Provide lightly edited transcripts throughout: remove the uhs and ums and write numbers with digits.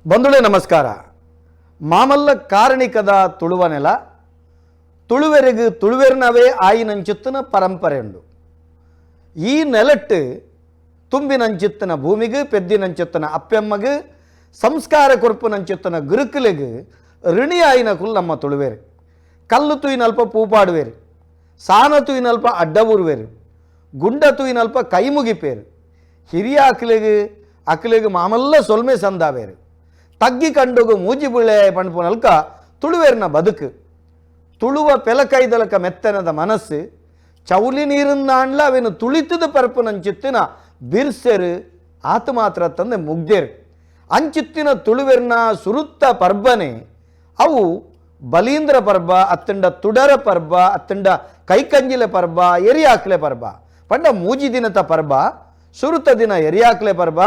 ಬಂಧುಗಳೇ ನಮಸ್ಕಾರ. ಮಾಮಲ್ಲ ಕಾರಣಿಕದ ತುಳುವ ನೆಲ ತುಳುವೆರೆಗು ತುಳುವೆರ್ನವೇ ಆಯಿನಂಚಿತ್ತನ ಪರಂಪರೆ ಉಂಡು. ಈ ನೆಲಟ್ಟು ತುಂಬಿನಂಚಿತ್ತನ ಭೂಮಿಗೆ, ಪೆದ್ದಿನಂಚಿತ್ತನ ಅಪ್ಪೆಮ್ಮಗು, ಸಂಸ್ಕಾರ ಕೊರ್ಪುನಂಚಿತ್ತನ ಗುರುಕುಲೆಗು ಋಣಿ ಆಯಿನ ಕುಲ್ ನಮ್ಮ ತುಳುವೇರು. ಕಲ್ಲು ತೂಯಿನಲ್ಪ ಪೂಪಾಡುವೇರು, ಸಾನ ತೂಯಿನಲ್ಪ ಅಡ್ಡ ಊರುವೇರು, ಗುಂಡ ತೂಯಿನಲ್ಪ ಕೈ ಮುಗಿಪೇರು, ಹಿರಿಯ ಅಕ್ಲೆಗ್ ಅಕ್ಲೆಗ್ ಮಾಮಲ್ಲ ಸೊಲ್ಮೆ ಸಂದಾವೇರು, ತಗ್ಗಿ ಕಂಡುಗು ಮೂಜಿ ಬುಳೆ ಪಣ್ಪುನಲ್ಕ ತುಳುವೇರ್ನ ಬದುಕು. ತುಳುವ ಪೆಲಕೈದಲಕ ಮೆತ್ತನದ ಮನಸ್ಸು, ಚೌಲಿ ನೀರುನ್ನಾಂಡ್ಲ ಅವೇನು ತುಳಿತದ ಪರಪುನಂಚಿತ್ತಿನ ಬಿರ್ಸೆರು ಆತ ಮಾತ್ರ ತಂದೆ ಮುಗ್ದೇರು. ಅಂಚಿತ್ತಿನ ತುಳುವೆರ್ನ ಸುರುತ್ತ ಪರ್ಬನೆ ಅವು ಬಲೀಂದ್ರ ಪರ್ಬ, ಅತ್ತಂಡ ತುಡರ ಪರ್ಬ, ಅತ್ತಂಡ ಕೈಕಂಜಿಲೆ ಪರ್ಬ, ಎರಿಯಾಕ್ಲೆ ಪರ್ಬ. ಪಂಡ ಮೂಜಿ ದಿನತ ಪರ್ಬ. ಸುರುತ ದಿನ ಎರಿಯಾಕ್ಲೆ ಪರ್ಬ,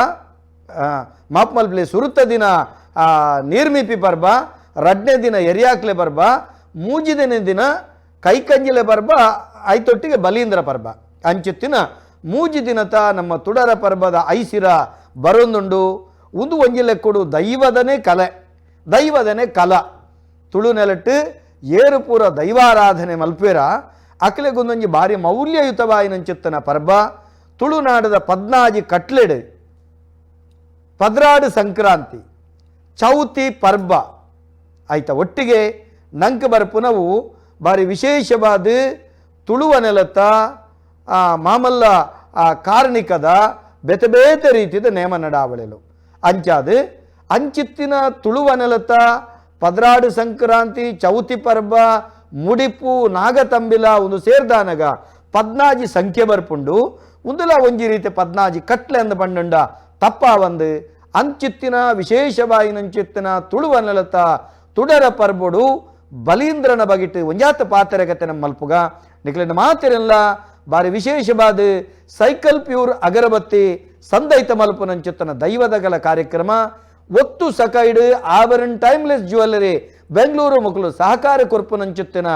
ಮಾಪ್ಮಲ್ಪ್ಲೆ ಸುರುತ ದಿನ ನೀರ್ಮಿಪಿ ಪರ್ಬ, ರಡ್ನೇ ದಿನ ಎರಿಯಾಕ್ಲೆ ಪರ್ಬ, ಮೂಜಿ ದಿನ ದಿನ ಕೈಕಂಜಿಲೆ ಪರ್ಬ, ಐತೊಟ್ಟಿಗೆ ಬಲೀಂದ್ರ ಪರ್ಬ. ಅಂಚಿತ್ತಿನ ಮೂಜಿ ದಿನತ ನಮ್ಮ ತುಡರ ಪರ್ಬದ ಐಸಿರ ಬರೊಂದುಂಡು. ಉಂದು ಒಂಜಿ ಲೆಕ್ಕುಡು ದೈವದನೇ ಕಲೆ, ದೈವದನೇ ಕಲ. ತುಳು ನೆಲಟ್ಟು ಏರು ಪೂರ ದೈವಾರಾಧನೆ ಮಲ್ಪೇರ ಅಕ್ಲೆಗೊಂದೊಂಜಿ ಭಾರಿ ಮೌಲ್ಯಯುತವಾಯಿನಂಚಿತ್ತನ ಪರ್ಬ. ತುಳುನಾಡದ ಪದ್ನಾಜಿ ಕಟ್ಲೆಡು ಪದ್ರಾಡು ಸಂಕ್ರಾಂತಿ ಚೌತಿ ಪರ್ಬ ಆಯ್ತ ಒಟ್ಟಿಗೆ ನಂಕ್ ಬರ್ಪುನವು ಭಾರಿ ವಿಶೇಷವಾದ ತುಳುವ ನೆಲತ್ತ ಮಾಮಲ್ಲ ಕಾರ್ಣಿಕದ ಬೇತೆ ಬೇತೆ ರೀತಿದ ನೇಮ ನಡಾವಳಿಲು. ಅಂಚಾದು ಅಂಚಿತ್ತಿನ ತುಳುವ ನೆಲತ್ತ ಪದ್ರಾಡು ಸಂಕ್ರಾಂತಿ ಚೌತಿ ಪರ್ಬ ಮುಡಿಪು ನಾಗತಂಬಿಲ ಒಂದು ಸೇರ್ದಾನಗ ಪದ್ನಾಜಿ ಸಂಖ್ಯೆ ಬರ್ಪುಂಡು. ಉಂದುಲ ಒಂಜಿ ರೀತಿ ಪದ್ನಾಜಿ ಕಟ್ಲೆ ಅಂದ ಪಂಡುಂಡ ತಪ್ಪ ಒಂದು. ಅಂಚಿತ್ತಿನ ವಿಶೇಷವಾಯಿನಂಚಿತ್ತಿನ ತುಳುವ ನೆಲತ ತುಡರ ಪರ್ಬೊಡು ಬಲೀಂದ್ರನ ಬಗಿಟ್ಟು ಒಂಜಾತ ಪಾತೆರಗತೆ ನಮ್ಮ ಮಲ್ಪುಗ ನಿಕ್ಲೆನ ಮಾತಿರಲ್ಲ. ಬಾರಿ ವಿಶೇಷವಾದ ಸೈಕಲ್ ಪ್ಯೂರ್ ಅಗರಬತ್ತಿ ಸಂದೈತ ಮಲ್ಪುನಂಚಿತ್ತನ ದೈವದಗಲ ಕಾರ್ಯಕ್ರಮ ಒತ್ತು ಸಕೈಡು ಆಭರಣ ಟೈಮ್ಲೆಸ್ ಜ್ಯುವೆಲ್ಲರಿ ಬೆಂಗಳೂರು ಮುಕುಲು ಸಹಕಾರ ಕೊರ್ಪುನಂಚಿತ್ತಿನ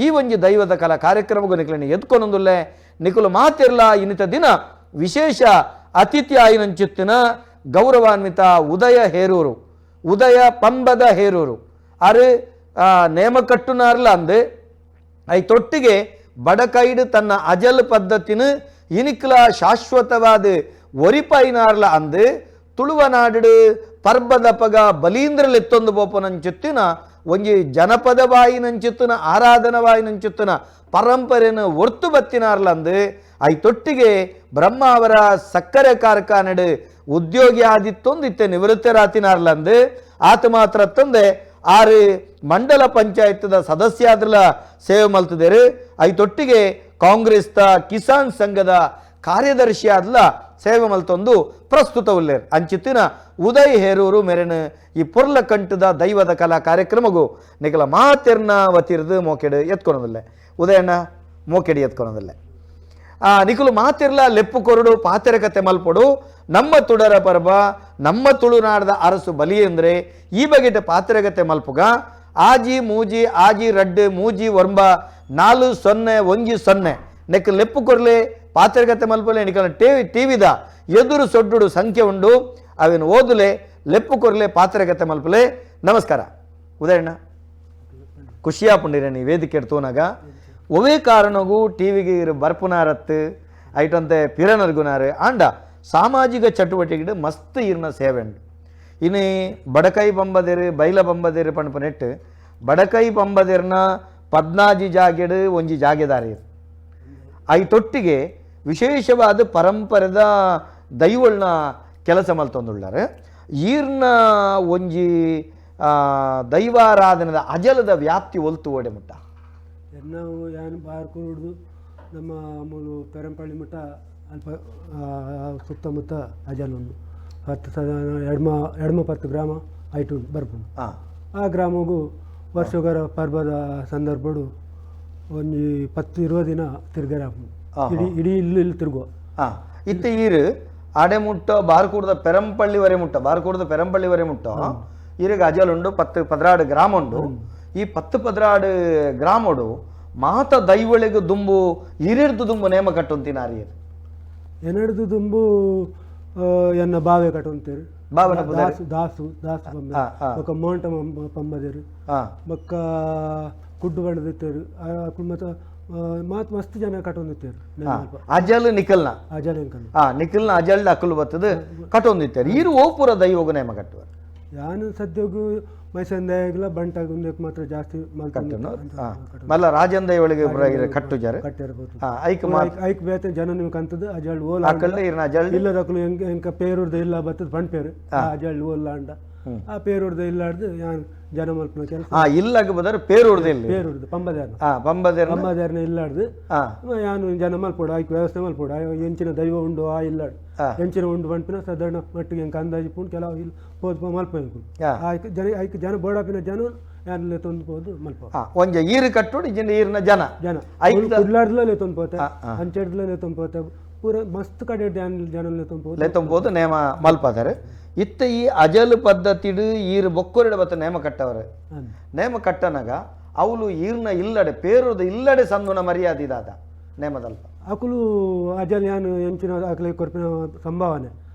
ಈ ಒಂಜಿ ದೈವದ ಕಲಾ ಕಾರ್ಯಕ್ರಮಗೂ ನಿಕ್ಲೆನ ಎದ್ಕೊನೊಂದುಲ್ಲೆ. ನಿಕುಲು ಮಾತಿರ್ಲ ಇನ್ನಿತ ದಿನ ವಿಶೇಷ ಅತಿಥಿ ಆಯಿನಂಚಿತ್ತಿನ ಗೌರವಾನ್ವಿತ ಉದಯ ಹೇರೂರು, ಉದಯ ಪಂಬದ ಹೇರೂರು ಅರು ನೇಮಕಟ್ಟುನಾರ್ಲ ಅಂದು I ತೊಟ್ಟಿಗೆ ಬಡಕೈಡು ತನ್ನ ಅಜಲ್ ಪದ್ಧತಿನ ಇನಿಕ್ಲ ಶಾಶ್ವತವಾದ ಒರಿಪೈನಾರ್ಲ ಅಂದು ತುಳುವನಾಡು ಪರ್ಬದ ಪಗ ಬಲೀಂದ್ರಲೆತ್ತೊಂದು ಪೋಪನಂಚಿತ್ತಿನ ಒಂಜಿ ಜನಪದ ವಾಯಿನಂಚಿತ್ತಿನ ಆರಾಧನವಾಯಿನಂಚಿತ್ತಿನ ಪರಂಪರೆನ ಒರ್ತು ಬತ್ತಿನಾರ್ಲ ಅಂದು I ತೊಟ್ಟಿಗೆ ಬ್ರಹ್ಮಾವರ ಸಕ್ಕರೆ ಕಾರ್ಖಾನೆಡು ಉದ್ಯೋಗಿ ಆದಿತ್ತೊಂದು ಇತ್ತೆ ನಿವೃತ್ತರಾತಿನಾರ್ಲಂದು ಆತ ಮಾತ್ರ ತಂದೆ ಆರು ಮಂಡಲ ಪಂಚಾಯತ್ದ ಸದಸ್ಯ ಆದ್ರಲ ಸೇವೆ ಮಲ್ತದೇರು. I ತೊಟ್ಟಿಗೆ ಕಾಂಗ್ರೆಸ್ ತ ಕಿಸಾನ್ ಸಂಘದ ಕಾರ್ಯದರ್ಶಿ ಆದ್ಲ ಸೇವೆ ಮಲ್ತೊಂದು ಪ್ರಸ್ತುತ ಉಲ್ಲೇರ್. ಅಂಚಿತ್ತಿನ ಉದಯ್ ಹೇರೂರು ಮೆರೆನ ಈ ಪೊರ್ಲ ಕಂಠದ ದೈವದ ಕಲಾ ಕಾರ್ಯಕ್ರಮಗೂ ನಿಕಲ ಮಾತೆರ್ನ ವತಿರ್ದು ಮೋಕೆಡು ಎತ್ಕೊಳೋದಿಲ್ಲ. ಉದಯಣ್ಣ ಮೋಕೆಡಿ ಎತ್ಕೊಳೋದಿಲ್ಲ. ಆ ನಿಕುಲು ಮಾತಿರ್ಲ ಲೆಪ್ಪು ಕೊರಡು ಪಾತೆರ ಕತೆ ಮಲ್ಪೊಡು. ನಮ್ಮ ತುಡರ ಪರ್ಬ, ನಮ್ಮ ತುಳುನಾಡದ ಅರಸು ಬಲಿ ಅಂದ್ರೆ ಈ ಬಗೆಟ ಪಾತ್ರೆಗತೆ ಮಲ್ಪುಗ. ಆಜಿ ಮೂಜಿ ಆಜಿ ರಡ್ಡು ಮೂಜಿ ಒಂಬ ನಾಲು ಸೊನ್ನೆ ಒಂಜಿ ಸೊನ್ನೆ ನೆಕ್ ಲೆಪ್ಪು ಕೊರ್ಲೆ, ಪಾತ್ರೆಗತೆ ಮಲ್ಪಲೆ. ನಿಕಲ ಟಿವಿ ಟಿವಿದ ಎದುರು ಸೊಡ್ಡುಡು ಸಂಖ್ಯೆ ಉಂಡು, ಅವೇನು ಓದುಲೆ, ಲೆಪ್ಪು ಕೊರ್ಲೆ, ಪಾತ್ರೆಗತೆ ಮಲ್ಪಲೆ. ನಮಸ್ಕಾರ ಉದಯಣ್ಣ, ಖುಷಿಯಾಪುಂಡಿರ ನೀ ವೇದಿಕೆ ತೋನಾಗ. ಒವೇ ಕಾರಣಗೂ ಟಿವಿಗೆ ಇರು ಬರ್ಪುನಾರತ್ತು ಐಟಂತೆ ಪಿರನರ್ಗುನಾರು ಆಂಡ ಸಾಮಾಜಿಕ ಚಟುವಟಿಕೆ ಮಸ್ತ್ ಇರ್ನ ಸೇವೆ ಉಂಡು. ಇನಿ ಬಡಕೈ ಬಂಬದಿರು ಬೈಲ ಬಂಬದಿರು ಪಣಪ ನೆಟ್ಟು ಬಡಕೈ ಬಂಬದಿರ್ನ ಪದ್ನಾಜಿ ಜಾಗೆಡು ಒಂಜಿ ಜಾಗೆದಾರಿ. I ತೊಟ್ಟಿಗೆ ವಿಶೇಷವಾದ ಪರಂಪರೆದ ದೈವಳ್ನ ಕೆಲಸ ಮಲ್ತೊಂದುಳ್ಳಾರೆ. ಈರ್ನ ಒಂಜಿ ದೈವಾರಾಧನೆದ ಅಜಲದ ವ್ಯಾಪ್ತಿ ಒಲ್ತು ಓಡೆ ಮುಟ್ಟ? ನಾವು ಯಾನ್ ಬಾರ್ ಕುರುಡ್ದು ನಮ್ಮ ಮೂಲು ಪೆರಂಪಳ್ಳಿ ಮಠ ಅಲ್ಪ ಸುತ್ತಮುತ್ತ ಅಜಲುಂಡು. ಹತ್ತು ಸಾಧಾರಣ ಎಡ್ಮ ಎಡ್ಮ ಪತ್ತು ಗ್ರಾಮ ಐಟು ಬರ್ಪುಂಡು. ಆ ಗ್ರಾಮಗೂ ವರ್ಷಗರ ಪರ್ಬದ ಸಂದರ್ಭಡು ಒಂಜಿ 10-20 ದಿನ ತಿರ್ಗರೆ ಆಪುಂಡು. ಇಡೀ ಇಡೀ ಇಲ್ಲಿ ಇಲ್ಲಿ ತಿರುಗುವ. ಇತ್ತೆ ಈರು ಆಡೆ ಮುಟ್ಟ ಬಾರ್ಕೂರ್ದ ಪೆರಂಪಳ್ಳಿ ವರೆ ಮುಟ್ಟ, ಬಾರ್ಕೂರ್ದ ಪೆರಂಪಳ್ಳಿ ವರೆ ಮುಟ್ಟ ಈರಿಗೆ ಅಜಲುಂಡು. 10-12 ಗ್ರಾಮ ಉಂಡು. ಈ 10-12 ಗ್ರಾಮಡು ಮಾತ ದೈವಳಿಗೆ ದುಂಬು ಇರಿರ್ದು ದುಂಬು ನೇಮ ಕಟ್ಟುಂತಿನಾರಿ? ಎನಡ್ದು ದುಂಬು ಎನ್ನ ಬಾವೆ ಕಟ್ಟೊಂತೇರು. ಬಾವನ ದಾಸು ದಾಸು ದಾಸು ಪಂಬೆ ಬೊಕ್ಕ ಮೋಂಟ ಪಂಬದೇರು ಬೊಕ್ಕ ಕುಡ್ಡು ಬಣ್ಣದಿತ್ತೇರು ಮತ್ತು ಮಾತ್ ಮಸ್ತ್ ಜನ ಕಟ್ಟೊಂದಿತ್ತೇರು. ಅಜಲ್ ನಿಕಲ್ನ ಅಜಲ್ ಎಂಕಲ್ ನಿಕಲ್ನ ಅಜಲ್ ಅಕುಲು ಬತ್ತದ ಕಟ್ಟೊಂದಿತ್ತೇರು. ಈರು ಓಪುರ ದೈವಗು ನೇಮ ಕಟ್ಟುವರು? ಯಾನು ಸದ್ಯಗು ಮೈಸಂದಾಯಗ್ಲ ಬಂಟಾಗ ಒಂದಕ್ಕೆ ಮಾತ್ರ ಜಾಸ್ತಿ ಮಲ್ಲ ರಾಜಂದ ಒಳಗೆ ಕಟ್ಟುಜಾರೆ ಐಕ್ ಐಕ್ ಬೇತೆ ಜನ ನೀವು ಕಂತದ ಅಜಲ್ ಓಲ ಅಜಲ್ ಇಲ್ಲದಕ್ಕಲು ಎಂಕ ಎಂಕ ಪೇರೂರ್ದ ಇಲ್ಲ ಬತ್ತದ ಬಂಟ್ ಪೇರು ಅಜಲ್ ಓಲ ಅಂಡ ಆ ಪೇರೂರ್ದ ಇಲ್ಲಾಡ್ದು ಯಾನ್ ಜನ ಮಲ್ಪನ ಕೆಲಸ ಇಲ್ಲಾಗ ಬದರ್ ಪೇರೂರ್ದ ಇಲ್ಲ ಪೇರೂರ್ದ ಪಂಬದೇರ್ನ ಪಂಬದೇರ್ನ ಪಂಬದೇರ್ನ ಇಲ್ಲಾಡ್ದು ಯಾನು ಜನ ಮಲ್ಪೋಡು ಐಕ್ ವ್ಯವಸ್ಥೆ ಮಲ್ಪೋಡು ಎಂಚಿನ ದೈವ ಉಂಡು ಆ ಇಲ್ಲಾಡು ಎಂಚಿನ ಉಂಡು ಬಂಟ್ಪಿನ ಸಾಧಾರಣ ಮಟ್ಟಿಗೆ ಎಂಕ ಅಂದಾಜು ಪುಂಡು ಕೆಲವು ಇಲ್ಲಿ ಪೋದು ಮಲ್ಪ ಐಕ್ ಜನ ಐಕ್ ಜನ ಬೋಡಾಪಿನ ಜನ ಯಾನ್ ಲೆತ್ತೊಂದು ಪೋದು ಮಲ್ಪ ಒಂಜ ಈರು ಕಟ್ಟೋಡು ಇಜ್ಜಿಂಡ ಈರಿನ ಜನ ಜನ ಕುಡ್ಲಾಡ್ದಲೇ ಲೆತ್ತೊಂದು ಪೋತೆ ಅಂಚೆಡ್ದಲೇ ಲೆತ್ತೊಂದು ಪೋತೆ ಪೂರ ಮಸ್ತ್ ಕಡೆ ಜನ ಲೆತ್ತೊಂದು ಪೋದು ಲೆತ್ತೊಂದು ಪೋದು ನೇಮ ಮಲ್ಪದಾರೆ. ಇತ್ತ ಈ ಅಜಲ್ ಪದ್ಧತಿಡು ಈರು ಬೊಕ್ಕೊರಿಡ ಬತ್ತ ನೇಮ ಕಟ್ಟವರು. ನೇಮ ಕಟ್ಟನಾಗ ಅವಳು ಈರ್ನ ಇಲ್ಲಡೆ ಪೇರುದ ಇಲ್ಲಡೆ ಸಂದುನ ಮರ್ಯಾದೆ ಇದಾದ ನೇಮದಲ್ಪ ಅಕುಲು ಅಜಲ್ ಯಾನು ಎಂಚಿನ ಅಕಲೆ ಕೊರ್ಪಿನ ಸಂಭಾವನೆ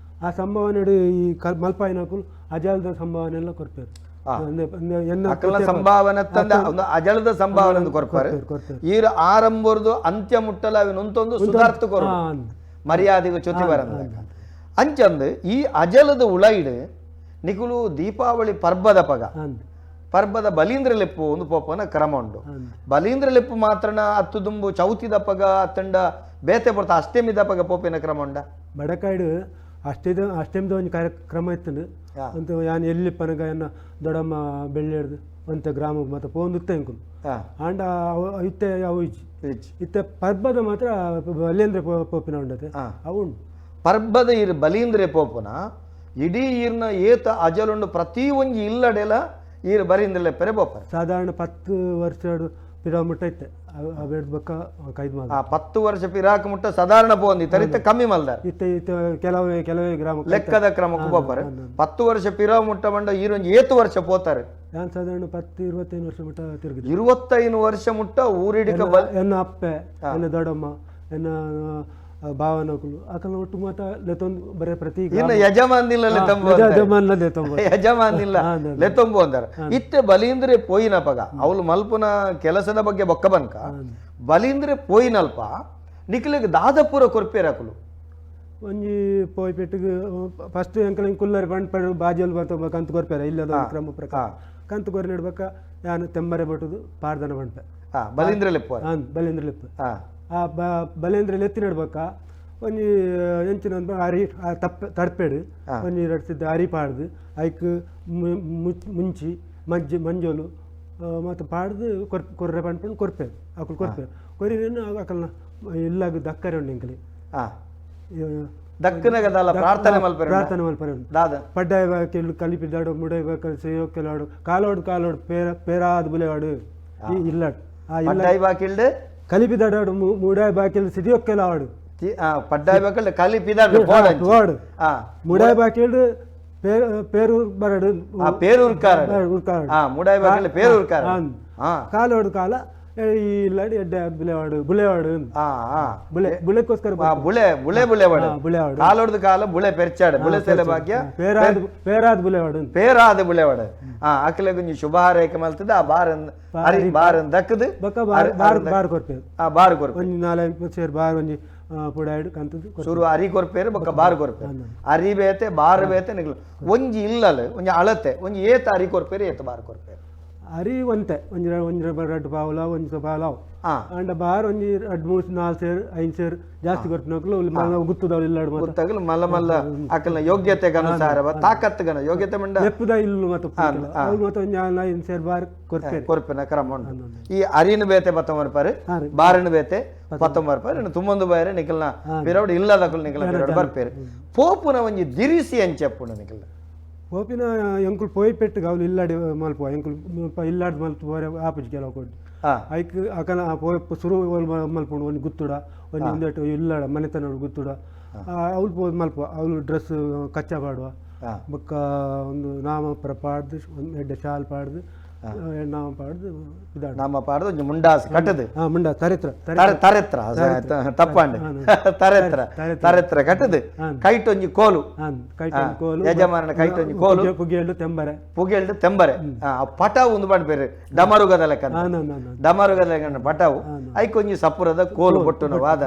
ಆ ಸಂಭಾವನೆ ಈ ಮಲ್ಪಾಯಿನ ಅಕುಲು ಅಜಲ್ದ ಸಂಭಾವನೆ ಎಲ್ಲ ಕೊರ್ಪೇರು. ಅಕಲ್ನ ಸಂಭಾವನೆ ತಂದ ಅಜಲದ ಸಂಭಾವನೆ ಕೊರ್ಪಾರೆ. ಈರು ಆರಂಭರ್ದು ಅಂತ್ಯ ಮುಟ್ಟಲ ಅವಿನೊಂತೊಂದು ಸುಧಾರ್ಥ ಕೊರು ಮರ್ಯಾದೆಗೆ ಚೊತಿ ಬರಂದ ಅಂಚಂದು ಈ ಅಜಲದ ಉಳೈಡು ನಿಕುಲು ದೀಪಾವಳಿ ಪರ್ಬದ ಪಗ ಪರ್ಬದ ಬಲೀಂದ್ರ ಲೆಪ್ಪು ಒಂದು ಪೋಪನ ಕ್ರಮ ಉಂಡು. ಬಲೀಂದ್ರ ಲೆಪ್ಪು ಮಾತ್ರನ ಅತ್ತು ದುಂಬು ಚೌತಿದ ಪಗ ಅತ್ತಂಡ ಬೇತೆ ಪೊರ್ತ ಅಷ್ಟಮಿದ ಪಗ ಪೋಪಿನ ಕ್ರಮ ಉಂಡ. ಬಡಕಾಯ್ಡು ಅಷ್ಟಮಿದ ಒಂದು ಕಾರ್ಯಕ್ರಮ ಇತ್ತು ಅಂತ ಯಾನ್ ಎಲ್ಲಿ ಪನಗ ಎನ್ನ ದೊಡಮ್ಮ ಬೆಳ್ಳಿಡ್ದು ಅಂತ ಗ್ರಾಮಕ್ಕೆ ಮತ್ತೆ ಪೋಂದು ಎಂಕುಲು ಆಂಡ ಇತ್ತೆ ಅವು ಇಜ್ಜಿ ಇತ್ತೆ ಪರ್ಬದ ಮಾತ್ರ ಬಲೀಂದ್ರ ಪೋಪಿನ ಉಂಡತೆ ಅವು ಉಂಡು. ಪರ್ಬದ ಇರು ಬಲೀಂದ್ರೆ ಪೋಪುನ ಇಡೀ ಈರ್ನ ಏತ ಅಜಲುಂಡು ಪ್ರತಿ ಒಂಜಿ ಇಲ್ಲಡೆಲ ಈರು ಬರೀಂದ್ರಲೆ ಪೆರೆ ಪೋಪರ್. ಸಾಧಾರಣ 10 ವರ್ಷ ಪಿರಾ ಮುಟ್ಟ ಇತ್ತೆ ಬಕ್ಕ ಕೈದ್ ಮಾಡ 10 ವರ್ಷ ಪಿರಾಕ್ ಮುಟ್ಟ ಸಾಧಾರಣ ಪೋಂದಿ ತರಿತ ಕಮ್ಮಿ ಮಲ್ದಾರ ಇತ್ತೆ ಇತ್ತೆ ಕೆಲವೇ ಕೆಲವೇ ಗ್ರಾಮ ಲೆಕ್ಕದ ಕ್ರಮಕ್ಕೆ ಪೋಪರ್. 10 ವರ್ಷ ಪಿರಾ ಮುಟ್ಟ ಬಂಡ ಈರೊಂಜಿ ಏತು ವರ್ಷ ಪೋತಾರೆ. ನಾನು ಸಾಧಾರಣ 10-25 ವರ್ಷ ಮುಟ್ಟ ತಿರುಗಿ 25 ವರ್ಷ ಮುಟ್ಟ ಊರಿಡಿಕ ಎನ್ನ ಅಪ್ಪೆ ಎನ್ನ ದೊಡ್ಡಮ್ಮ ಎನ್ನ ಭಾವನಕುಲು ಅಕಲ್ನ ಒಟ್ಟು ಮಾತ ಲೆತ್ತೊಂದು ಬರೇ ಪ್ರತಿ ಯಜಮಾನಿಲ್ಲ ಯಜಮಾನಿಲ್ಲ ಲೆತ್ತೊಂಬು ಅಂದಾರ. ಇತ್ತೆ ಬಲೀಂದ್ರೆ ಪೋಯಿನ ಪಗ ಅವಳು ಮಲ್ಪುನ ಕೆಲಸದ ಬಗ್ಗೆ ಬೊಕ್ಕ ಬನ್ಕ ಬಲೀಂದ್ರೆ ಪೋಯಿನಲ್ಪ ನಿಕ್ಲೆಗ್ ದಾದಪುರ ಕೊರ್ಪೇರ ಅಕುಲು. ಒಂಜಿ ಪೋಯಿ ಪೆಟ್ಟಿಗೆ ಫಸ್ಟ್ ಎಂಕಲ್ ಕುಲ್ಲರ್ ಬಂಡ್ ಪಡ ಬಾಜಿಯಲ್ಲಿ ಬಂತ ಕಂತು ಕೊರ್ಪೇರ ಇಲ್ಲದ ಕ್ರಮ ಪ್ರಕಾರ ಕಂತು ಕೊರ್ ನೆಡ್ಬೇಕ ಯಾನು ತೆಂಬರೆ ಬಟ್ಟುದು ಪಾರ್ದನ ಬಂಡ್ಪೆ ಬಲೀಂದ್ರ ಲೆಪ್ಪು ಬಲೀಂದ್ರ ಲೆಪ್ಪು ಆ ಬಲೇಂದ್ರ ಎತ್ತಿ ನಡ್ಬೇಕ ಒಂಜಿ ಎಂಚಿನ ಅರಿ ತಪ್ಪ ತಡ್ಪೇಡು ಒಂಜಿ ರಡ್ಸಿದ್ದ ಅರಿ ಪಾಡ್ದು ಐಕ್ ಮುಂಚಿ ಮಜ್ಜಿ ಮಂಜೋಲು ಮತ್ತು ಪಾಡ್ದು ಕೊರ್ರೆ ಪಂಡ್ಪಂಡು ಕೊರ್ಪೇರು ಅಕುಲು ಕೊರ್ಪೇರು ಕೊರಿನ ಅಕಲ್ನ ಇಲ್ಲಾಗ ದಕ್ಕರೆ ಉಂಡು ಎಂಕಲಿ ದಕ್ಕನಗದಲ್ಲ ಪ್ರಾರ್ಥನೆ ಮಲ್ಪರೆ ಪ್ರಾರ್ಥನೆ ಮಲ್ಪರೆ ದಾದ ಪಡ್ಡಾಯ ಬಾಕಿಲು ಕಲಿಪಿದಾಡು ಮುಡೈ ಬಾಕಲು ಸೇಯೋಕೆಲಾಡು ಕಾಲೋಡು ಕಾಲೋಡು ಪೇರ ಪೇರಾದ ಬುಲೆವಾಡು ಈ ಇಲ್ಲಾಡು ಆ ಇಲ್ಲ ಪಡ್ಡಾಯಿ ಬಾಕಿಲ್ಡು ಕಲಿಪಿದಾಡು ಮುಡಾಯಿ ಬಾಕಿಲು ಸಿದಿಯೊಕ್ಕೆಲಾಡು ಪಡ್ಡಾಯಿ ಬಾಕಿಲ್ಡು ಕಲಿಪಿದಾಡು ವಾಡು ಮುಡಾಯಿ ಬಾಕಿಲ್ಡು ಪೇರೂರು ಬರಡು ಪೇರೂರು ಕಾರಡು ಮುಡಾಯಿ ಬಾಕಿಲ್ಡು ಪೇರೂರು ಕಾರಡು ಕಾಲೋಡು ಕಾಲ ಈ ಇಲ್ಲಾಡು ಎಡ್ಡೆ ಬುಲೆವಾಡು ಬುಲೆವಾಡು ಬುಲೆ ಬುಲೆಕ್ಕೋಸ್ಕರ ಬುಳೆ ಬುಳೆ ಬುಲೆವಾಡು ಬುಲೆವಾಡು ಕಾಲೋಡ್ದು ಕಾಲ ಬುಳೆ ಪೆರ್ಚಾಡು ಬುಳೆ ಸೆಲೆ ಭಾಗ್ಯ ಪೇರಾದ ಪೇರಾದ ಬುಲೆವಾಡು ಪೇರಾದ ಬುಲೆವಾಡು ಅಕ್ಲೆ ಗುಂಜಿ ಶುಭ ಹಾರೈಕೆ ಮಲ್ತದ ಆ ಬಾರ್ ಅರಿ ಬಾರ್ ದಕ್ಕದು ಬೊಕ್ಕ ಬಾರ್ ಬಾರ್ ಬಾರ್ ಕೊರ್ಪೇರು ಆ ಬಾರ್ ಕೊರ್ಪೇರು ಒಂಜಿ ನಾಲ್ಕು ಸೇರ್ ಬಾರ್ ಒಂಜಿ ಪುಡಾಯ್ಡು ಕಂತದ್ದು ಸುರು ಅರಿ ಕೊರ್ಪೇರು ಬೊಕ್ಕ ಬಾರ್ ಕೊರ್ಪೇರು ಅರಿ ಬೇತೆ ಬಾರ್ ಬೇತೆ ನಿಗ್ಲು ಒಂಜಿ ಇಲ್ಲಲ್ ಒಂಜಿ ಅಳತೆ ಒಂಜಿ ಏತ ಅರಿ ಕೊರ್ಪೇರು ಏತ ಬಾರ್ ಕೊರ್ಪೇರು ಅರಿ ಒಂತೆ ಒಂಜಿ ಒಂಜಿ ರಡ್ಡು ಪಾವುಲ ಒಂಜಿ ಪಾವುಲ ಅಂಡ ಬಾರ್ ಒಂಜಿ ರಡ್ಡು ಮೂರು ನಾಲ್ಕು ಸೇರು ಐದು ಸೇರು ಜಾಸ್ತಿ ಕೊರ್ಪಿನಕ್ಲು ಗುತ್ತದವ್ರು ಇಲ್ಲ ಗೊತ್ತಾಗಲು ಮಲ್ಲ ಮಲ್ಲ ಅಕಲ್ನ ಯೋಗ್ಯತೆಗೆ ಅನುಸಾರ ತಾಕತ್ತುಗನ ಯೋಗ್ಯತೆ ಮಂಡ ಲೆಪ್ಪುದ ಇಲ್ಲು ಮತ್ತು ಅವ್ರು ಮತ್ತೆ ಒಂಜಿ ಐದು ಸೇರು ಬಾರ್ ಕೊರ್ಪೇರು ಕೊರ್ಪಿನ ಕ್ರಮ ಉಂಟು. ಈ ಅರಿನ ಬೇತೆ ಪತ್ತೊಂಬರ್ಪಾರು ಬಾರಿನ ಬೇತೆ ಪತ್ತೊಂಬರ್ಪಾರು ಇನ್ನು ತುಂಬೊಂದು ಬಾರೆ ನಿಕಲ್ನ ಪಿರವಡು ಇಲ್ಲದಕುಲು ನಿಕಲ್ನ ಪಿರವಡು ಬರ್ಪೇರು. ಪೋಪುನ ಒಂಜಿ ದಿರಿಸಿ ಅಂಚೆಪ್ಪುನ ನಿಕಲ್ನ ಪೋಪಿನ ಎಂಕುಲು ಪೋಯಿ ಪೆಟ್ಟು ಅವ್ಲು ಇಲ್ಲಾಡಿ ಮಲ್ಪ ಎಂಕುಲು ಇಲ್ಲಾಡ್ ಮಲ್ಪ ಪೋರೆ ಆಪುಜಿ ಕೆಲವು ಕೊಟ್ಟು ಐಕ್ ಅಕನ ಪೋಯ್ ಸುರು ಮಲ್ಪುಂಡು ಒಂಜಿ ಗುತ್ತುಡ ಒಂಜಿ ಒಂದೆಟ್ಟು ಇಲ್ಲಾಡ ಮನೆತನ ಗುತ್ತುಡ ಅವ್ಲು ಪೋದು ಮಲ್ಪ ಅವ್ಲು ಡ್ರೆಸ್ ಕಚ್ಚ ಪಾಡುವ ಬೊಕ್ಕ ಒಂದು ನಾಮ ಪರ ಪಾಡ್ದು ಒಂದು ಎಡ್ಡೆ ಶಾಲ್ ಪಾಡ್ದು ನಾಮ ಪಾಡ್ದು ಇದಾಡ. ನಾಮ ಪಾಡ್ದು ಒಂಜಿ ಮುಂಡಾಸ್ ಕಟ್ಟದು. ಹಾ, ಮುಂಡ ತರೆತ್ರ. ತರೆತ್ರ, ತಪ್ಪಾಂಡೆ, ತರೆತ್ರ, ತರೆತ್ರ ಕಟ್ಟದು ಕೈಟ್ ಒಂಜಿ ಕೋಲು. ಕೈಟ್ ಕೋಲು. ಯಜಮಾನನ ಕೈಟ್ ಒಂಜಿ ಕೋಲು. ಪುಗೆಲ್ಡು ತೆಂಬರೆ. ಪುಗೆಲ್ಡು ತೆಂಬರೆ. ಪಟಾವು ಒಂದು ಪಣ್ಪೇರು, ಡಮರುಗದ ಲೆಕ್ಕ, ಡಮರುಗದ ಲೆಕ್ಕ ಪಟಾವು. ಐಕೊಂಜಿ ಸಪುರದ ಕೋಲು ಬೊಟ್ಟುನ ವಾದ.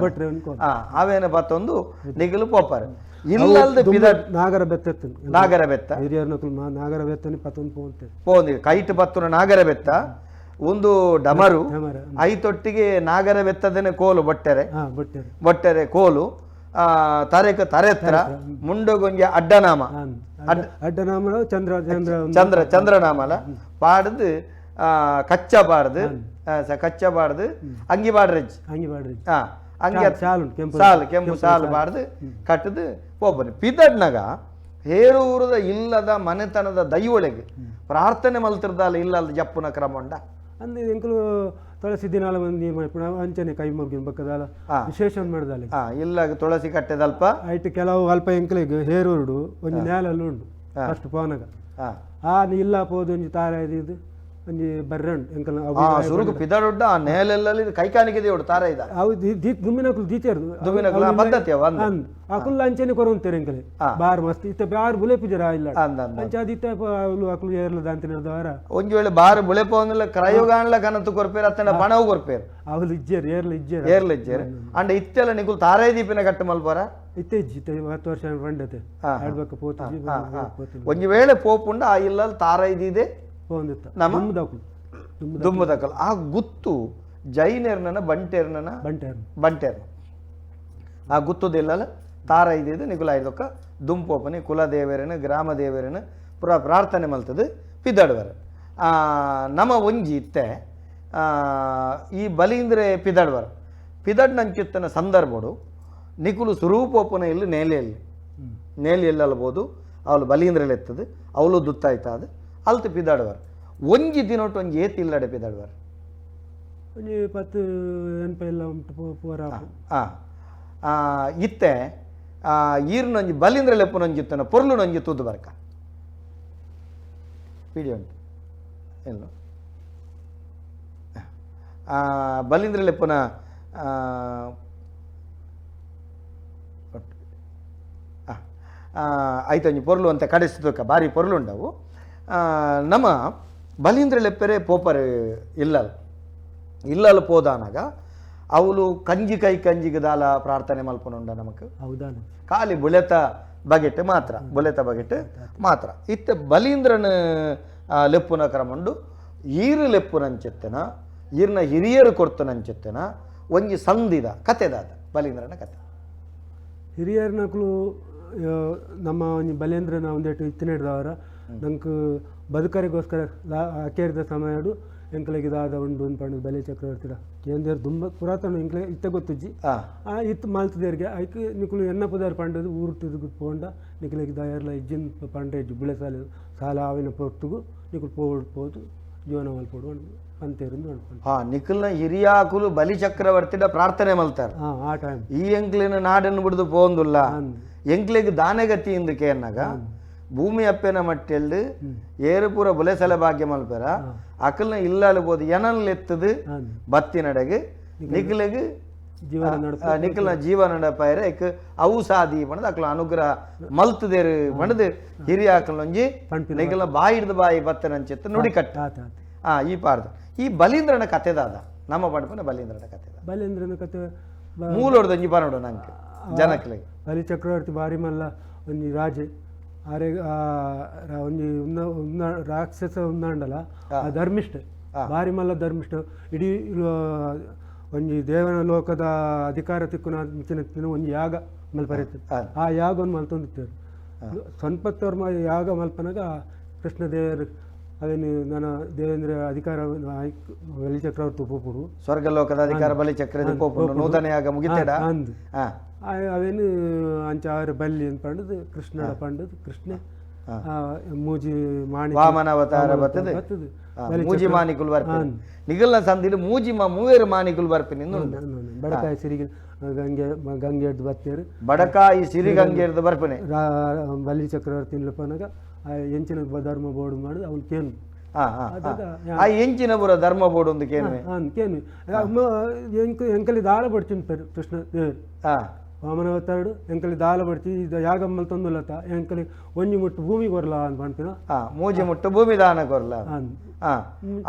ಅವೇನ ಬತ್ತೊಂದು ನಿಗಲು ಪೋಪಾರು ಇಲ್ಲಲ್ದು ಬಿದ. ನಾಗರ ಬೆತ್ತ. ನಾಗರ ಬೆತ್ತ. ಹಿರಿಯರ್ನಕುಲು ನಾಗರ ಬೆತ್ತನೆ ಪತ್ತೊಂದು ಪೋಂತೆ. ಪೋಂದು ಕೈಟ್ ಬತ್ತುನ ನಾಗರ ಬೆತ್ತ, ಒಂದು ಡಮರು, ಐತೊಟ್ಟಿಗೆ ನಾಗರ ಬೆತ್ತದನೆ ಕೋಲು ಬೊಟ್ಟೆರೆ, ಬೊಟ್ಟೆರೆ ಕೋಲು, ತರೆಕ ತರೆತ್ರ, ಮುಂಡಗೊಂಜಿ ಅಡ್ಡನಾಮ. ಅಡ್ಡನಾಮ ಚಂದ್ರ ಚಂದ್ರ ಚಂದ್ರ ಚಂದ್ರನಾಮಲ ಪಾಡ್ದು, ಕಚ್ಚ ಪಾಡ್ದು, ಕಚ್ಚ ಪಾಡ್ದು ಅಂಗಿ ಪಾಡ್ರೆಜ್ಜಿ. ಅಂಗಿ ಪಾಡ್ರೆಜ್ಜಿ. ಅಂಗಿ ಸಾಲು, ಕೆಂಪು ಸಾಲು ಪಾಡ್ದು ಕಟ್ಟದು ಪೋಪನೆ. ಪಿದಡ್ನಗ ಹೇರೂರದ ಇಲ್ಲದ ಮನೆತನದ ದೈವೊಳಗೆ ಪ್ರಾರ್ಥನೆ ಮಲ್ತಿರ್ದಾಲ ಇಲ್ಲದ ಜಪ್ಪುನ ಕ್ರಮ ಉಂಡ. ಅಂದ್ರೆ ಎಂಕುಲು ತುಳಸಿ ದಿನಾಲ ಒಂದು ನೀರು ಮಲ್ಪುನ ಅಂಚನೆ ಕೈ ಮುಗಿನ ಬಕ್ಕದಾಲ ವಿಶೇಷ ಮಾಡ್ದಾಲೆ. ಇಲ್ಲ ತುಳಸಿ ಕಟ್ಟೆದಲ್ಪ ಐಟ್ ಕೆಲವು ಅಲ್ಪ ಎಂಕಲೆಗ್ ಹೇರೂರುಡು ಒಂಜಿ ನೇಲಲ್ಲಿ ಉಂಡು ಫಸ್ಟ್ ಪೋನಗ. ಆ ಇಲ್ಲ ಪೋದು ಒಂಜಿ ತಾರ ಇದು ಒಂಜಿ ಬರ್ರೆ ಉಂಡು ಎಂಕಲ್ನ. ಸುರುಕು ಪಿದಡುಡ್ಡ ಆ ನೇಲೆಲ್ಲ ಕೈಕಾಣಿಕೆ ದೇವಡು ತಾರ ಇದ. ಅವು ದುಮ್ಮಿನಕುಲು ದೀತೇರು. ದುಮ್ಮಿನಕುಲು ಪದ್ಧತಿ ಅಕುಲು ಅಂಚನೆ ಕೊರೊಂತೇರು ಎಂಕಲೆ ಬಾರ್ ಮಸ್ತ್ ಇತ್ತ ಬಾರ್ ಬುಲೆಪುಜರ ಇಲ್ಲ ಅಂಚ ಅದಿತ್ತ ಅಕುಲು ಏರ್ಲ ದಾಂತಿನ ದ್ವಾರ. ಒಂಜಿ ವೇಳೆ ಬಾರ್ ಬುಲೆಪೋಂದಿಲ್ಲ ಕ್ರಯೋಗಾನ್ಲ ಕನತು ಕೊರ್ಪೇರು ಅತ್ತನ ಪಣವು ಕೊರ್ಪೇರು. ಅವಳು ಇಜ್ಜೇರು ಏರ್ಲ ಇಜ್ಜೇರು. ಏರ್ಲ ಇಜ್ಜೇರು. ಅಂಡ ಇತ್ತೆಲ್ಲ ನಿಕುಲು ತಾರೇ ದೀಪಿನ ಕಟ್ಟು ಮಲ್ಪರ. ಇತ್ತೆ ಇಜ್ಜಿ 10 ವರ್ಷ ಪಂಡತೆ ಆಡ್ಬೇಕ ಪೋತು. ಒಂಜಿ ವೇಳೆ ಪೋಪುಂಡ ಆ ಇಲ್ಲ ತಾರೈ ದೀದೆ ನಮ್ಮ ದುಮ್ಮದಕಲ್. ಆ ಗುತ್ತು ಜೈನೆರ್ನನ ಬಂಟೆರ್ನನ ಬಂಟೆರ್ನ ಆ ಗುತ್ತುದಿಲ್ಲಲ್ಲ ತಾರ ಇದ್ದಿದ್ದು ನಿಕುಲ ಐದೊಕ್ಕ ದುಂಪೋಪನಿ ಕುಲದೇವರನ ಗ್ರಾಮ ದೇವರನ ಪುರ ಪ್ರಾರ್ಥನೆ ಮಲ್ತದು ಪಿದಡ್ವರ. ನಮ್ಮ ಒಂಜಿ ಇತ್ತೆ ಈ ಬಲೀಂದ್ರೆ ಪಿದಡ್ವರ ಪಿದಡ್ನಂಚಿತ್ತನ ಸಂದರ್ಭಡು ನಿಕುಲು ಸುರೂಪೋಪನ ಇಲ್ಲಿ ನೇಲೆಯಲ್ಲಿ ನೇಲೆಯಲ್ಲಿ ಅಲ್ಬೋದು ಅವಳು ಬಲೀಂದ್ರಲ್ಲಿ ಎತ್ತದು ಅವಳು ದುತ್ತಾಯ್ತಾದ ಅಲ್ತು ಪಿದಾಡುವಾರ. ಒಂಜಿ ದಿನೊಟ್ಟು ಒಂಜಿ ಏತಿ ಇಲ್ಲಡೆ ಪಿದಾಡುವಾರ. ಒಂಜಿ 10 ಎನ್ಪ ಎಲ್ಲ ಉಂಟು ಪೋರ. ಇತ್ತೆ ಈರ್ನೊಂಜಿ ಬಲೀಂದ್ರ ಲೆಪ್ಪುನೊಂಜಿತ್ತನ ಪೊರ್ಲುನೊಂಜಿ ತೂದು ಬರ್ಕ ವಿಡಿಯೋ ಉಂಟು ಇಲ್ಲ. ಬಲೀಂದ್ರ ಲೆಪ್ಪುನ ಐತೊಂಜಿ ಪೊರ್ಲು ಅಂತ ಕಡಿಸ್ತಕ್ಕ ಭಾರಿ ಪೊರ್ಲುಂಡವು. ನಮ್ಮ ಬಲೀಂದ್ರ ಲೆಪ್ಪರೆ ಪೋಪರ್ ಇಲ್ಲಲ್ ಇಲ್ಲಲ್ ಪೋದಾನಾಗ ಅವಳು ಕಂಜಿ ಕೈ ಕಂಜಿಗೆ ದಾಲ ಪ್ರಾರ್ಥನೆ ಮಲ್ಪನುಂಡ ನಮಕ್. ಹೌದಾ? ಖಾಲಿ ಬುಲೆತ ಬಗೆಟ್ ಮಾತ್ರ, ಬುಲೆತ ಬಗೆಟ್ ಮಾತ್ರ. ಇತ್ತ ಬಲೀಂದ್ರನ ಲೆಪ್ಪುನ ಕ್ರಮಂಡು ಈರು ಲೆಪ್ಪುನಂಚೆತ್ತನ ಈರ್ನ ಹಿರಿಯರು ಕೊರ್ತನಂಚೆತ್ತನ ಒಂಜಿ ಸಂದಿದ ಕತೆದಾದ ಬಲೀಂದ್ರನ ಕತೆ. ಹಿರಿಯರ್ನಕುಲು ನಮ್ಮ ಒಂಜಿ ಬಲೇಂದ್ರನ ಒಂದೇಟು ಇತ್ತಿನೆಡ್ದವರ ನಂಗೆ ಬದುಕರಿಗೋಸ್ಕರ ಅಕೇರಿದ ಸಮಯಡು ಎಂಕಲೆಗೆ ದಾದ ಉಂಡು ಪಂಡ ಬಲಿ ಚಕ್ರವರ್ತಿಡ ಕೇಂದ್ರ ದುಂಬ ಪುರಾತನ ಎಂಕಲೆ ಇತ್ತ ಗೊತ್ತುಜ್ಜಿ ಆ ಇತ್ತು ಮಾಲ್ತದೇರ್ಗೆ ಐಕ್ ನಿಕುಲು ಎನ್ನ ಪುದಾರ್ ಪಂಡದು ಊರು ತಿರುಗು ಪೋಂಡ ನಿಕುಲೆಗೆ ದಾಯರ್ಲ ಇಜ್ಜಿನ್ ಪಂಡ್ರೆ ಬುಳೆ ಸಾಲ ಸಾಲ ಆವಿನ ಪೊರ್ತುಗು ನಿಕುಲು ಪೋಡು ಪೋದು ಜೀವನ ಮಲ್ಪೋಡು ಅಂತೇರಿಂದ. ಹಾ, ನಿಖಲ್ನ ಹಿರಿಯಾಕುಲು ಬಲಿ ಚಕ್ರವರ್ತಿಡ ಪ್ರಾರ್ಥನೆ ಮಲ್ತಾರೆ. ಆ ಟೈಮ್ ಈ ಎಂಕ್ಲಿನ ನಾಡನ್ನು ಬಿಡ್ದು ಪೋಂದುಲ್ಲ ಎಂಕ್ಲೆಗ್ ದಾನೆಗತಿ ಇಂದು ಕೇನ್ನಾಗ ಭೂಮಿ ಅಪ್ಪೆನ ಮಟ್ಟೆಲ್ದು ಏರು ಪೂರ ಬುಲೆಸಲ ಭಾಗ್ಯ ಮಲ್ಪೆರ ಅಕಲ್ನ ಇಲ್ಲಾಲು ಬೋದು ಎನಲ್ ಎತ್ತದು ಬತ್ತಿನಡೆಗೆ ನಿಖಲೆಗ್ ನಿಖಲ್ನ ಜೀವನ ನಡಪಾಯರೆ ಇಕ್ ಅವು ಸಾದಿ ಪಂಡದು ಅಕ್ಲ ಅನುಗ್ರಹ ಮಲ್ತದೇರು ಪಂಡದು ಹಿರಿಯ ಅಕಲ್ನೊಂಜಿ ನಿಖಲ್ನ ಬಾಯಿ ಹಿಡ್ದು ಬಾಯಿ ಬತ್ತನಂಚಿತ್ತು ನುಡಿ ಕಟ್ಟ. ಈ ಪಾರ್ದ ಈ ಬಲೀಂದ್ರನ ಕತೆದಾದ ನಮ್ಮ ಪಂಡಪನ ಬಲೀಂದ್ರನ ಕತೆ. ಬಲೀಂದ್ರನ ಕತೆ ಮೂಲೊಡ್ದೊಂಜಿ ಪನೋಡು ನಂಗೆ ಜನಕ್ಲೆ. ಬಲಿ ಚಕ್ರವರ್ತಿ ಬಾರಿ ಮಲ್ಲ ಒಂಜಿ ರಾಜೆ ಆರೆ ಒಂಜಿ ರಾಕ್ಷಸ ಉನ್ನಾಂಡಲ ಆ ಧರ್ಮಿಷ್ಠ ಬಾರಿ ಮಲ್ಲ ಧರ್ಮಿಷ್ಠ ಇಡೀ ಒಂಜಿ ದೇವನ ಲೋಕದ ಅಧಿಕಾರ ತಿಕ್ಕುನ ಮಿಚಿನ ಒಂಜಿ ಯಾಗ ಮಲ್ಪರಿತ್ತು. ಆ ಯಾಗವನ್ನು ಮಲ್ತೊಂದಿತ್ತೇರು ಸಂಪತ್ತವ್ರ ಯಾಗ ಮಲ್ಪನಾಗ ಕೃಷ್ಣದೇವರು ಅವೇನು ನನ್ನ ದೇವೇಂದ್ರ ಅಧಿಕಾರ ಬಲಿ ಚಕ್ರವರ್ತಿ ಪೋಪುಡು ಸ್ವರ್ಗಲೋಕದ ಅಧಿಕಾರ ಬಲಿ ಚಕ್ರವರ್ತಿ ಪೋಪುಡು ನೂತನ ಯಾಗ ಮುಗಿತೇಡ ಅಂದು ಅವೇನು ಅಂಚ ಆರು ಬಲ್ಲಿ ಅಂತ ಪಂಡದು ಕೃಷ್ಣನ ಪಂಡದು ಕೃಷ್ಣ ಮೂಜಿ ಮಾಣಿ ವಾಮನ ಅವತಾರ ಬರ್ತದೆ ಬರ್ತದೆ ಮೂಜಿ ಮಾನಿಕುಲು ಬರ್ಪಿನಿ ನಿಗಲ್ನ ಸಂದಿಡು ಮೂಜಿ ಮೂವೇರು ಮಾನಿಕುಲು ಬರ್ಪಿನಿ ಬಡಕಾಯಿ ಸಿರಿಗೆ ಗಂಗೆ ಗಂಗೆ ಹಿಡ್ದು ಬತ್ತೇರು ಬಡಕಾಯಿ ಸಿರಿ ಗಂಗೆ ಹಿಡ್ದು ಬರ್ಪಿನಿ ಬಲಿ ಚಕ್ರವರ್ತಿ ಪನಗ ಎಂಚಿನ ಧರ್ಮ ಬೋರ್ಡ್ ಮಾಡುದು ಅವ್ನು ಕೇನು ಹಾ ಹಾ ಅದಾಗ ಆ ಎಂಚಿನ ಪೂರ ಧರ್ಮ ಬೋಡು ಒಂದು ಕೇನುವೆ. ಕೇನು ಎಂಕಲಿ ದಾಲ ಬಡ್ಚಿನ ಪೇರು ಕೃಷ್ಣ ದೇವರು. ವಾಮನ ಅವತಾರಡು ಎಂಕಲಿ ದಾಲ ಬಡ್ಚಿ ಇದು ಯಾಗಮ್ಮಲ್ ತಂದುಲತ ಎಂಕಲಿ ಒಂಜಿ ಮುಟ್ಟು ಭೂಮಿ ಕೊರ್ಲ ಅಂತ ಪನ್ಪಿನ. ಮೂಜಿ ಮುಟ್ಟು ಭೂಮಿ ದಾನ ಕೊರ್ಲ.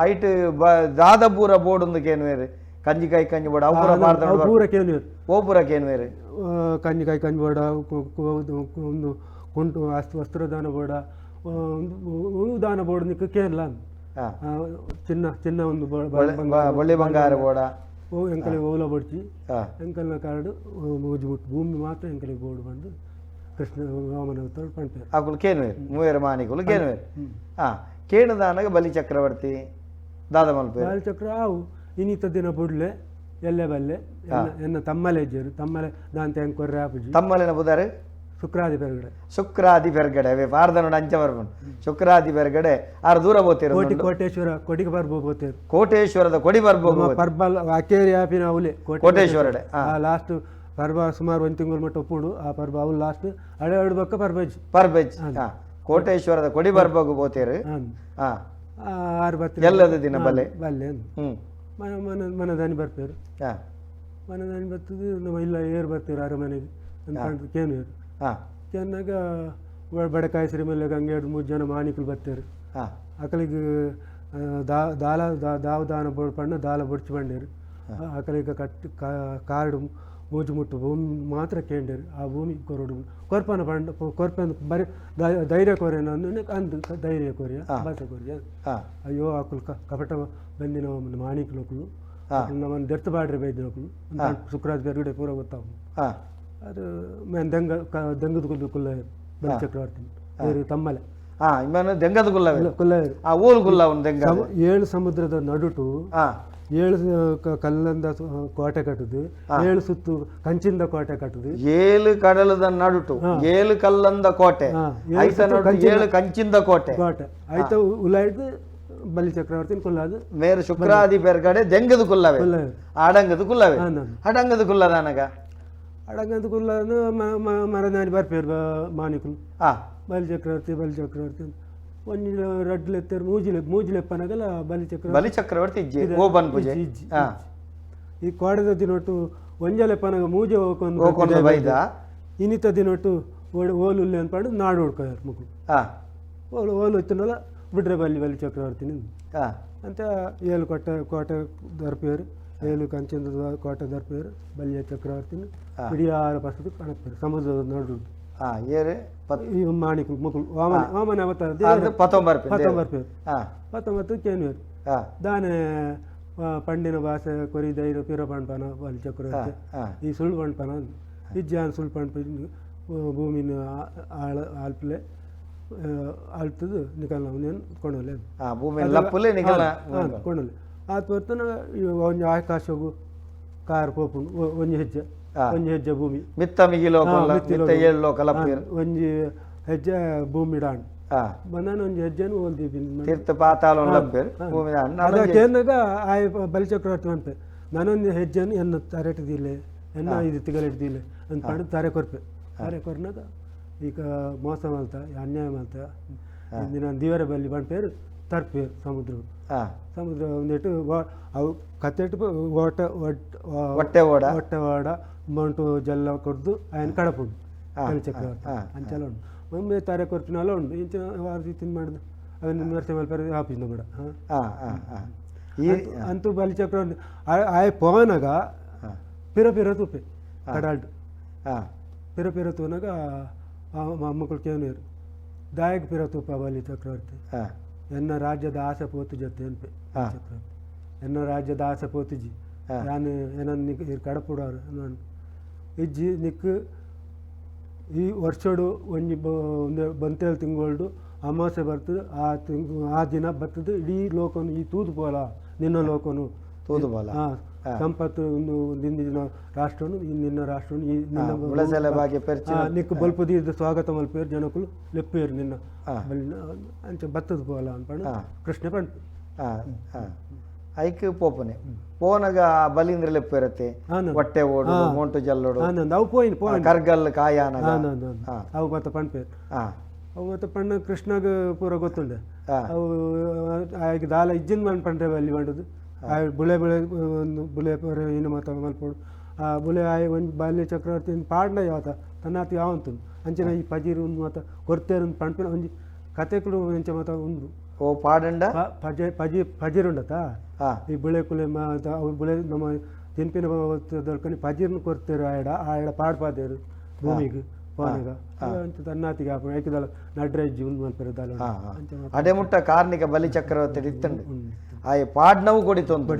ಐಟ್ ದಾದ ಪೂರ ಬೋಡೊಂದು ಕೇನುವೇರು, ಕಂಜಿಕಾಯಿ ಕಂಜಿ ಬೋಡ ಅವು ಪೂರ ಪಾಡ್ದನ. ಪೂರ ಕೇನುವೇರು. ಓ ಪೂರ ಕೇನುವೇರು? ಕಂಜಿಕಾಯಿ ಕಂಜಿ ಬೋಡ, ಒಂದು ಕುಂಟು ವಸ್ತ್ರದಾನ ಬೋಡ, ಒಂದು ದಾನ ಬೋಡ ನಿಕ್ಕ ಕೇನ್ಲ. ಚಿನ್ನ ಚಿನ್ನ ಒಂದು ಬೊಳ್ಳಿ ಬಂಗಾರ ಬೋಡ. ಓ ಎಂಕಲಿ ಓಲ ಬಡ್ಚಿ ಎಂಕಲ್ನ ಕಾರ್ಡ್ ಮೂಜಿ ಮುಟ್ಟು ಭೂಮಿ ಮಾತ್ರ ಎಂಕಲಿ ಬೋರ್ಡ್ ಬಂದು ಕೃಷ್ಣ ವಾಮನ ಅವತಾರ ಪನ್ಪೇರು. ಅಕುಲು ಕೇನುವೇರು, ಮೂವೇರು ಮಾನಿಕುಲು ಕೇನುವೇರು. ಕೇಣುದಾನಗ ಬಲಿ ಚಕ್ರವರ್ತಿ ದಾದ ಮಲ್ಪೇರು. ಬಲಿ ಚಕ್ರ ಆವು ಇನ್ನಿತ ದಿನ ಬುಡ್ಲೆ ಎಲ್ಲೆ ಬಲ್ಲೆ ಎನ್ನ ತಮ್ಮಲೆ ಇಜ್ಜೇರು ತಮ್ಮಲೆ ದಾಂತೆ ಹೆಂಗ್ ಕೊರ್ರೆ ಆಪುಜಿ. ತಮ್ಮಲೆನ ಬುದಾರು? ಶುಕ್ರಾದಿ ಪೆರ್ಗಡೆ. ಶುಕ್ರಾದಿ ಪೆರ್ಗಡೆ ಅವೇ ಪಾರ್ದನೋಡ ಅಂಚ ಬರ್ಪುಂಡು. ಶುಕ್ರಾದಿ ಪೆರ್ಗಡೆ ಆರು ದೂರ ಪೋತೇರು. ಕೋಟಿ ಕೋಟೇಶ್ವರ ಕೊಡಿಗೆ ಬರ್ಬೋ ಪೋತೇರು. ಕೋಟೇಶ್ವರದ ಕೊಡಿ ಬರ್ಬೋ. ಪರ್ಬಲ್ ಅಕೇರಿ ಆಪಿನ ಅವಲೆ. ಕೋಟೇಶ್ವರಡೆ. ಆ ಲಾಸ್ಟ್ ಪರ್ಬ ಸುಮಾರು ಒಂದು ತಿಂಗಳು ಮಟ್ಟ ಒಪ್ಪುಂಡು ಆ ಪರ್ಬ ಅವು ಲಾಸ್ಟ್ ಅಡೆ ಎರಡು ಬಕ್ಕ ಪರ್ಬಜ್. ಪರ್ಬೆಜ್. ಕೋಟೇಶ್ವರದ ಕೊಡಿ ಬರ್ಬೋಗು ಪೋತೇರು. ಆರು ಬತ್ತ ಎಲ್ಲದ ದಿನ ಬಲ್ಲೆ. ಬಲ್ಲೆ ಮನ ಮನ ಮನದಾನಿ ಬರ್ಪೇರು. ಮನದಾನಿ ಬರ್ತದೆ ನಮ್ಮ ಇಲ್ಲ ಏರು ಬರ್ತೀರ ಅರಮನೆಗೆ ಅಂತ ಕೇನು. ಕೇನ್ನಾಗ ಬಡಕಾಯಿ ಶ್ರೀಮಲ್ಲೆ ಗಂಗೆ ಎರಡು ಮೂರು ಜನ ಮಾಣಿಕಲು ಬರ್ತಾರೆ. ಅಕಲಿಗೆ ದಾಲ ದಾವ ದಾನ ಬೋಡ್ ಪಣ್ಣ ದಾಲ ಬೊಡ್ಚಿ ಬಂಡೇರು. ಅಕಲಿಗೆ ಕಟ್ ಕಾರ್ಡ್ ಮೂಜು ಮುಟ್ಟು ಭೂಮಿ ಮಾತ್ರ ಕೇಂಡೇರು. ಆ ಭೂಮಿ ಕೊರಡು ಕೊರ್ಪನ ಪಂಡ ಕೊರ್ಪನ ಬರಿ ಧೈರ್ಯ ಕೊರೆನ ಅಂದು ಧೈರ್ಯ ಕೊರಿಯ ಭಾಷೆ ಕೊರಿಯ. ಅಯ್ಯೋ ಅಕುಲು ಕಪಟ ಬಂದಿನ ಮಾಣಿಕಲೊಕುಲು ನಮ್ಮನ್ನು ದೆರ್ತು ಬಾಡ್ರೆ ಬೈದಿನಕುಲು ಶುಕ್ರಾಜ್ ಬೇರ್ಗಡೆ ಪೂರ ಗೊತ್ತಾವು. ಅದು ಮೇನ್ ದೆಂಗ ದೆಂಗದ ಕುಲ್ಲು ಕುಲ್ಲ ಬಲಿ ಚಕ್ರವರ್ತಿ ಬೇರೆ ತಮ್ಮಲೆ. ಇಮ್ಮನು ದೆಂಗದ ಕುಲ್ಲವೇ? ಕುಲ್ಲ. ಆ ಊರು ಕುಲ್ಲ ಅವನು ದೆಂಗ. ಏಳು ಸಮುದ್ರದ ನಡುಟು ಏಳು ಕಲ್ಲಂದ ಕೋಟೆ ಕಟ್ಟುದು, ಏಳು ಸುತ್ತು ಕಂಚಿಂದ ಕೋಟೆ ಕಟ್ಟುದು. ಏಳು ಕಡಲದ ನಡುಟು ಏಳು ಕಲ್ಲಂದ ಕೋಟೆ, ಐತ ನಡು ಏಳು ಕಂಚಿಂದ ಕೋಟೆ. ಕೋಟೆ ಐತ ಉಲಾಯ್ದು ಬಲಿ ಚಕ್ರವರ್ತಿನ ಕುಲ್ಲಾದು. ಮೇರು ಶುಕ್ರಾದಿ ಪೆರ್ಗಡೆ ದೆಂಗದ ಕುಲ್ಲವೇ, ಅಡಂಗದ ಕುಲ್ಲವೇ. ಅಡಂಗದ ಕುಲ್ಲದಾನಗ ಅಡಂಗದ ಕುಲ್ಲನ ಮರದಾನಿ ಬರ್ಪೇರು ಮಾಣಿಕುಲು. ಬಲಿ ಚಕ್ರವರ್ತಿ ಬಲಿ ಚಕ್ರವರ್ತಿ ಒಂಜಿ ರಡ್ಡ್ ಎತ್ತೇರು ಮೂಜಿಲೆ ಮೂಜಿಲೆಪ್ಪನಗಲ ಬಲಿ ಚಕ್ರವರ್ತಿ ಬಲಿ ಚಕ್ರವರ್ತಿ ಇಜ್ಜಿ ಓ ಬನ್ ಪೂಜೆ. ಇಜ್ಜಿ. ಈ ಕೋಡದ ದಿನೊಟ್ಟು ಒಂಜಲೆಪ್ಪನಗ ಮೂಜೆ ಹೋಕೊಂಡು ಬೈದ ಇನ್ನಿತ ದಿನೊಟ್ಟು ಓಲು ಉಲ್ಲೆ ಅನ್ಪಾಡು ನಾಡು ಹುಡ್ಕೋಯಾರ ಮಕ್ಕಳು. ಓಲು ಓಲು ಇತ್ತನಲ್ಲ ಬಿಡ್ರೆ ಬಲಿ ಬಲಿ ಚಕ್ರವರ್ತಿನಿ ಅಂತ ಏಳು ಕೊಟ್ಟೆ ಕೋಟೆ ದರ್ಪೇರು, ಏಳು ಕಂಚಿಂದ ಕೋಟೆ ದರ್ಪೇರು ಬಲಿಯ ಚಕ್ರವರ್ತಿನ ಇಡೀ ಆರು ಪಸದು ಕಣಪೇರು ಸಮುದ್ರದ ನಡು. ಏರು ಈ ಮಾಣಿಕುಲು ಮಕ್ಕಳು ವಾಮನ ವಾಮನ ಅವತಾರ ಪತ್ತೊಂಬರ್ಪೇರು ಪತ್ತೊಂಬರ್ಪೇರು ಪತ್ತೊಂಬತ್ತು ಕೇನುವೇರು. ದಾನೆ ಪಂಡಿನ ಭಾಷೆ ಕೊರಿ ಧೈರ್ಯ ಪಿರ ಪಂಪನ ಬಲಿ ಚಕ್ರವರ್ತಿ ಈ ಸುಳ್ಳು ಪಂಪನ ಇಜ್ಜಾನ್ ಸುಳ್ಳು ಪಂಪ ಭೂಮಿನ ಆಳ ಆಲ್ಪಲೆ ಆಳ್ತದು ನಿಕಲ್ನ ಅವನೇನು ಕೊಂಡೋಲೆ ಭೂಮಿ ಲಪ್ಪುಲೆ ನಿಕಲ್ನ ಕೊಂಡೋಲೆ ಆತ್ ಬರ್ತನ ಒಂಜಿ ಆಕಾಶಗು ಕಾರ್ ಪೋಪುಂಡು ಒಂಜಿ ಹೆಜ್ಜೆ ಒಂಜಿ ಹೆಜ್ಜೆ ಭೂಮಿ ಮಿತ್ತ ಮಿಗಿ ಲೋಕ ಮಿತ್ತ ಏಳು ಲೋಕ ಲಪ್ಪೇರು ಒಂಜಿ ಹೆಜ್ಜೆ ಭೂಮಿ ಡಾಂಡ್ ಬಂದಾನ ಒಂಜಿ ಹೆಜ್ಜೆನು ಓಲ್ದಿ ತೀರ್ಥ ಪಾತಾಳ ಲಪ್ಪೇರು ಭೂಮಿ ದಾಂಡ್. ಕೇಂದಾಗ ಆಯ್ ಬಲಿಚಕ್ರವರ್ತಿ ಅನ್ಪೆ ನಾನೊಂದು ಹೆಜ್ಜೆನು ಎನ್ನ ತರೆಟದಿಲ್ಲ ಎನ್ನ ಇದು ತಿಗಲೆಡ್ದಿಲ್ಲ ಅಂತ ಪಂಡು ತಾರೆ ಕೊರ್ಪೆ. ತಾರೆ ಕೊರ್ನಾಗ ಈಗ ಮೋಸ ಮಲ್ತ ಅನ್ಯಾಯ ಮಲ್ತ ನಾನು ದಿವರ ಬಲ್ಲಿ ಬಂಪೇರು ತರ್ಪೇರು ಸಮುದ್ರ ಸಮುದ್ರ ಒಂದಿಟ್ಟು ಅವು ಕತ್ತೆಟ್ಟು ಓಟ ಹೊಟ್ಟೆ ಓಡ ಹೊಟ್ಟೆ ಓಡ ಮಂಟು ಜಲ್ಲ ಕೊಡ್ದು ఆయన ಕಡಪುಂಡು ಬಲಿಚಕ್ರವರ್ತಿ ಅಂಚಲ ಉಂಡು. ಒಮ್ಮೆ ತಾರೆ ಕೊರ್ಪಿನಲ್ಲ ಉಂಡು ಇಂಚಿನ ವಾರ ತಿನ್ ಮಾಡುದು ಅವನ್ನ ನರಸಿಂಹ ಮಲ್ಪರೆ ಆಫೀಸ್ನ ಕೂಡ. ಅಂತೂ ಬಲಿಚಕ್ರವರ್ತಿ ಆಯ್ ಪೋನಗ ಪಿರ ಪಿರ ತೂಪೆ ಕಡಾಲ್ಡು ಪಿರ ಪಿರ ತೂನಾಗ ಮಕ್ಕಳು ಕೇನೇರು ದಾಯಕ ಪಿರ ತೂಪ ಬಲಿ ಚಕ್ರವರ್ತಿ ಎನ್ನ ರಾಜ್ಯದ ಆಸೆ ಪೋತು ಜೊತೆ ಅನ್ಪೆ ಚಕ್ರವರ್ತಿ ಎನ್ನ ರಾಜ್ಯದ ಆಸೆ ಪೋತುಜಿ ಯಾನು ಏನನ್ನ ನಿಕ್ ಕಡಪುಡಾರು ಇಜ್ಜಿ ನಿಕ್ ಈ ವರ್ಷಡು ಒಂಜಿ ಬಂತೇಳು ತಿಂಗಳ್ಡು ಅಮಾವಾಸ್ಯೆ ಬರ್ತದೆ ಆ ತಿಂಗ್ ಆ ದಿನ ಬರ್ತದೆ ಇಡೀ ಲೋಕನು ಈ ತೂದು ಪೋಲ ನಿನ್ನ ಲೋಕನು ತೂದು ಪೋಲ ಸಂಪತ್ತು ಒಂದು ನಿನ್ನ ರಾಷ್ಟ್ರನು ನಿನ್ನ ರಾಷ್ಟ್ರನು ಈ ನಿನ್ನ ನಿಕ್ಕು ಬಲ್ಪು ದೀರ್ದ ಸ್ವಾಗತ ಮಲ್ಪೇರು ಜನಕುಲು ಲೆಪ್ಪೇರು ನಿನ್ನ ಅಂಚ ಬತ್ತದ ಪೋಲ ಅನ್ಪಂಡು ಕೃಷ್ಣ ಪಂಡು. ಐಕ್ ಪೋಪನೆ ಪೋನಗ ಬಲಿಂದ್ರ ಲೆಪ್ಪೇರತ್ತೆ ಹೊಟ್ಟೆ ಓಡು ಮೋಂಟು ಜಲ್ಲೋಡು ಅವು ಪೋಯಿನ್ ಪೋಯಿನ್ ಕರ್ಗಲ್ ಕಾಯಾನಗ ಅವು ಮತ್ತ ಪಂಪೇರು. ಅವು ಮತ್ತು ಪಣ್ಣ ಕೃಷ್ಣಗ್ ಪೂರ ಗೊತ್ತುಂಡೆ. ಆ. ಅವು ಆಯ್ಕೆ ದಾಲ ಇಜ್ಜಿನ ಮನ್ ಪಂಡ್ರೆ ಅಲ್ಲಿ ಪಂಡದು ಆಯ್ ಬುಳೆ ಬುಳೆ ಒಂದು ಬುಳೆ ಪೂರ ಏನು ಮಾತ ಮಲ್ಪೊಡು. ಆ ಬುಳೆ ಆಯ್ ಒಂಜಿ ಬಾಲ್ಯ ಚಕ್ರವರ್ತಿ ಪಾಡ್ನ ಯಾವತ ತನ್ನಾತಿ ಯಾವಂತುಂಡು ಅಂಚಿನ ಈ ಪಜಿರು ಒಂದು ಮಾತ ಕೊರ್ತೇರು ಪಣ್ಪಿನ ಒಂಜಿ ಕತೆಕುಲು ಎಂಚ ಮಾತ ಉಂಡು. ಓ ಪಾಡಂಡ ಪಜೆ ಪಜಿ ಪಜಿರುಂಡತ. ಈ ಬುಳೆ ಕುಲೆ ಮಾತ ಅವು ಬುಳೆ ನಮ್ಮ ತಿನ್ಪಿನ ದೊಡ್ಕನಿ ಪಜಿರ್ನ ಕೊರ್ತೇರು ಆಯಡ ಆಯಡ ಪಾಡ್ಪಾದೇರು ಭೂಮಿಗೆ ಪೋನಗ ಅಂಚ ತನ್ನಾತಿಗೆ ಆಪುಂಡು ಐಕೆ ದಾಲ ನಡ್ರೆ ಇಜ್ಜಿ ಉಂದು ಮಲ್ಪೆರೆ ದಾಲ. ಆ, ಆ. ಅಂಚ ಮಾತ ಅಡೆ ಮುಟ್ಟ ಕಾರ್ನಿಕ ಬಲಿ ಚಕ್ರವರ್ತಿ ಇತ್ತಂಡು. ಉಂಡು. ಆಯ್ ಪಾಡ್ನವು ಕೊಡಿತೊಂದು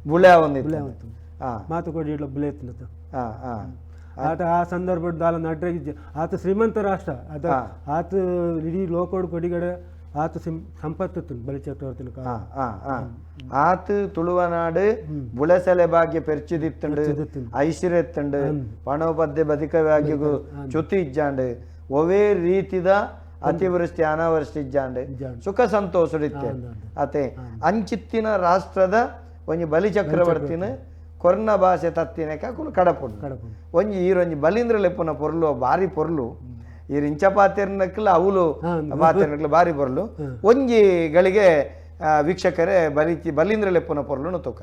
ಬುಳೆ ಒಂದಿತ್ತು. ಉಂಟು. ಆ ಮಾತು ಕೊಡಿ ಇಡ್ಲ ಬುಳೆ ಇತ್ತಂತ. ಆ ಆ ಆತ ಆ ಸಂದರ್ಭಡ್ ದಾಲ ನಡ್ರೆ ಇಜ್ಜಿ. ಆತ ಶ್ರೀಮಂತ ರಾಷ್ಟ್ರ ಅದ. ಆತ ಇಡೀ ಲೋಕೋಡು ಕೊಡಿಗಡೆ ಆತ ಸಿಂ ಸಂಪತ್ತು ಬಲಿ ಚಕ್ರವರ್ತಿನ ಕಾಲ. ಆ, ಆ, ಆ. ಆತ್ ತುಳುವನಾಡು ಬುಳೆಸಲೆ ಭಾಗ್ಯ ಪೆರ್ಚಿದಿತ್ತಂಡು. ಪೆರ್ಚಿದಿತ್ತುಂಡು. ಐಶ್ವರ್ಯತ್ತಂಡು ಪಣೋಪದ್ಯ ಬದಿಕ ಭಾಗ್ಯಗು ಚ್ಯುತಿ ಇಜ್ಜಾಂಡು, ಒವೇ ರೀತಿದ ಅತಿವೃಷ್ಟಿ ಅನಾವೃಷ್ಟಿ ಇಜ್ಜಾಂಡು. ಇಜ್ಜಾಂಡ್. ಸುಖ ಸಂತೋಷಡಿತ್ತೆ. ಅಂದ್ ಅಂದ್. ಅತೆ ಅಂಚಿತ್ತಿನ ರಾಷ್ಟ್ರದ ಒಂಜಿ ಬಲಿ ಚಕ್ರವರ್ತಿನ ಕೊರ್ನ ಭಾಷೆ ತತ್ತಿನಕ ಅಕುಲು ಕಡಪುಂಡು. ಕಡಪುಂಡು. ಒಂಜಿ ಈರೊಂಜಿ ಬಲೀಂದ್ರ ಲೆಪ್ಪುನ ಪೊರ್ಲು ಬಾರಿ ಪೊರ್ಲು. ಈರ್ ಇಂಚ ಪಾತೆರ್ನಕ್ಲ ಅವುಲು ಪಾತೆರ್ನಕ್ಲ ಬಾರಿ ಪೊರ್ಲು. ಒಂಜಿ ಗಳಿಗೆ ವೀಕ್ಷಕರೇ ಬಲಿ ಬಲೀಂದ್ರ ಲೆಪ್ಪುನ ಪೊರ್ಲುನು ತುಕ.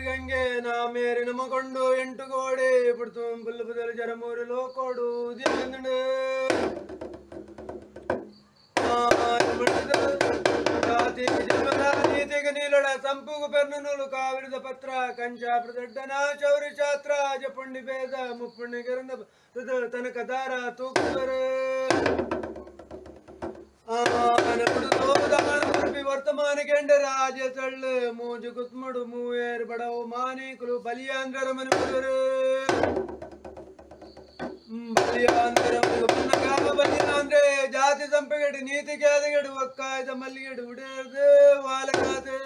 ಗಂಗೆ ನಾಮೇರಿ ನಮಗೊಂಡು ಎಂಟು ಗೋಡೆ ಪುಡ್ತು ಬುಲ್ಲು ಬದಲು ಜರಮೂರು ಲೋಕೋಡು ನೀಲಡ ಸಂಪುಗು ಪೆರ್ನೂಲು ಕಾವಿರದ ಪತ್ರ ಕಂಚಾಪುರ ದಡ್ಡನ ಚೌರಿ ಛಾತ್ರ ಜಪುಂಡಿ ಭೇದ ಮುಪ್ಪುಣ್ಣಿ ಗಿರಂದ ತನಕ ದಾರ ತೂಕುವರು ವರ್ತಮಾನ ಕೆಂಡ ರಾಜ ತಳ್ಳು ಮೂಜು ಕುತ್ಮುಡು ಮೂವೇರು ಬಡವು ಮಾನಿಕುಲು ಬಲಿಯಾಂದ್ರ ಮನುವರು ಬಲಿಯಾಂದ್ರ ಬಲಿಯಾಂದ್ರೆ ಜಾತಿ ಸಂಪೆಗಡು ನೀತಿ ಕ್ಯಾದಗಡು ಒಕ್ಕಾಯದ ಮಲ್ಲಿಗೆಡು ಉಡೇರ್ದು ವಾಲಕಾತೆ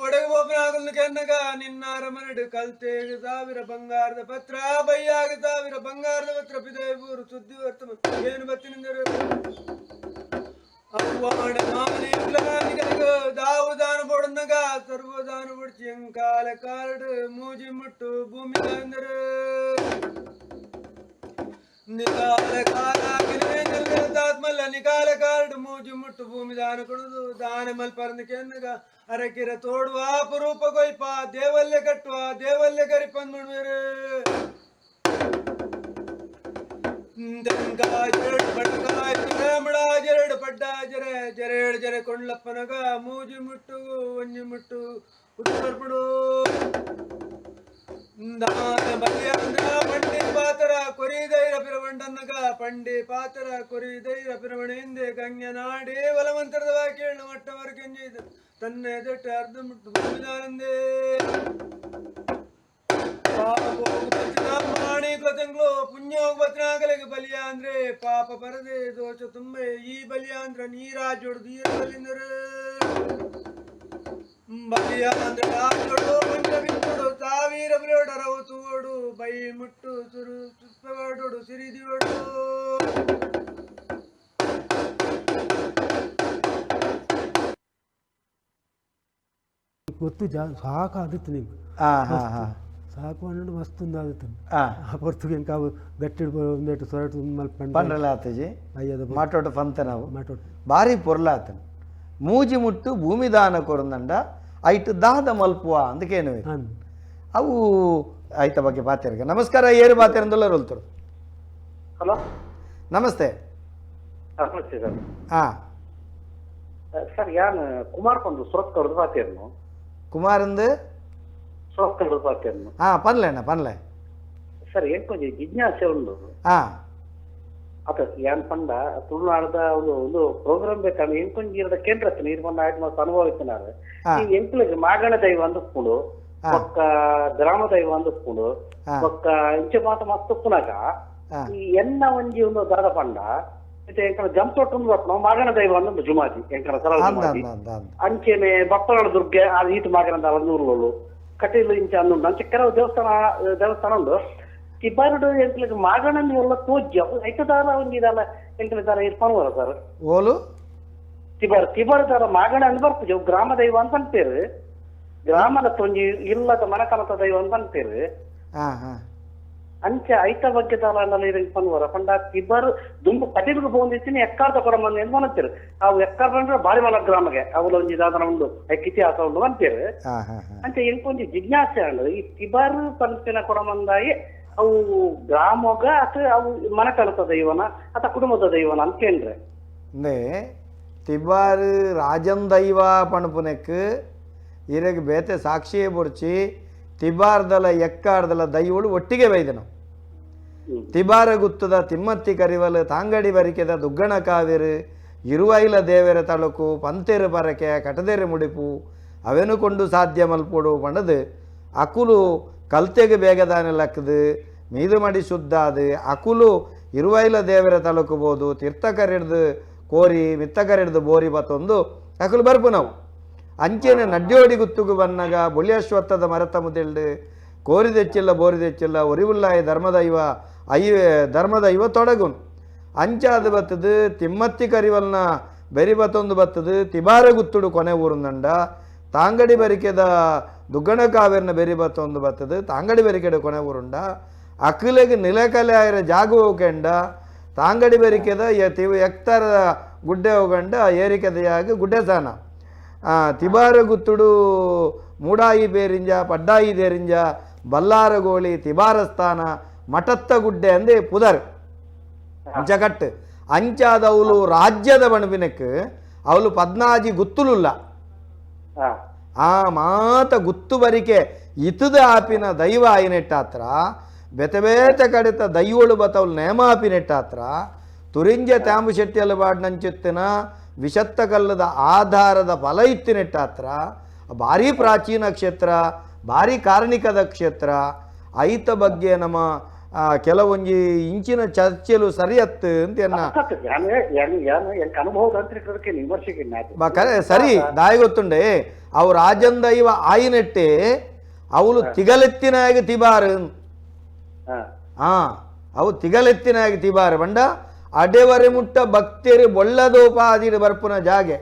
ಒಡಗುವೊಬ್ಬನಾಗಲು ಕೆನ್ನಗ ನಿನ್ನಾರ ಮನಡು ಕಲ್ತೇಗ ಸಾವಿರ ಬಂಗಾರದ ಪತ್ರ ಬೈಯಾಗ ಸಾವಿರ ಬಂಗಾರದ ಪತ್ರ ಪಿದೇಬೂರು ಸುದ್ದಿ ವರ್ತಮ ಏನು ಬತ್ತಿನಿಂದರು ಅವ್ವಾಣ ದಾವುದಾನ ಪೊಡನ್ನಗ ಸರ್ವದಾನ ಪೊಡ್ಚಿ ಎಂಕಾಲ ಕಾರಡು ಮೂಜಿ ಮುಟ್ಟು ಭೂಮಿ ಅಂದರು ನಿಕಾಲ ಕಾಲಾಗಿನ ನಿಕಾಲ ಕಾರಡು ಮೂಜಿ ಮುಟ್ಟು ಭೂಮಿ ದಾನ ಕೊಡುದು ದಾನ ಮಲ್ಪರಂದ ಕೆನ್ನಗ ಅರಕಿರ ತೋಡುವ ಅಪರೂಪ ಕೊಯ್ಪ ದೇವಲ್ಯ ಕಟ್ಟುವ ದೇವಲ್ಯ ಕರಿಪಂದುಡುವರು ಜರಡು ಪಡ್ಡ ಜರೆ ಜರೇಡು ಜರೆ ಕೊಂಡ್ಲಪ್ಪನಗ ಮೂಜಿ ಮುಟ್ಟು ಒಂಜಿ ಮುಟ್ಟು ಉತ್ತರ್ಪುಡು ದಾನ ಬಲಿಯಂದ್ರ ಪಂಡಿ ಪಾತರ ಕೊರಿದೈರ ಪಿರವಂಡನ್ನಗ ಪಂಡಿ ಪಾತರ ಕೊರಿದೈರ ಪಿರವಣೆಂದೆ ಗಂಗೆ ನಾಡಿ ಬಲವಂತರದ ವಾಕ್ಯೇಳು ಮಟ್ಟವರ ಕೆಂಜಿದ ತನ್ನೆ ದೆಟ್ಟ ಅರ್ಧ ಮುಟ್ಟು ಭೂಮಿದಾನಂದೇ ಮಾಣಿ ಕೃತಂಗ್ಲು ಪುಣ್ಯೋಗ ಬತ್ನಾಗಲಿಗೆ ಬಲಿಯಾಂದ್ರೆ ಪಾಪ ಪರದೆ ದೋಷ ತುಂಬ ಈ ಬಲಿಯಾಂದ್ರ ನೀರಾಜೋಡು ಧೀರ ಬಲಿಂದರು ಬಲಿಯಾಂದ್ರ ರಾಜೋಡು ಮಂಜ ಬಿತ್ತೋಡು ಸಾವಿರ ಬಲಿಯೋಡರವು ತೂಡು ಬೈ ಮುಟ್ಟು ಸುರು ಸುತ್ತವಾಡೋಡು ಸಿರಿದಿಯೋಡು. ಗೊತ್ತು ಜಾ ಸಾಕು ಆದಿತ್ತು ನಿಂಗೆ. ಆ ಹಾ ಹಾ ಸಾಕು ಅಣ್ಣು ಮಸ್ತ್ ಒಂದು ಆದಿತ್ತು. ಆ ಆ ಪೊರ್ತುಗೆ ಎಂಕ ಅವು ಗಟ್ಟಿ ಒಂದೇಟು ಸೊರಟು ಮಲ್ಪ ಪಂಡ್ರಲ ಆತಜಿ ಅಯ್ಯದ ಮಾಟೋಟ ಫಂತ ನಾವು ಮಾಟೋಟು ಬಾರಿ ಪೊರ್ಲಾತನು ಮೂಜಿ ಮುಟ್ಟು ಭೂಮಿದಾನ ಕೊರಂದಂಡ ಐಟ್ ದಾದ ಮಲ್ಪುವ ಅಂದಕೇನು ಹಾಂ ಅವು ಐತ ಬಗ್ಗೆ ಪಾತೆರ್ಗ. ನಮಸ್ಕಾರ, ಏರು ಪಾತೆರಂದುಲ್ಲ ರೋಲ್ತರು. ಹಲೋ. ನಮಸ್ತೆ. ನಮಸ್ತೆ ಸರ್. ಆ ಸರ್ ಯಾನ್ ಕುಮಾರ್ ಪಂದು ಸುರತ್ಕಲ್ದು ಪಾತೆರ್ನು. ಕುಮಾರಂದು ಸುರತ್ಕಲ್ದು ಪಾತೆರ್ನು. ಹಾ ಪನ್ಲೆ ಅಣ್ಣ ಪನ್ಲೆ. ಸರ್ ಎಂಕೊಂಜಿ ಜಿಜ್ಞಾಸೆ ಉಂಡು. ಹಾ ಅತ ಯಾನ್ ಪಂಡ ತುಳುನಾಡದ ಒಂದು ಒಂದು ಪ್ರೋಗ್ರಾಮ್ ಬೇಕಾದ್ರೆ ಎಂಕೊಂಜಿ ಇರದ ಕೇಂದ್ರ ನೀರು ಬಂದ ಆಯ್ತು ಮಸ್ತ್ ಅನುಭವ ಇತ್ತಿನಾರು. ಹಾ. ಈ ಎಂಕ್ಲೆಗ್ ಮಾಗಣ ದೈವ ಅಂದುಪ್ಪುಂಡು, ಹಾ. ಬೊಕ್ಕ ಗ್ರಾಮ ದೈವ ಅಂದುಪ್ಪುಂಡು, ಹಾ. ಬೊಕ್ಕ ಇಂಚ ಮಾತ ಮಸ್ತ್ ಉಪ್ಪುನಾಗ ಹಾ. ಈ ಎನ್ನ ಒಂಜಿ ಒಂದು ದಾದ ಪಂಡ ಇತ್ತೆ ಎಂಕನ ಜಂಸೊಟ್ಟು ಬರ್ಪುನ ಮಾಗಣ ದೈವ ಅಂದು ಜುಮಾಜಿ ಎಂಕನ ಸರಳ ಅಂದ ಜುಮಾಜಿ ಅಂದ ಅಂದ ಅಂದ ಅಂಚೆನೆ ಬಪ್ಪನಾಡು ದುರ್ಗೆ ಆ ಈತ ಮಾಗನದ ನೂರುಗಳು ಕಟೀಲು ಇಂಚ ಅಂದುಂಡು. ಅಂಚೆ ಕೆಲವು ದೇವಸ್ಥಾನ ದೇವಸ್ಥಾನ ಉಂಡು ತಿಬಾರುಡು ಎಂಕ್ಲೆಗ್ ಮಾಗಣನ್ ಎಲ್ಲ ತೋಜ್ಯ ಐತದಾರ ಒಂಜಿ ದಾಲ ಎಂಕ್ಲೆ ದಾಲ ಇರ್ಪನುವರ ಸರ್. ಓಲು ತಿಬಾರ್ ತಿಬಾರು ದಾಲ ಮಾಗಣ ಅಂದ್ ಬರ್ಪುಜಿ ಅವು ಗ್ರಾಮ ದೈವ ಅಂತ ಅನ್ಪೇರು, ಗ್ರಾಮದ ತೊಂಜಿ ಇಲ್ಲದ ಮನಕನತ ದೈವ ಅಂತ ಅನ್ಪೇರು. ಹಾ ಹಾ ಅಂಚೆ ಐತ ಬಗ್ಗೆ ದಾಲ ಇರಂಗ್ ಪನ್ವರ ಪಂಡ ತಿಬಾರ್ ದುಂಬು ಕಟೀಲ್ಗ್ ಪೋವೊಂದಿತ್ತಿನ ಎಕ್ಕಾರ್ದ ಕೊಡಮಂದಿ ಅಂದ್ ಪನೊಂತೆರ್. ಅವು ಎಕ್ಕಾರ್ ಪಂಡ ಬಾರಿ ಮಲ್ಲ ಗ್ರಾಮಗೆ ಅವುಲ ಒಂಜಿ ದಾದನ ಉಂಡು ಐಕ್ ಇತಿಹಾಸ ಉಂಡು ಪನ್ಪೆರ್. ಹಾ ಹಾ ಹಾ ಅಂಚೆ ಎಂಕ್ ಒಂಜಿ ಜಿಜ್ಞಾಸೆ ಆಂಡ್, ಈ ತಿಬಾರ್ ಪನ್ಪಿನ ಕೊಡಮಂದಾಯಿ ಅವು ಗ್ರಾಮೊಗ ಅತ್ ಅವು ಮನೆತನದ ದೈವನ ಅಥ ಕುಟುಂಬದ ದೈವನ ಅಂತ ಕೇಂದ್ರೆ. ಅಂದೆ ತಿಬಾರ್ ರಾಜನ್ ದೈವ ಪಣಪುನೆಕ್ ಇರೆಗ್ ಬೇತೆ ಸಾಕ್ಷಿಯೇ ಬೊರ್ಚಿ. ತಿಬಾರ್ದಲ ಎಕ್ಕಾರ್ದಲ ದೈವಳು ಒಟ್ಟಿಗೆ ಬೈದನು. ತಿಬಾರ ಗುತ್ತದ ತಿಮ್ಮತ್ತಿ ಕರಿವಲ್ ತಾಂಗಡಿ ಬರಿಕೆದ ದುಗ್ಗಣ ಕಾವೇರು ಇರುವೈಲ ದೇವರ ತಳಕು ಪಂತೇರು ಪರಕೆ ಕಟದೇರು ಮುಡಿಪು ಅವೆನು ಕೊಂಡು ಸಾಧ್ಯ ಮಲ್ಪೊಡು ಪಂಡದು ಅಕುಲು ಕಲ್ತೆಗೆ ಬೇಗದಾನೆ ಲಕ್ಕದು ಮೀದು ಮಡಿ ಶುದ್ಧಾದು ಅಕುಲು ಇರುವೈಲ ದೇವರ ತಲುಕುಬೋದು ತೀರ್ಥ ಕರಿಡ್ದು ಕೋರಿ ಮಿತ್ತ ಕರಿಡ್ದು ಬೋರಿ ಬತ್ತೊಂದು ಅಕುಲು ಬರ್ಪು ನಾವು. ಅಂಚೆನೆ ನಡ್ಯೋಡಿ ಗುತ್ತುಗು ಬನ್ನಗ ಬೊಳ್ಯಶ್ವತ್ಥದ ಮರತ ಮುದೆಲ್ಡು ಕೋರಿ ದೆಚ್ಚಿಲ್ಲ ಬೋರಿ ದೆಚ್ಚಿಲ್ಲ ಒರಿವುಲ್ಲಾಯ ಧರ್ಮದೈವ ಐವ ಧರ್ಮದೈವ ತೊಡಗುನ್ ಅಂಚಾದ ಬತ್ತದು ತಿಮ್ಮತ್ತಿ ಕರಿವಲ್ನ ಬೆರಿ ಬತ್ತೊಂದು ಬತ್ತದು ತಿಬಾರ ಗುತ್ತುಡು ಕೊನೆ ಊರುಂದಂಡ ತಾಂಗಡಿ ಬರಿಕೆದ ದುಗ್ಗಣ ಕಾವೇರಿನ ಬೆರಿ ಬತ್ತೊಂದು ಬತ್ತದು ತಾಂಗಡಿ ಬರಿಕೆದ ಕೊನೆ ಊರುಂಡ ಅಕ್ಲೆಗ್ ನಿಲೆಕಲೆ ಆಯಿರ ಜಾಗ ಹೋಗಂಡ ತಾಂಗಡಿ ಬರಿಕೆದ ಎಕ್ತರ ಗುಡ್ಡೆ ಹೋಗಂಡ ಏರಿಕೆದ ಯಾಗ ಗುಡ್ಡೆ ಸಾನ ತಿಬಾರ ಗುತ್ತುಡು ಮೂಡಾಯಿ ಬೇರಿಂಜ ಪಡ್ಡಾಯಿ ದೇರಿಂಜ ಬಲ್ಲಾರಗೋಳಿ ತಿಬಾರಸ್ಥಾನ ಮಠತ್ತ ಗುಡ್ಡೆ ಅಂದೆ ಪುದರ್ ಅಂಚಕಟ್ಟು ಅಂಚಾದ ಅವಳು ರಾಜ್ಯದ ಬಣಪಿನಕ್ ಅವಳು ಪದ್ನಾಜಿ ಗುತ್ತುಲುಲ್ಲ ಆ ಮಾತ ಗುತ್ತು ಬರಿಕೆ ಇತದ ಆಪಿನ ದೈವ ಆಯಿನೆಟ್ಟಾತ್ರ ಬೇತೆ ಬೇತೆ ಕಡೆತ ದೈವಳು ಬತ್ತವಳು ನೇಮ ಆಪಿನೆಟ್ಟಾತ್ರ ತುರಿಂಜ ತ್ಯಾಂಬು ಶೆಟ್ಟಿಯಲ್ಲ ಬಾಡ್ನಂಚಿತ್ತಿನ ವಿಷತ್ತ ಕಲ್ಲದ ಆಧಾರದ ಫಲ ಇತ್ತಿನೆಟ್ಟಾತ್ರ ಭಾರಿ ಪ್ರಾಚೀನ ಕ್ಷೇತ್ರ ಭಾರಿ ಕಾರಣಿಕದ ಕ್ಷೇತ್ರ. ಐತ ಬಗ್ಗೆ ನಮ್ಮ ಕೆಲವೊಂಜಿ ಇಂಚಿನ ಚರ್ಚೆಲು ಸರಿಯತ್ತು ಅಂತ ಎನ್ನ ಸರಿ ದಾಯಿ ಗೊತ್ತುಂಡೆ ಅವು ರಾಜನ್ ದೈವ ಆಯಿನೆಟ್ಟೆ ಅವಳು ತಿಗಲೆತ್ತಿನಾಗ ತಿಬಾರು. ಅವು ತಿಗಲೆತ್ತಿನಾಗ ತಿಬಾರು ಬಂಡ ಅಡೆವರೆ ಮುಟ್ಟ ಭಕ್ತರು ಬೊಳ್ಳದೋಪಾದಿಡು ಬರ್ಪುನ ಜಾಗೆ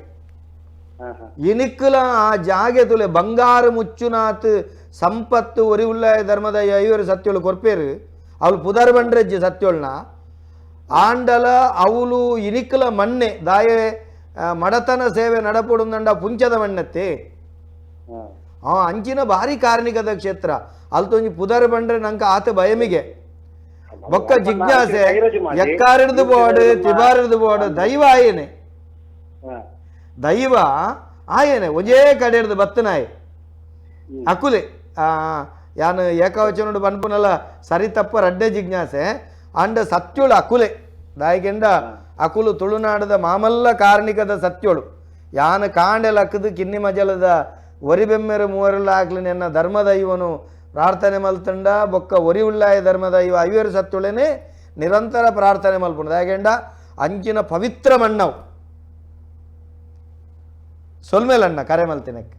ಇನಿಕ್ಕುಲ ಆ ಜಾಗೆ ತುಲೆ ಬಂಗಾರ ಮುಚ್ಚುನಾತ್ ಸಂಪತ್ತು ಒರಿವುಳ್ಳ ಧರ್ಮದ ಐವರು ಸತ್ಯೋಳು ಕೊರ್ಪೇರು ಅವಳು ಪುದರ್ ಬಂಡ್ರೆಜ್ಜಿ ಸತ್ಯೋಳ್ನ ಆಂಡಲ ಅವಳು ಇನಿಕ್ಕುಲ ಮಣ್ಣೆ ದಾಯೆ ಮಡತನ ಸೇವೆ ನಡಪೊಡುಂದಂಡ ಪುಂಚದ ಮಣ್ಣತ್ತೆ. ಅಂಚಿನ ಭಾರಿ ಕಾರಣಿಕದ ಕ್ಷೇತ್ರ ಅಲ್ತೊಂಜಿ ಪುದರ್ ಬಂಡ್ರೆ ನಂಗೆ ಆತ ಭಯಮಿಗೆ ಬೊಕ್ಕ ಜಿಜ್ಞಾಸೆ ಎಕ್ಕಾರಿಡ್ದು ಬೋಡು ತಿಬಾರಿಡ್ದು ಬೋಡು ದೈವ ಆಯೇನೆ ದೈವ ಆಯೇನೆ ಒಂಜೇ ಕಡೆ ಹಿಡ್ದು ಬತ್ತನಾಯ್ ಅಕುಲೆ ಯಾನು ಏಕವಚನಡು ಪನ್ಪುನಲ್ಲ ಸರಿ ತಪ್ಪ ರಡ್ಡೆ ಜಿಜ್ಞಾಸೆ ಅಂಡ ಸತ್ಯೋಳು ಅಕುಲೆ ದಾಯಿಗೆಂಡ ಅಕುಲು ತುಳುನಾಡದ ಮಾಮಲ್ಲ ಕಾರಣಿಕದ ಸತ್ಯೋಳು ಯಾನು ಕಾಂಡೆ ಲಕ್ಕದು ಕಿನ್ನಿ ಮಜಲದ ಒರಿಬೆಮ್ಮೆರು ಮೂವರೆಲ್ಲ ಆಗ್ಲಿ ನೆನ್ನ ಧರ್ಮದೈವನು ಪ್ರಾರ್ಥನೆ ಮಲ್ತಂಡ ಬೊಕ್ಕ ಒರಿ ಉಳ್ಳಾಯ ಧರ್ಮದೈವ ಐವರು ಸತ್ಯೋಳೇನೆ ನಿರಂತರ ಪ್ರಾರ್ಥನೆ ಮಲ್ಪುಂಡು ದಾಯಗೆಂಡ ಅಂಚಿನ ಪವಿತ್ರ ಮಣ್ಣವು ಸೊಲ್ಮೇಲಣ್ಣ ಕರೆ ಮಲ್ತಿನಕ್ಕೆ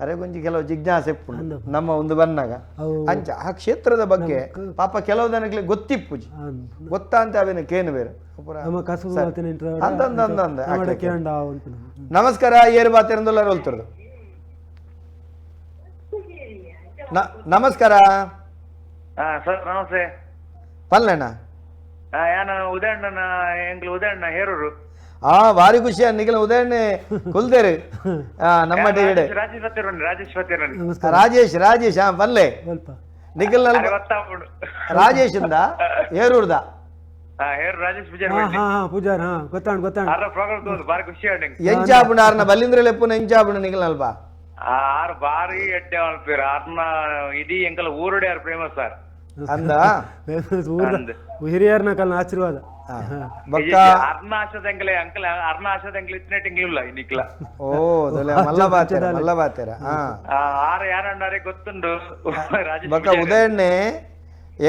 ಅರೆ ಗೊಂಜಿ ಕೆಲವು ಜಿಜ್ಞಾಸೆ ಇಪ್ಪುಂಡು ನಮ್ಮ ಒಂದು ಬನ್ನಾಗ ಅಂಚ ಆ ಕ್ಷೇತ್ರದ ಬಗ್ಗೆ ಪಾಪ ಕೆಲವು ಜನಕ್ಕೆ ಗೊತ್ತಿಪ್ಪುಜಿ ಗೊತ್ತಾ ಅಂತ ಅವೇನು ಕೇನು ಬೇರೆ ನಮಸ್ಕಾರ ಏರು ಬಾತಿರಂದುಲ್ಲ ಹೋಲ್ತಿರೋದು. ನಮಸ್ಕಾರ ಸರ್ ನಮಸ್ತೆ ಪಲ್ಲಣ್ಣ. ಯಾನ ಉದಯಣ್ಣನ ಎಂಗ್ಲ ಉದಯಣ್ಣ ಹೇರೂರು. ಭಾರಿ ಖುಷಿ ನಿಖಿಲ ಉದಯಣ್ಣೆ ಕುಲ್ದೇರು ನಮ್ಮ ರಾಜೇಶ್ ರಾಜೇಶ್ ಪಲ್ಲೆ ನಿಖಿಲ್ ರಾಜೇಶ್ ಇಂದ ಹೇರೂರ್ದ ಎಂಚಾಪುಂಡು ಆರ್ನ ಬಲ್ಲಿಂದ್ರ ಲೆಪ್ಪುನ ಎಂಚಾಪುಂಡು ನಿಖಿಲ್ ಅಲ್ಪ ಆರ್ ಬಾರಿ ಎಡ್ಡೆ ಮಲ್ಪೇರು ಆರ್ನ ಇಡೀ ಎಂಕಲ ಊರುಡೆ ಆರ್ ಫೇಮಸ್ ಸರ್ ಅಂದ ಹಿರಿಯರ್ನ ಕಲ್ನ ಆಶೀರ್ವಾದ ಬೊಕ್ಕ ಅರ್ನ ಆಶದ ಎಂಕಲೆ ಅಂಕಲ್ ಅರ್ನ ಆಶದ ಎಂಕಲ್ ಇತ್ತನೆ ಟಿಂಗ್ಲಿಲ್ಲ ಇನ್ನಿಕ್ಲ. ಓ ಮಲ್ಲ ಬಾತೇರ ಮಲ್ಲ ಬಾತೇರ. ಆರ್ ಯಾರಣ್ಣಾರೆ ಗೊತ್ತುಂಡು ಬೊಕ್ಕ ಉದಯಣ್ಣೆ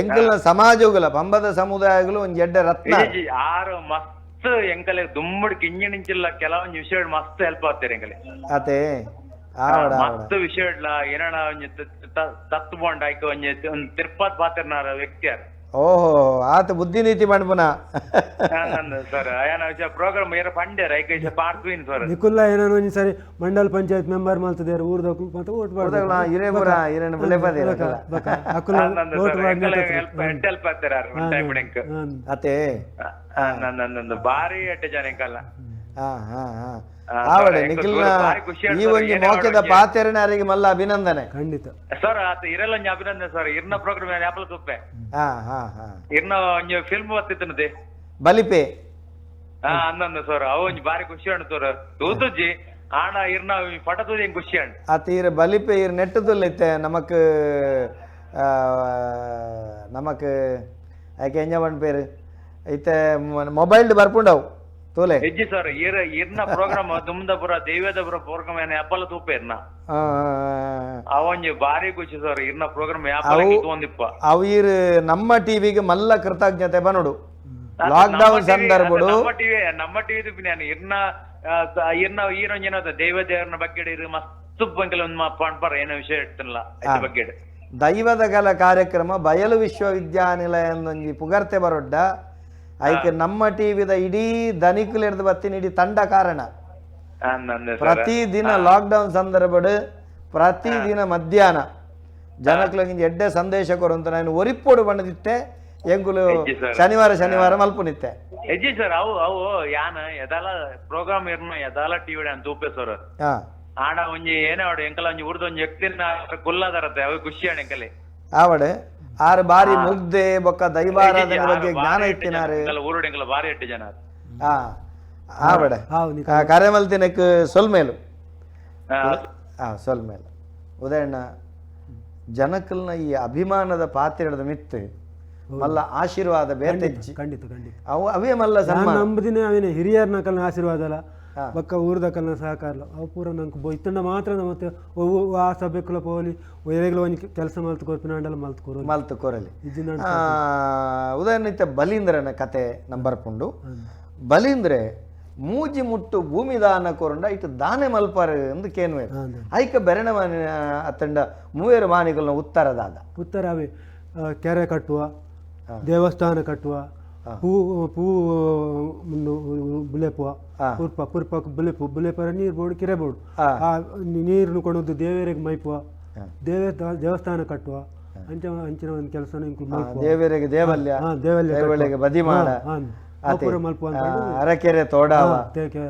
ಎಂಕಲ್ನ ಸಮಾಜಗಳ ಪಂಬದ ಸಮುದಾಯಗಳು ಒಂಜಿ ಎಡ್ಡೆ ರತ್ನ ಆರು ಮಸ್ತ್ ಎಂಕಲೆ ದುಮ್ಮಡ್ ಕಿಂಜಿ ನಿಂಚಿಲ್ಲ ಕೆಲವೊಂದು ವಿಷಯ ಮಸ್ತ್ ಹೆಲ್ಪ್ ಆಗ್ತಾರೆ ಎಂಕಲೆ ಅತೆ ಮಸ್ತ್ ವಿಷಯ ಇಡ್ಲ ಏನಣ್ಣ ಒಂಜಿ ತತ್ತು ಬೋಂಡ್ ಆಯ್ಕೆ ಒಂಜಿ ತಿರ್ಪತ್ ಬಾತಿರ್ನಾರ ವ್ಯಕ್ತಿ ಯಾರು. ಓಹೋ, ಆತ ಬುದ್ಧಿ ನೀತಿ ಪನ್ಪುನ. ಸರ್, ಅಯ್ಯನ ವಿಷಯ ಪ್ರೋಗ್ರಾಮ್ ಏರ ಪಂಡೇರ ಐಕ ವಿಷಯ ಪಾಡ್ತೀನಿ ಸರ್. ನಿಕುಲ್ಲ ಏನೋ ಒಂಜಿ ಸರಿ ಮಂಡಲ್ ಪಂಚಾಯತ್ ಮೆಂಬರ್ ಮಲ್ತದೇರು, ಊರ್ದಕ್ಲು ಮತ್ತೆ ಓಟ್. ಊರ್ದಕ್ಲು, ಇರೇ ಪೂರ ಇರೇನ ಬುಲೆಪದೇರು ಅಕುಲ. ಅಕುಲ ಓಟ್. ಹೆಲ್ಪ್ ಹೆಲ್ಪ್ ಆಗ್ತಾರ ಟೈಮ್ ಎಂಕ್. ಅತೆ. ನಂದು ಬಾರಿ ಎಡ್ಡೆ ಜನ ಎಂಕಲ್ಲ. ಹಾ ಹಾ ಹಾ ಆ, ಆವಡೆ ಸರ್, ನಿಖಿಲ್ನ ಬಾರಿ ಖುಷಿ ಈ ಆಯ್ತು ಸರ್, ಒಂಜಿ ಏನೇ ಮೋಕೆದ ಮಾಡೋದು? ಪಾತೆರನ ಅರಿಗೆ ಮಲ್ಲ ಅಭಿನಂದನೆ. ಖಂಡಿತ. ಸರ್, ಆತ ಇರಲ್ಲ ಒಂಜಿ ಅಭಿನಂದನೆ ಸರ್. ಇರ್ನ ಪ್ರೋಗ್ರಾಮ್ ಯಾಪಲ ತುಪ್ಪೆ. ಹಾ ಹಾ ಹಾ ಇರ್ನ ಒಂಜಿ ಫಿಲ್ಮ್ ಬತ್ತಿತ್ತನದೆ. ಬಲಿಪೆ. ಹಾ, ಅಂದಂದು ಸರ್, ಅವು ಒಂಜಿ ಬಾರಿ ಖುಷಿ ಉಂಟು ಸರ್. ತೂತುಜ್ಜಿ ಆಣ ಇರ್ನ ಪಟ ತೂದು ಹೆಂಗ್ ಖುಷಿ ಉಂಟು. ಆತ ಈರ ಬಲಿಪೆ ಈರ್ ನೆಟ್ಟುದುಲ್ಲೈತೆ ನಮಕ್ ಆ, ನಮಕ್ ಐಕೆ ಎಂಜ ಪನ್ಪೇರು ಇತ್ತೆ ಮೊಬೈಲ್ಡ್ ಬರ್ಪುಂಡವು ತೂಲೆ. ಹೆಜ್ಜಿ ಸರ್, ಇರ ಇರ್ನ ಪ್ರೋಗ್ರಾಮ್ ದುಮ್ದಪುರ ದೈವದಪುರ ಪ್ರೋಗ್ರಾಮ್ ಏನ ಯಾಪಲ ತೂಪೆ ಇರ್ನ. ಆ, ಅವೊಂಜಿ ಬಾರಿ ಖುಷಿ ಸರ್, ಇರ್ನ ಪ್ರೋಗ್ರಾಮ್ ಯಾಪಲ ತೂಂದಿಪ್ಪ. ಅವು ಈರ್ ನಮ್ಮ ಟಿವಿಗೆ ಮಲ್ಲ ಕೃತಜ್ಞತೆ ಬನೋಡು ಲಾಕ್ಡೌನ್ ಸಂದರ್ಭಡು. ನಮ್ಮ ಟಿವಿ, ನಮ್ಮ ಟಿವಿ ನಾನು ಇರ್ನ ಇರ್ನ ಈರೊಂಜಿ ಏನೋ ದೈವ ದೇವರನ ಬಗ್ಗೆ ಇರು ಮಸ್ತ್ ಬಂಕಲ ಒಂದು ಪಣ್ಪರ ಏನೋ ವಿಷಯ ಇಡ್ತಿಲ್ಲ ಅದ್ರ ಬಗ್ಗೆ. ದೈವದ ಕಲ ಕಾರ್ಯಕ್ರಮ ಬಯಲು ವಿಶ್ವವಿದ್ಯಾನಿಲಯ ಒಂಜಿ ಪುಗರ್ತೆ ಬರೊಡ್ಡ ಐಕ್ ನಮ್ಮ ಟಿವಿದ ಇಡೀ ದನಿಕುಲೆರ್ದು ಬತ್ತಿನ ಇಡೀ ತಂಡ ಕಾರಣ. ಅಂದಂದೆ ಸರ್. ಪ್ರತಿದಿನ ಲಾಕ್ಡೌನ್ ಸಂದರ್ಭಡ್ ಪ್ರತಿದಿನ ಮಧ್ಯಾಹ್ನ ಜನಕ್ಲಗಿಂಜ ಎಡ್ಡೆ ಸಂದೇಶ ಕೊರಂತ ನಾನು ಒರಿಪೋಡು ಬಣ್ಣದಿತ್ತೆ ಎಂಕುಲು. ಹೆಜ್ಜೆ ಸರ್. ಶನಿವಾರ ಶನಿವಾರ ಮಲ್ಪುನಿತ್ತೆ. ಹೆಜ್ಜಿ ಸರ್, ಅವು ಅವು ಯಾನ ಎದಾಲ ಪ್ರೋಗ್ರಾಮ್ ಇರ್ನ ಎದಾಲ ಟಿವಿ ಅಂತ ತೂಪೆ ಸರ್. ಆಡ ಒಂಜಿ ಏನೇ ಆಡು ಎಂಕಲ ಒಂಜಿ ಊರ್ದ ಒಂಜಿ ವ್ಯಕ್ತಿನ ಕುಲ್ಲದರತ್ತೆ, ಅವು ಖುಷಿ ಆಣ ಎಂಕಲೆ. ಆವಡೆ ಆರು ಬಾರಿ ಮುಗ್ದೆ ಬೊಕ್ಕ ದೈವಾರಾಧನೆ ಬಗ್ಗೆ ಜ್ಞಾನ ಇತ್ತಿನಾರು. ಊರುಡು ಎಂಕಲ ಬಾರಿ ಎಡ್ಡೆ ಜನ. ಹಾ, ಆವಡೆ. ಹಾವ್ ನಿಕುಲ್. ಕರೆಮಲ್ತಿನಕ್ ಸೊಲ್ಮೇಲು. ಆ ಸೊಲ್ಮೇಲು ಉದಯಣ್ಣ. ಜನಕಲ್ನ ಈ ಅಭಿಮಾನದ ಪಾತ್ರೆದ ಮಿತ್ತು ಮಲ್ಲ ಆಶೀರ್ವಾದ ಬೇತೆಜ್ಜಿ. ಖಂಡಿತ ಖಂಡಿತ. ಅವು ಅವೇ ಮಲ್ಲ ನಾನು ಸನ್ಮಾನ. ನಂಬುದಿನ ಅವೇನೆ ಹಿರಿಯರ್ನ ಕಲ್ನ ಆಶೀರ್ವಾದ ಅಲ್ಲ, ಬೊಕ್ಕ ಊರ್ದ ಕಲ್ನ ಸಹಕಾರ ಅವು ಪೂರ ನಂಗೆ ಇತ್ತಂಡ ಮಾತ್ರ ನಮ್ಮ ಮತ್ತೆ ಒವ್ವು ಆ ಸಭೆಕುಲ ಪೋಲಿ ಒಯ್ರೆಗ್ಲ ಒಂಜಿ ಕೆಲಸ ಮಲ್ತ್ ಕೊರ್ಪಿನ ಅಂಡಲ ಮಲ್ತ್ ಕೊರು. ಮಲ್ತು ಕೊರಲಿ. ಇಜ್ಜಿನ. ಉದಯನಿತ್ಯ ಬಲೀಂದ್ರನ ಕತೆ ನಂಬರ್ ಪುಂಡು. ಬಲೀಂದ್ರೆ ಮೂಜಿ ಮುಟ್ಟು ಭೂಮಿ ದಾನ ಕೊರಂಡ ಇಟ್ಟು ದಾನೆ ಮಲ್ಪಾರ ಎಂದು ಕೇನ್ವೇರು. ಐಕ ಬೆರಣ ಅತ್ತಂಡ ಮೂವೇರು ಮಾನಿಕಲ್ನ ಉತ್ತರದಾದ? ಉತ್ತರ ಅವೇ ಕೆರೆ ಕಟ್ಟುವ, ದೇವಸ್ಥಾನ ಕಟ್ಟುವ, ಪೂ ಪೂ ಮುನ್ನು ಬುಲೆಪುವ. ಪುರ್ಪ ಪುರ್ಪ ಬುಲೆಪು ಬುಲೆಪರ ನೀರು ಬೋಡು ಕಿರೆ ಬೋಡು. ಆ ನೀರನ್ನು ಕೊಡೋದು ದೇವರಿಗೆ ಮೈಪುವ, ದೇವಸ್ಥಾನ ಕಟ್ಟುವ, ಅಂಚ ಅಂಚಿನ ಒಂದು ಕೆಲಸ ಮಲ್ಪುವ. ದೇವರಿಗೆ ದೇವಲ್ಯ. ದೇವಲ್ಯ ಕಟ್ಟುವ. ದೇವಳಿಗೆ ಬದಿಮಾಡ. ಹಾ, ಅವು ಪೂರ ಮಲ್ಪುವ ಅಂತ ಹೇಳುದು. ಅರಕೆರೆ ತೋಡಾವ. ತೇಕೆ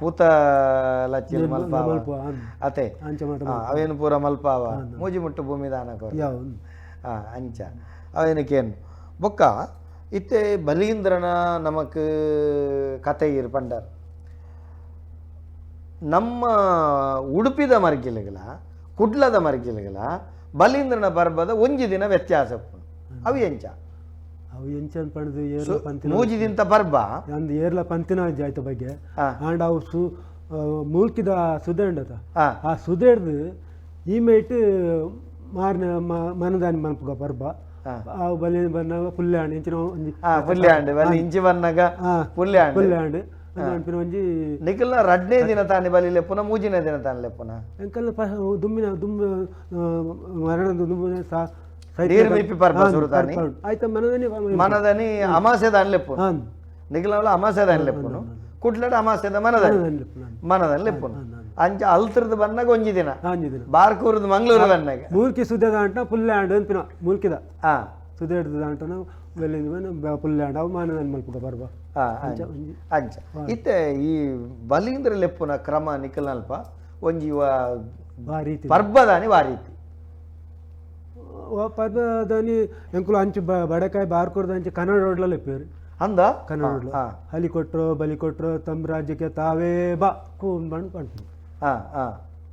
ಪೂತ ಲಚ್ಚಿಲ್ ಮಲ್ಪಾವ. ಮಲ್ಪುವ. ಅತೆ. ಅಂಚ ಮಾತ. ಅವೇನು ಪೂರ ಮಲ್ಪಾವ, ಮೂಜಿ ಮುಟ್ಟು ಭೂಮಿ ದಾನ ಕೊರ. ಯಾವ ಅಂಚ ಅವೇನಕ್ಕೇನು ಬೊಕ್ಕ ಇತ್ತೆ ಬಲೀಂದ್ರನ ನಮಕ್ ಕತೆ ಇರ್ ಪಂಡರ್. ನಮ್ಮ ಉಡುಪಿದ ಮರ್ಗಿಲುಗಳ ಕುಡ್ಲದ ಮರ್ಗಿಲುಗಳ ಬಲೀಂದ್ರನ ಪರ್ಬದ ಒಂಜಿ ದಿನ ವ್ಯತ್ಯಾಸ ಉಪ್ಪುಂಡು. ಅವು ಎಂಚ? ಅವು ಎಂಚ ಪಂಡ್ದು ಏರ್ಲ ಪಂತಿನ ಮೂಜಿ ದಿನತ ಪರ್ಬ. ಅಂದ್ ಏರ್ಲ ಪಂತಿನ ಆಯ್ತ ಬಗ್ಗೆ. ಆಂಡ ಅವು ಸು ಮೂಲ್ಕಿದ ಸುದೆ ಉಂಡತ. ಆ ಸುದೆಡ್ದು ಈ ಮೇಟ್ ಮಾರಿನ ಮನದಾನಿ ಮನ್ಪುಗ ಪರ್ಬ. ಅವು ಬಲಿ ಬನ್ನಾಗ ಪುಲ್ಯಾಂಡ್ ಇಂಚಿನ ಒಂಜಿ. ಪುಲ್ಯಾಂಡ್ ಬಲಿ ಇಂಚಿ ಬನ್ನಗ. ಪುಲ್ಯಾಂಡ್. ಪುಲ್ಯಾಂಡ್ ಅನ್ಪಿನ ಒಂಜಿ. ನಿಖಲ್ನ ರಡ್ನೇ ದಿನ ತಾನೆ ಬಲಿ ಲೆಪ್ಪುನ, ಮೂಜಿನ ದಿನ ತಾನೆ ಲೆಪ್ಪುನ? ಎಂಕಲ್ನ ಪ ದುಮ್ಮಿನ ದುಮ್ಮ ಮರಣದ ದುಮ್ಮಿನ ಸಾ ನೀರು ಮೀಪಿ ಪರ್ಬ ಸುರುತಾನಿ. ಆಯ್ತ ಮನದಾನಿ. ಮನದನಿ ಅಮಾಸೆ ದಾನಿ ಲೆಪ್ಪುನು. ನಿಖಲ್ನವಲ ಅಮಾಸೆ ದಾನಿ ಲೆಪ್ಪುನು, ಕುಡ್ಲಡ ಅಮಾಸೆದ ಮನದಾನಿ. ಮನದಾನಿ ಲೆಪ್ಪುನು. ಮನದಾನಿ ಲೆಪ್ಪುನು. ಅಂಚ ಅಲ್ತ್ರದ್ದು ಬನ್ನಾಗ ಒಂಜಿ ದಿನ. ಒಂಜಿ ದಿನ. ಬಾರ್ಕೂರ್ದು ಮಂಗಳೂರು ಬನ್ನಾಗ. ಮೂಲ್ಕಿ ಸುದೆದ ಅಂಟ ಪುಲ್ಯಾಂಡ್ ಅನ್ಪಿನ ಮೂಲ್ಕಿದ ಸುದೆ ಹಿಡ್ದದ ಅಂಟನ ಬೆಲ್ಲಿಂದ ಪುಲ್ಯಾಂಡ್ ಅವು ಮಾನದಾನಿ ಮಲ್ಪುಗ ಪರ್ಬ. ಅಂಚ ಒಂಜಿ. ಅಂಚ ಇತ್ತೆ ಈ ಬಲೀಂದ್ರ ಲೆಪ್ಪುನ ಕ್ರಮ ನಿಖಲ್ನಲ್ಪ ಒಂಜಿ ಭಾರಿ ರೀತಿ ಪರ್ಬದಾನಿ ವಾ ರೀತಿ? ಪರ್ಬದಾನಿ ಎಂಕುಲು ಅಂಚು ಬಡಕಾಯಿ ಬಾರ್ಕೊರ್ದ ಅಂಚೆ ಕನ್ನಡ ಹೋಟ್ಲಲ್ಲಿ ಲೆಪ್ಪೇರು. ಅಂದ. ಕನ್ನಡ ಹೋಟ್ಲು. ಹಲಿ ಕೊಟ್ರು ಬಲಿ ಕೊಟ್ರು ತಮ್ಮ ರಾಜ್ಯಕ್ಕೆ ತಾವೇ ಬಾ ಕೂನ್ ಬಂದು ಪಂಡ್ರು. ಹಾ ಹಾ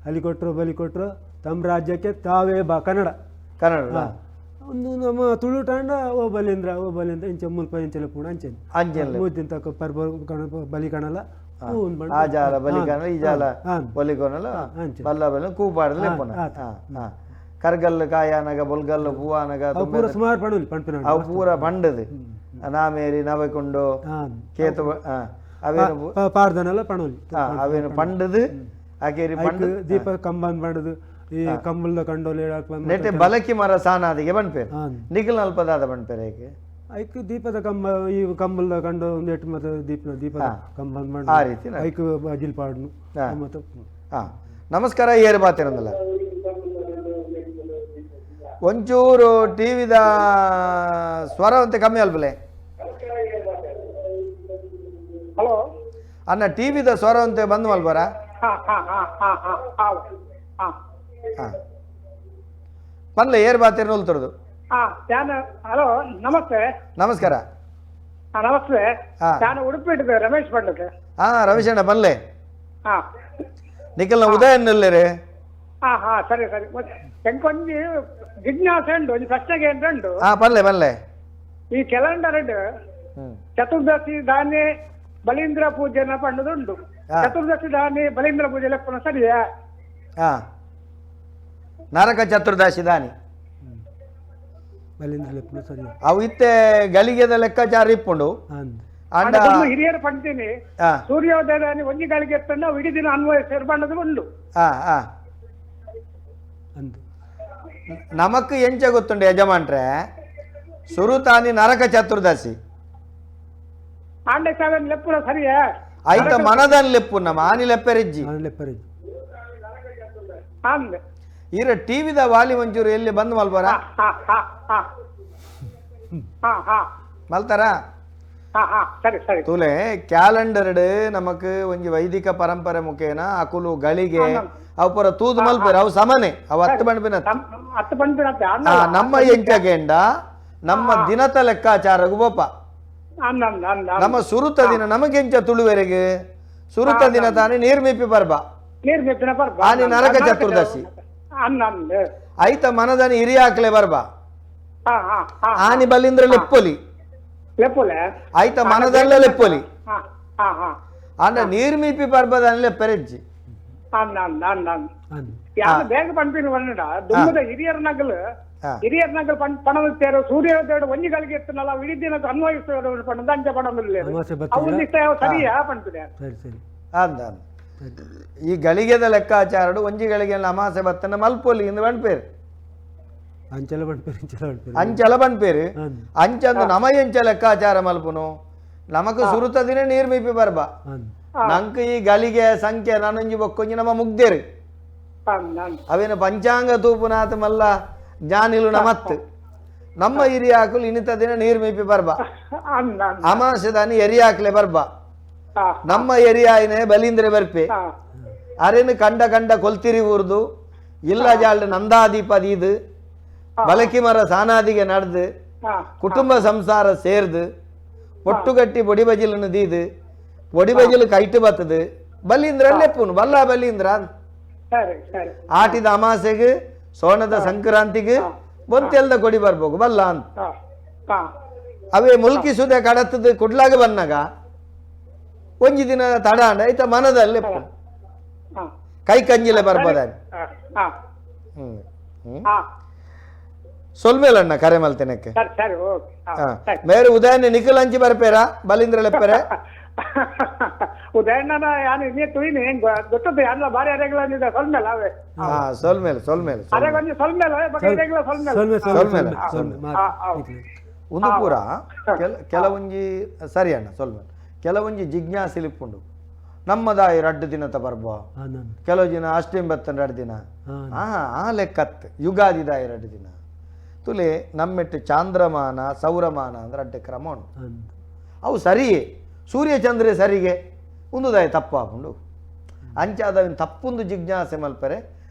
ಹಲಿ ಕೊಟ್ರು ಬಲಿ ಕೊಟ್ರು ತಮ್ಮ ರಾಜ್ಯಕ್ಕೆ ತಾವೇ ಬಾ, ಕನ್ನಡ. ಕನ್ನಡ. ಒಂದು ನಮ್ಮ ತುಳು ತಾಂಡ ಓ ಬಲೀಂದ್ರ ಓ ಬಲೀಂದ್ರ ಇಂಚ ಮುಲ್ಪ ಇಂಚ ಲೆಪ್ಪುಂಡು ಅಂಚೆ. ಅಂಚೆ. ಮೂರು ತಕ್ಕ ಪರ್ಬ ಕಣ ಬಲಿ ಕಣಲ ಕೂನ್ ಬಂಡು. ಆ ಜಾಲ ಬಲಿ ಕಣಲ ಈ ಜಾಲ ಬಲಿ ಕೊನಲ. ಅಂಚೆ. ಬಲ್ಲ ಬಲ್ಲ ಕೂಪಾಡಲು ಲೆಪ್ಪುನ. ಹಾ ಹಾ ಕರ್ಗಲ್ಲು ಕಾಯಾನಗ ಬೊಲ್ಗಲ್ಲು ಪೂವಾನಗ. ಅವು ಪೂರ ಸುಮಾರು ಪಣುಲಿ ಪಣ್ಪಿನ. ಅವು ಪೂರ ಬಂಡದು ನಾಮೇರಿ ನವಕೊಂಡು ಕೇತು ಅವೇನು ಪಾಡ್ದನಲ್ಲ ಪಣುಲಿ. ಅವೇನು ಪಂಡದು ಆಕೇರಿ ಪಂಡ. ದೀಪ ಕಂಬನ್ ಪಂಡದು ಈ ಕಂಬಳದ ಕಂಡೋಲೆ ನೆಟೆ ಬಲಕಿ ಮರ ಸಾನಾದಿಗೆ ಬಣ್ಪೇರು. ಹಾಂ. ನಿಖಲ್ ಅಲ್ಪದಾದ ಬಣ್ಪೇರು ಏಕೆ? ಐಕ್ ದೀಪದ ಕಂಬ, ಈ ಕಂಬಳದ ಕಂಡು ಒಂದು ಎಟ್ಟು ಮತ್ತೆ ದೀಪದ ದೀಪದ ಕಂಬ ಆ ರೀತಿ ಐಕ್ ಬಜಿಲ್ ಪಾಡ್ನು ಮತ್ತೆ. ಹಾ, ನಮಸ್ಕಾರ. ಏರು ಬಾತಿರಂದಲ್ಲ ಒಂಚೂರು ಟಿವಿದ ಸ್ವರ ಅಂತ ಕಮ್ಮಿ ಅಲ್ಪಲೆ. ಹಲೋ. ಅಣ್ಣ, ಟಿವಿದ ಸ್ವರ ಅಂತ ಬಂದ್ ಮಲ್ಬಾರ. ಹಾ ಹಾ ಹಾ ಹಾ ಹಾ ಹಾ ಹಾ. ಹಾ, ಪನ್ಲೆ, ಏರ್ ಬಾತಿರ ಉಲ್ತರದು. ಹಾ, ನಾನು, ಹಲೋ, ನಮಸ್ತೆ. ನಮಸ್ಕಾರ. ಹಾ, ನಮಸ್ತೆ. ಹಾ. ನಾನು ಉಡುಪಿ ರಮೇಶ್ ಪಂಡಿತ್. ಹಾ, ರಮೇಶ್ ಅಣ್ಣ, ಬನ್ಲೆ. ಹಾ. ನಿಖಲ್ನ ಉದಯನ್ ರೀ. ಹಾ ಹಾ, ಸರಿ ಸರಿ. ಮತ್ತೆ ಎಂಕೊಂಜಿ ಜಿಜ್ಞಾಸೆ ಉಂಟು, ಒಂಜಿ ಪ್ರಶ್ನೆಗೆ ಏನ್ರ ಉಂಟು. ಹಾ, ಪನ್ಲೆ ಪನ್ಲೆ. ಈ ಕ್ಯಾಲೆಂಡರ್ ಹ್ಮ್ ಚತುರ್ದಶಿ ದಾನೆ ಬಲೀಂದ್ರ ಪೂಜೆನ ಪಂಡದುಂಟು. ಚತುರ್ದಶಿ ದಾನೆ ಬಲೀಂದ್ರ ಪೂಜೆ ಲೆಪ್ಪನ ಸರಿಯಾ? ಹಾ, ನರಕ ಚತುರ್ದಶಿ ದಾನಿ ಬಲೀಂದ್ರ ಲೆಪ್ಪನ ಸರಿ. ಅವು ಇತ್ತೆ ಗಲಿಗೆದ ಲೆಕ್ಕಾಚಾರ ಇಪ್ಪುಂಡು. ಅಂದ್. ಅಂಡ ಅಂಡ ಹಿರಿಯರು ಪಂಡ್ತೀನಿ, ಸೂರ್ಯೋದಯ ಒಂಜಿ ಗಳಿಗೆ ಎತ್ತಂಡ ಅವು ಇಡೀ ದಿನ ಅನ್ವಯ ಸೇರ್ಬಂಡದು ಉಂಡು. ಹಾ ಹಾ ಅಂದ್. ನಮಕ್ ಎಂಚ ಗೊತ್ತುಂಡು ಯಜಮಾನ್ರೆ, ಸುರುತಾನಿ ನರಕ ಚತುರ್ದಶಿ. ಆಂಡ ಸಾವಿರ ಲೆಪ್ಪುನ ಸರಿಯಾ? ಐತ ಮನದನ್ ಲೆಪ್ಪು ನಮ್ಮ ಆನಿ ಲೆಪ್ಪೆರಿಜ್ಜಿ. ಆನ್ ಲೆಪ್ಪರಿಜ್ಜಿ. ಅಂದ್. ಈರ ಟಿವಿದ ವಾಲಿ ಒಂಚೂರು ಎಲ್ಲಿ ಬಂದ್ ಮಲ್ಬಾರ. ಹಾ ಹಾ ಹಾ ಹಾ ಹಾ. ಮಲ್ತಾರ. ಹಾ ಹಾ, ಸರಿ ಸರಿ. ತೂಲೆ, ಕ್ಯಾಲೆಂಡರ್ ನಮಕ್ ಒಂಜಿ ವೈದಿಕ ಪರಂಪರೆ ಮುಖೇನ ಅಕುಲು ಗಳಿಗೆ ಅವು ಪೂರ ತೂದು ಮಲ್ಪೆರ್, ಅವು ಸಮನೆ, ಅವು ಹತ್ತು ಬಣ್ಪಿನ. ಹತ್ತು ಪಂಪಿನತ್ತೆ. ನಮ್ಮ ಎಂಚಗೆಂಡ ನಮ್ಮ ದಿನತ ಲೆಕ್ಕಾಚಾರಗು ಬೋಪ. ಅಂದ್ ಅಂದ್ ಅಂದ್. ನಮ್ಮ ಸುರುತ ದಿನ ನಮಗೆಂಚ ತುಳುವೆರೆಗೆ ಸುರುತ ದಿನ ತಾನೇ ನೀರ್ಮೀಪಿ ಪರ್ಬ. ನೀರ್ ಮೆಪ್ಪಿನ ಪರ್ಬ. ಆನಿ ನರಕ ಚತುರ್ದಶಿ. ಅಂದ್ ಅಂದ್. ಐತ ಮನದನಿ ಹಿರಿಯಾಕ್ಲೆ ಬರ್ಬ. ಹಾ ಹಾ ಹಾ. ಆನಿ ಬಲಿಂದ್ರ ಲೆಪ್ಪೊಲಿ. ಲೆಪ್ಪುಲೆ. ಐತ ಮನದಲ್ಲ ಲೆಪ್ಪೊಲಿ. ಹಾ ಹಾ ಹಾ. ಅಂಡ ನೀರ್ಮೀಪಿ ಪರ್ಬದ ಲೆಪ್ಪೆರೆಜ್ಜಿ. ಅಂದ್ ಅಂದ್ ಅಂದ್ ಅಂದ್. ಅಂದ್. ಯಾರು ಬೇಗ ಪಂಪಿನ ಬಂಡ ದುಮ್ಮದ ಹಿರಿಯರ ನಗಲು ಹಿರಿಯರ ನಗಲು ಪಣದ ತೇರು ಸೂರ್ಯೋದಯ ಒಂಜಿ ಗಳಿಗೆ ಎತ್ತನಲ್ಲ, ಅವು ಇಡೀ ದಿನ ಅನ್ವಯಿಸ್ತದೆ ಪಂಡ ಅಂಚ ಪಣದಿಲ್ಲ. ಅಮಾಸೆ ಅವು ಬತ್ತಿದ್ರ ಇಷ್ಟ ಸರಿಯಾ ಪಂಪಿದೆ. ಸರಿ ಸರಿ. ಅಂದ ಅಂದ. ಈ ಗಳಿಗೆದ ಲೆಕ್ಕಾಚಾರಡು ಒಂಜಿ ಗಳಿಗೆ ಅಮಾಸೆ ಬತ್ತನ ಮಲ್ಪೊಲಿ ಇಂದು ಬಣ್ಪೇರು. ಅಂಚಲ ಬಂಡ್ಪೇರು, ಇಂಚಲ ಬಂಡ್ಪೇರು. ಅಂಚಲ ಬಣ್ಪೇರು. ಅಂದ್. ಅಂಚಂದು ನಮ ಎಂಚ ಲೆಕ್ಕಾಚಾರ ಮಲ್ಪುನು, ನಮಕ್ ಸುರುತ ದಿನ ನೀರ್ಮೀಪಿ ಪರ್ಬ. ಅಂದ್. ನಂಕ್ ಈ ಗಳಿಗೆ ಸಂಖ್ಯೆ ನಾನೊಂಜಿ ಬೊಕ್ಕೊಂಜಿ ನಮ್ಮ ಮುಗ್ದೇರು. ಅಂದ್ ಅಂದ್. ಅವೇನು ಪಂಚಾಂಗ ತೂಪುನಾಥ ಮಲ್ಲ ಜ್ಞಾನಿಲು ನಮತ್ ನಮ್ಮ ಹಿರಿಯಾಕುಲು ಇನ್ನಿತ ದಿನ ನೀರ್ಮೀಪಿ ಪರ್ಬ. ಅಂದ್ ಅಂದ್. ಅಮಾಸೆದಾನಿ ಎರಿಯಾಕ್ಲೆ ಬರ್ಬ. ಹಾ. ನಮ್ಮ ಎರಿಯಾಯಿನೇ ಬಲೀಂದ್ರೆ ಬರ್ಪೆ. ಹಾ. ಅರೇನು ಕಂಡ ಕಂಡ ಕೊಲ್ತಿರಿ ಊರ್ದು ಇಲ್ಲ ಜಾಲ್ಡ್ ನಂದಾದೀಪ ದೀದು ಬಲಕಿ ಮರ ಸಾನಾದಿಗೆ ನಡೆದು ಹಾ. ಕುಟುಂಬ ಸಂಸಾರ ಸೇರ್ದು ಒಟ್ಟುಗಟ್ಟಿ ಬೊಡಿ ಬಜಿಲನ್ನು ದೀದು ಬೊಡಿ ಬಜಿಲು ಕೈಟು ಬತ್ತದು ಬಲೀಂದ್ರ ಲೆಪ್ಪುನು ಬಲ್ಲ ಬಲೀಂದ್ರ. ಸರಿ ಸರಿ. ಆಟಿದ ಅಮಾಸೆಗೆ ಸೋಣದ ಸಂಕ್ರಾಂತಿಗೆ ಬೊಂತೆಲ್ದ ಕೊಡಿ ಬರ್ಬೇಕು ಬಲ್ಲ ಅಂತ. ಹಾ ಹಾ. ಅವೇ ಮುಲ್ಕಿ ಸುದೆ ಕಡತದ ಕುಡ್ಲಾಗ ಬನ್ನಾಗ ಒಂಜಿ ದಿನ ತಡ ಅಂಡ ಐತ ಮನದಲ್ಲಿ ಹಾ. ಕೈ ಕಂಜಿಲೆ ಬರ್ಬೋದ. ಹಾ ಹಾ. ಹ್ಮ್ ಹ್ಮ್. ಹಾ. ಸೊಲ್ಮೇಲಣ್ಣ ಕರೆ ಮಲ್ತೇನಕ್ಕೆ. ಸರಿ ಸರಿ, ಓಕೆ. ಹಾ, ಸರಿ. ಮೇರೆ ಉದಯನ ನಿಖಿಲ್ ಅಂಚಿ ಬರ್ಪೇರಾ ಬಲೀಂದ್ರ ಲೆಪ್ಪರೆ? ಉದಯಣ್ಣನ ಯಾನು ಇನ್ನೇ ತುಯಿನಿ ಗೊತ್ತದ ಯಾರಲ್ಲ ಬಾರಿ ಅರೆಗಳ ಸೊಲ್ಮೇಲ ಅವೇ. ಹಾ, ಸೊಲ್ಮೇಲೆ ಸೊಲ್ಮೇಲೆ. ಅರೆಗ ಒಂಜಿ ಸೊಲ್ಮೇಲ ಬೊಕ ಇರೆಗ್ಲ ಸೊಲ್ಮೇಲ. ಸೊಲ್ಮೆ ಸೊಲ್ಮೆ. ಸೊಲ್ಮೆಲೆ. ಸೊಲ್ಮೆ. ಹಾ, ಹಾ. ಒಂದು ಪೂರ ಕೆಲವೊಂಜಿ ಸರಿ ಅಣ್ಣ, ಸೊಲ್ಮೇಲೆ ಕೆಲವೊಂಜಿ ಜಿಜ್ಞಾಸೆಲಿಪ್ಪುಂಡು ನಮ್ಮದಾಯಿ ರಡ್ಡು ದಿನತ ಪರ್ಬ. ಅಂದ್. ಕೆಲವು ದಿನ ಅಷ್ಟೇಂ ಬತ್ತನ್ ರಡ್ಡು ದಿನ. ಹಾ. ಆ ಲೆಕ್ಕತ್ ಯುಗಾದಿದಾಯಿ ರಡ್ಡು ದಿನ ತುಲೆ ನಮ್ಮೆಟ್ಟು ಚಾಂದ್ರಮಾನ ಸೌರಮಾನ ಅಂದ್ರೆ ಅಡ್ಡ ಕ್ರಮ ಉಂಟು. ಅಂದ್. ಅವು ಸರಿಯೇ, ಸೂರ್ಯ ಚಂದ್ರೆ ಸರಿಗೆ ಉಂದುದಾಯ ತಪ್ಪಾಪುಂಡು ಅಂಚಾದ ತಪ್ಪುಂದು ಜಿಜ್ಞಾಸೆ ಮಲ್ಪರೆ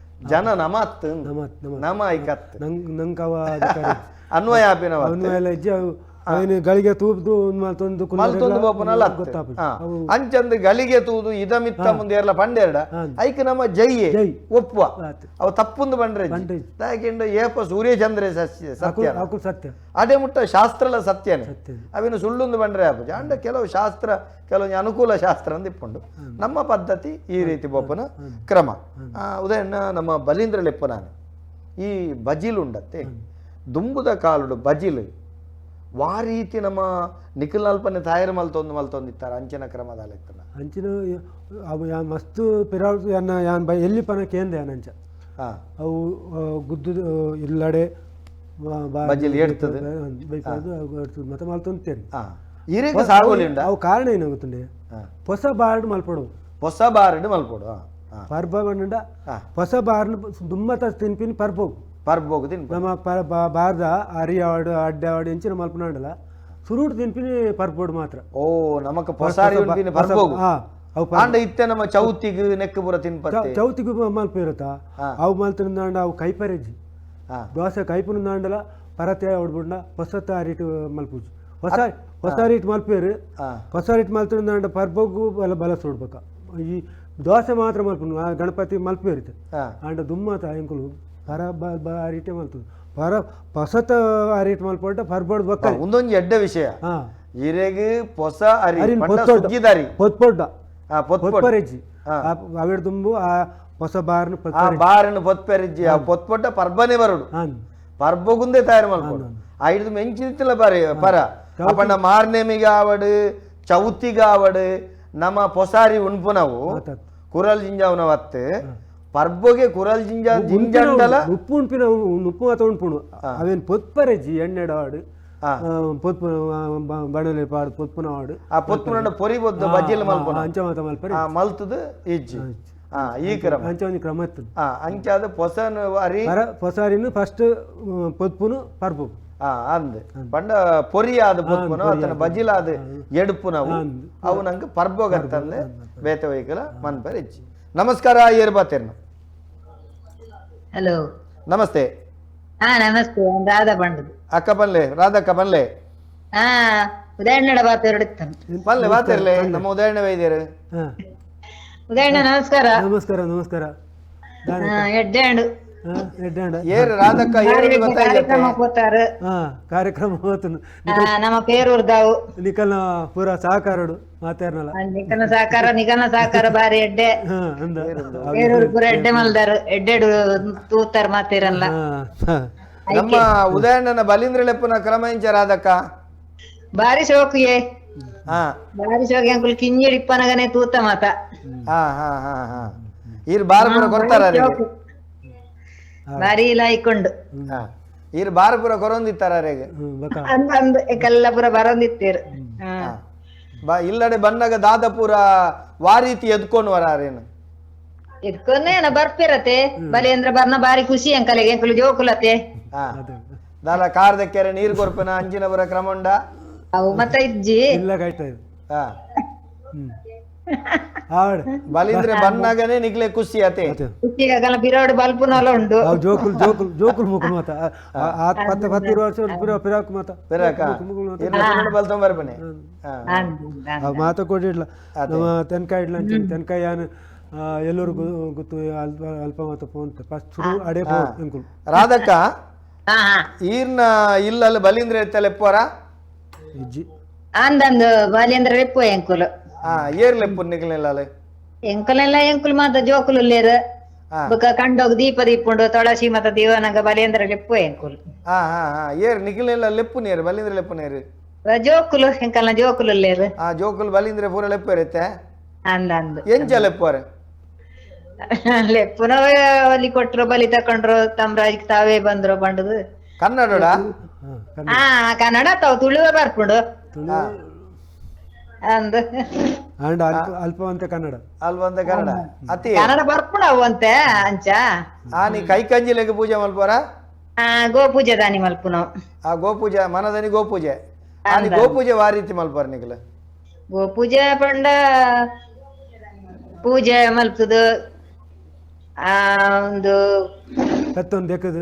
ಜನ ನಮತ್. ನಮತ್ ನಮತ್. ನಮ ಐಕತ್. ನಂಗ್ ನಂಗ್ ಅವ ಅಧಿಕಾರ ಅನ್ವಯ ಆಪಿನವ. ಅನ್ವಯ ಇಜ್ಜಿ ಅವು ಅವೇನು ಗಳಿಗೆ ತೂಪ್ದು ಮಲ್ತೊಂದು ಮಲ್ತೊಂದು ಬೋಪನಲ್ಲ. ಗೊತ್ತಾಪುಜಿ ಅವು. ಅಂಚಂದು ಗಳಿಗೆ ತೂದು ಇದಮಿತ್ತ ಮುಂದೆ ಏರ್ಲ ಪಂಡೆರಡ ಐಕ್ ನಮ್ಮ ಜೈಯೆ ಜೈ. ಒಪ್ಪುವ. ಆತು. ಅವ ತಪ್ಪುಂದು ಬಂಡ್ರೆ ಬಂಡ್ರೆ. ಯಾಕೆಂದ್ರೆ ಏಪ ಸೂರ್ಯಚಂದ್ರೆ ಸತ್ಯ ಸತ್ಯ ಅಕುಲ್ ಸತ್ಯ. ಅದೇ ಮುಟ್ಟ ಶಾಸ್ತ್ರಲ ಸತ್ಯನೇ. ಸತ್ಯ. ಅವೇನು ಸುಳ್ಳುಂದು ಬಂಡ್ರೆ ಆಪುಜಿ. ಅಂಡ ಕೆಲವು ಶಾಸ್ತ್ರ ಕೆಲವು ಅನುಕೂಲ ಶಾಸ್ತ್ರ ಅಂದ್ ಇಪ್ಪುಂಡು. ನಮ್ಮ ಪದ್ಧತಿ ಈ ರೀತಿ ಬೋಪನ ಕ್ರಮ. ಉದಯಣ್ಣ, ನಮ್ಮ ಬಲೀಂದ್ರ ಲೆಪ್ಪು ನಾನು ಈ ಬಜಿಲು ಉಂಡತ್ತೆ ದುಂಬುದ ಕಾಲುಡು ಬಜಿಲು ವಾ ರೀತಿ ನಮ್ಮ ನಿಖಿಲ್ನಲ್ಪನೆ ತಾಯರು ಮಲ್ತೊಂದು ಮಲ್ತೊಂದಿತ್ತಾರೆ ಅಂಚಿನ ಕ್ರಮದ ಲೆಕ್ಕನ. ಅಂಚಿನ ಅವು ಯಾನ್ ಮಸ್ತ್ ಪಿರಾವ್ ಯಾನ್ ಯಾನ್ ಬೈ ಎಲ್ಲಿ ಪನ ಕೇಂದ್ರ ಯಾನ್ ಅಂಚ ಅವು ಗುದ್ದು ಇಲ್ಲಡೆ ಬಜ್ಜಿಲ್ ಎಡ್ತದೆ. ಮತ್ತೆ ಮಲ್ತೊಂತೇನೆ. ಇರೆಗ್ ಸಾಗೋಲಿ ಉಂಡ ಅವು ಕಾರಣ ಏನು ಗೊತ್ತುಂಡೆ, ಹೊಸ ಬಾರ್ಡ್ ಮಲ್ಪಡು, ಹೊಸ ಬಾರ್ಡ್ ಮಲ್ಪಡು ಪರ್ಬ ಬಂಡ ಹೊಸ ಬಾರ್ನ್ ದುಮ್ಮತ ತಿನ್ಪಿನಿ ಪರ್ಬೋಗು ಪರ್ಬೋಗು ತಿನ್ಪ. ನಮ್ಮ ಬಾರ್ದ ಅರಿ ಆಡು ಅಡ್ಡೆ ಆಡು ಎಂಚಿನ ಮಲ್ಪನಾಡಲ್ಲ, ಸುರುಟು ತಿನ್ಪಿನಿ ಪರ್ಬೋಡು ಮಾತ್ರ. ಓ ನಮಕ್ ಪೊಸಾರಿ ಉಂಡಿನ ಪರ್ಬೋಗು. ಆಂಡ ಇತ್ತೆ ನಮ್ಮ ಚೌತಿಗ್ ನೆಕ್ ಪೂರ ತಿನ್ಪತ್ತೆ. ಚೌತಿಗೂ ಮಲ್ಪ ಇರುತ್ತಾ ಅವು ಮಲ್ತಿಂದಾಂಡ ಅವು ಕೈಪರೆಜ್ಜಿ ದೋಸೆ ಕೈಪುನಂದಾಂಡಲ ಪರತೆ ಹೊಡ್ಬಿಡ್ನ ಹೊಸತ ಅರಿಟು ಮಲ್ಪುಜು, ಹೊಸ ಹೊಸ ರೀಟ್ ಮಲ್ಪೇರು, ಹೊಸ ರೀಟ್ ಮಲ್ತಿಂದಾಂಡ ಪರ್ಬೋಗು ಬಲ ಬಲ ಸುಡ್ಬೇಕ. ಈ ದೋಸೆ ಮಾತ್ರ ಮಲ್ಪುನು ಗಣಪತಿ ಮಲ್ಪೇರಿತೆ. ಆಂಡ ದುಮ್ಮತ ಎಂಕುಲು ಪರ ಬ ಅರಿಟೆ ಮಲ್ತುದು, ಪರ ಪೊಸತ ಅರಿಟ್ ಮಲ್ಪೊಡ್ಡ ಪರ್ಬೋಡ್ ಬೊಕ್ಕ. ಒಂದೊಂದು ಎಡ್ಡ ವಿಷಯ, ಇರೆಗ್ ಪೊಸ ಅರಿ ಸುಗ್ಗಿದಾರಿ ಪೊತ್ಪೊಡ್ಡ ಪೊತ್ಪರೆಜ್ಜಿ ಅವೆಡ್ ದುಂಬು ಆ ಹೊಸ ಬಾರ್ನ ಬಾರನ್ನು ಪೊತ್ಪೆರೆಜ್ಜಿ ಆ ಪೊತ್ಪೊಟ್ಟ ಪರ್ಬನೆ ಬರೋಡು, ಪರ್ಬಗುಂದೇ ತಯಾರು ಮಲ್ಪೊಡು. ಐದು ಮೆಂಚಿತ್ತಿಲ್ಲ ಬಾರಿ ಪರ ಅಪಂಡ ಮಾರ್ನೇಮಿಗೆ ಆವಡು ಚೌತಿಗೆ ಆವಡು ನಮ್ಮ ಪೊಸಾರಿ ಉಣ್ಪುನವು ಕುರಲ್ ಜಿಂಜಾವನ ವತ್ತು ಪರ್ಬೊಗೆ ಕುರಲ್ ಜಿಂಜ ಜಿಂಜಂಡಲ ಉಪ್ಪು ಉಣ್ಪಿನ ಉಪ್ಪು ಮಾತ್ರ ಉಣ್ಪುಣು ಅವೇನು ಪೊತ್ಪರೆಜ್ಜಿ ಎಣ್ಣೆಡ ಆಡು ಪೊತ್ಪು ಬಣಲೆ ಪಾಡು ಪೊತ್ಪುನ ಆಡು ಆ ಪೊತ್ಪುನ ಪೊರಿ ಬೊದ್ದು ಬಜ್ಜಿಲ್ ಮಲ್ಪುನ ಅಂಚ ಮಾತ ಮಲ್ಪರೆ ಮಲ್ತದು ಇಜ್ಜಿ. ಈ ಕ್ರಮ ಅಂಚ ಒಂಜಿ ಕ್ರಮ ಇತ್ತು. ಅಂಚಾದ ಪೊಸನ್ ಅರಿ ಪೊಸಾರಿನ ಫಸ್ಟ್ ಪೊತ್ಪುನು ಪರ್ಬು ಅಂದ್ ಪಂಡ ಪೊರಿ ಆದ ಪೊತ್ಪುನು ಅತನ ಬಜಿಲಾದ ಎಡುಪುನವು ಅವು ನಂಗೆ ಪರ್ಬೋಗತ್ತಂದೆ ಬೇತೆ ವೈಕಲ ಮನ್ಪರ್ ಇಜ್ಜಿ. ನಮಸ್ಕಾರ, ಏರ್ ಬಾತೇರ್ನ. ಹಲೋ, ನಮಸ್ತೆ. ನಮಸ್ತೆ, ರಾಧಾ ಬಂಡದು. ಅಕ್ಕ ಬನ್ಲೆ, ರಾಧಕ್ಕ ಬನ್ಲೆ. ಉದಯಣ್ಣಡ ಬಾತೇರು ಬನ್ಲೆ ಬಾತೇರ್ಲೆ, ನಮ್ಮ ಉದಯಣ್ಣ ವೈದ್ಯರು. ಉದಯಣ್ಣ ನಮಸ್ಕಾರ. ನಮಸ್ಕಾರ ನಮಸ್ಕಾರ. ಎಡ್ಡಾಂಡು ಏರು ರಾಧಕ್ಕ ಕಾರ್ಯಕ್ರಮ ಕೂತಾರು. ಕಾರ್ಯಕ್ರಮ ನಮ್ಮ ಪೇರೂರ್ದಾವು ನಿಕಲ್ನ ಪೂರ ಸಹಕಾರಡು ಮಾತಾಡ್ನಲ್ಲ, ನಿಕಲ್ನ ಸಹಕಾರ ನಿಕಲ್ನ ಸಹಕಾರ ಬಾರಿ ಎಡ್ಡೆ. ಪೇರೂರು ಪೂರ ಎಡ್ಡೆ ಮಲ್ದಾರು, ಎಡ್ಡೆಡು ತೂತಾರ ಮಾತಿರಲ್ಲ. ನಮ್ಮ ಉದಯಣ್ಣನ ಬಲೀಂದ್ರ ಲೆಪ್ಪುನ ಕ್ರಮ ಇಂಚ ರಾಧಕ್ಕ ಬಾರಿ ಶೋಕಿಯೇ, ಬಾರಿ ಶೋಕಿ ಅಂಕುಲ್ ಕಿಂಜಿಡಿ ಇಪ್ಪನಗನೆ ತೂತ ಮಾತ. ಈರ್ ಬಾರ ಪೂರ ಕೊರ್ತಾರ, ಬಾರಿ ಲಾಯ್ಕೊಂಡು ಈರ್ ಬಾರ ಪೂರ ಕೊರೊಂದಿತ್ತಾರ ಅಂದ್ ಪೂರ ಬರೊಂದಿತ್ತೀರ್. ಇಲ್ಲಡೆ ಬನ್ನಗ ದಾದ ಪೂರ ವಾರೀತಿ ಎದ್ಕೊಂಡು ವರಾರೇನು ಎದ್ಕೊಂಡೇನ ಬರ್ಪಿರತೆ ಬಲೇಂದ್ರ ಬರ್ನ ಬಾರಿ ಖುಷಿ ಅಂಕಲೆಗೆ ಎಂಕುಲು ಜೋಕುಲತೆ. ದಾಲ ಕಾರ್ದ ಕೆರೆ ನೀರು ಕೊರ್ಪನ ಅಂಚಿನ ಪೂರ ಕ್ರಮಂಡ ಅವು ಮತ್ತ ಇಜ್ಜಿ ಇಲ್ಲ ಕಾಯ್ತಾ ಬಲಿಂದ್ರೆ ಬನ್ನಾಗನೆ ನಿಕ್ಲೆ ಖುಷಿ ಆತೆ. ಖುಷಿ ಆಗಲ್ಲ ಬಿರೋಡು ಬಲ್ಪುನಲ ಉಂಡು. ಜೋಕುಲ್ ಜೋಕುಲ್ ಜೋಕುಲ್ ಮುಕುಲ್ ಮಾತ ಪತ್ತು ಪತ್ತು ವರ್ಷ ಪಿರಾಕ್ ಮಾತ ಪಿರಾಕ ಬಲ್ತೊಂಬರ್ಪನೆ ಮಾತ ಕೊಡಿಡ್ಲ ನಮ್ಮ ತೆನ್ಕಾಯಿ ಇಡ್ಲ ಅಂಚೆ ತೆನ್ಕಾಯಿ ಯಾನ್ ಎಲ್ಲರೂ ಗೊತ್ತು ಅಲ್ಪ ಅಲ್ಪ ಮಾತ ಫೋನ್ ಫಸ್ಟ್ ಶುರು ಅಡೆ ಫೋನ್ ಅಂಕುಲ್. ರಾಧಕ್ಕ ಈರ್ನ ಇಲ್ಲಲ್ಲಿ ಬಲಿಂದ್ರ ಇತ್ತಲೆಪ್ಪರ ಇಜ್ಜಿ ಅಂದಂದು ಬಲಿಂದ್ರ ಲೆಪ್ಪು ಎಂಕುಲು. ಏರ್ ಲೆಪ್ಪು ನಿಕಲೆಲ್ಲ ಎಂಕುಲೆಲ್ಲ ಎಂಕುಲು ಮಾತ ಜೋಕುಲು ಲೇರು ಬೊಕ ಕಂಡೋಗ್ ದೀಪ ದೀಪುಂಡು ತುಳಸಿ ಮತ ದೀವನಂಗ ಬಲಿಂದ್ರ ಲೆಪ್ಪು ಎಂಕುಲು. ಏರ್ ನಿಕಲೆಲ್ಲ ಲೆಪ್ಪು ನೇರು ಬಲಿಂದ್ರ ಲೆಪ್ಪು ನೇರು ಜೋಕುಲು ಎಂಕಲ್ನ ಜೋಕುಲು ಲೇರು. ಜೋಕುಲು ಬಲಿಂದ್ರ ಪೂರ ಲೆಪ್ಪು ಇರುತ್ತೆ ಅಂದಂದು ಎಂಚ ಲೆಪ್ಪುವರೆ ಲೆಪ್ಪುನ ಒಲಿ ಕೊಟ್ರು ಬಲಿ ತಕೊಂಡ್ರು ತಮ್ರಾಜ್ ತಾವೇ ಬಂದ್ರು ಬಂಡದು. ಕನ್ನಡ ಕನ್ನಡ ತಾವು ತುಳುವ ಬರ್ಪುಂಡು ಅಂದ್ ಅಂಡ್ ಅಲ್ಪವಂತೆ ಕನ್ನಡ ಅಲ್ಪವಂತೆ ಕನ್ನಡ ಅತಿ ಕನ್ನಡ ಬರ್ಪುಂಡು ಅವಂತೆ ಅಂಚ. ನೀ ಕೈ ಕಂಜಿಲೆಗ್ ಪೂಜೆ ಮಲ್ಪುವರ? ಗೋಪೂಜೆ ದಾನಿ ಮಲ್ಪುನವು. ಆ ಗೋಪೂಜೆ ಮನದನಿ ಗೋಪೂಜೆ ಆನಿ ಗೋಪೂಜೆ ವಾ ರೀತಿ ಮಲ್ಪುವರ ನಿಕಲ? ಗೋಪೂಜೆ ಪಂಡ ಪೂಜೆ ಮಲ್ಪುದು ಒಂದು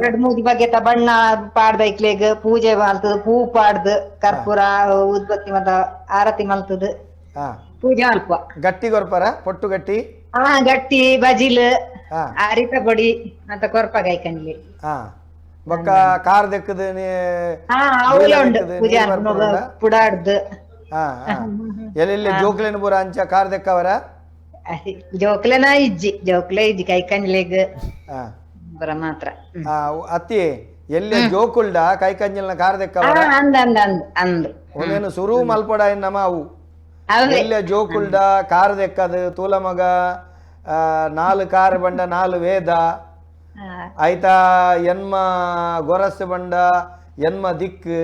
ಎರಡು ಮೂಜಿ ಬಗೆತ ಬಣ್ಣ ಪಾಡ್ದ ಇಕ್ಲೆಗ್ ಪೂಜೆ ಮಲ್ತದು, ಪೂ ಪಾಡ್ದು ಕರ್ಪೂರ ಉದ್ಬತ್ತಿ ಮತ ಆರತಿ ಮಲ್ತದು ಪೂಜೆ ಮಲ್ಪ. ಗಟ್ಟಿ ಕೊರ್ಪರ ಪೊಟ್ಟು ಗಟ್ಟಿ? ಗಟ್ಟಿ ಬಜಿಲ್ ಅರಿತ ಪೊಡಿ ಅಂತ ಕೊರ್ಪ ಗಾಯ್ಕಂಡ್ಲಿ. ಬೊಕ್ಕ ಕಾರ್ ದೆಕ್ಕದು ಅವಲೇ ಉಂಡು ಪೂಜೆ ಪುಡಾಡ್ದು. ಎಲ್ಲೆಲ್ಲಿ ಜೋಕ್ಲೇನ ಪೂರ ಅಂಚ ಕಾರ್ ದೆಕ್ಕವರ? ಜೋಕ್ಲೆನ ಇಜ್ಜಿ ಜೋಕ್ಲೆ ಇಜ್ಜಿ ಕೈಕಂಜ್ಲೆಗ್ ಬರ ಮಾತ್ರ. ಅತ್ತಿ ಎಲ್ಲಿ ಜೋಕುಲ್ಡ ಕೈಕಂಜಿಲ್ನ ಕಾರ್ ದೆಕ್ಕವರ? ಅಂದ್ ಅಂದ್ ಅಂದ್ ಅಂದ್ ಒಂದೇನು ಸುರು ಮಲ್ಪಡ ನಮ್ಮ ಅವು ಎಲ್ಲ ಜೋಕುಲ್ಡ ಕಾರ್ ದೆಕ್ಕದು ತೂಲ ಮಗ ನಾಲು ಕಾರ್ ಬಂಡ ನಾಲು ವೇದ ಆಯ್ತಾ ಎನ್ಮ ಗೊರಸ್ ಬಂಡ ಎನ್ಮ ದಿಕ್ಕು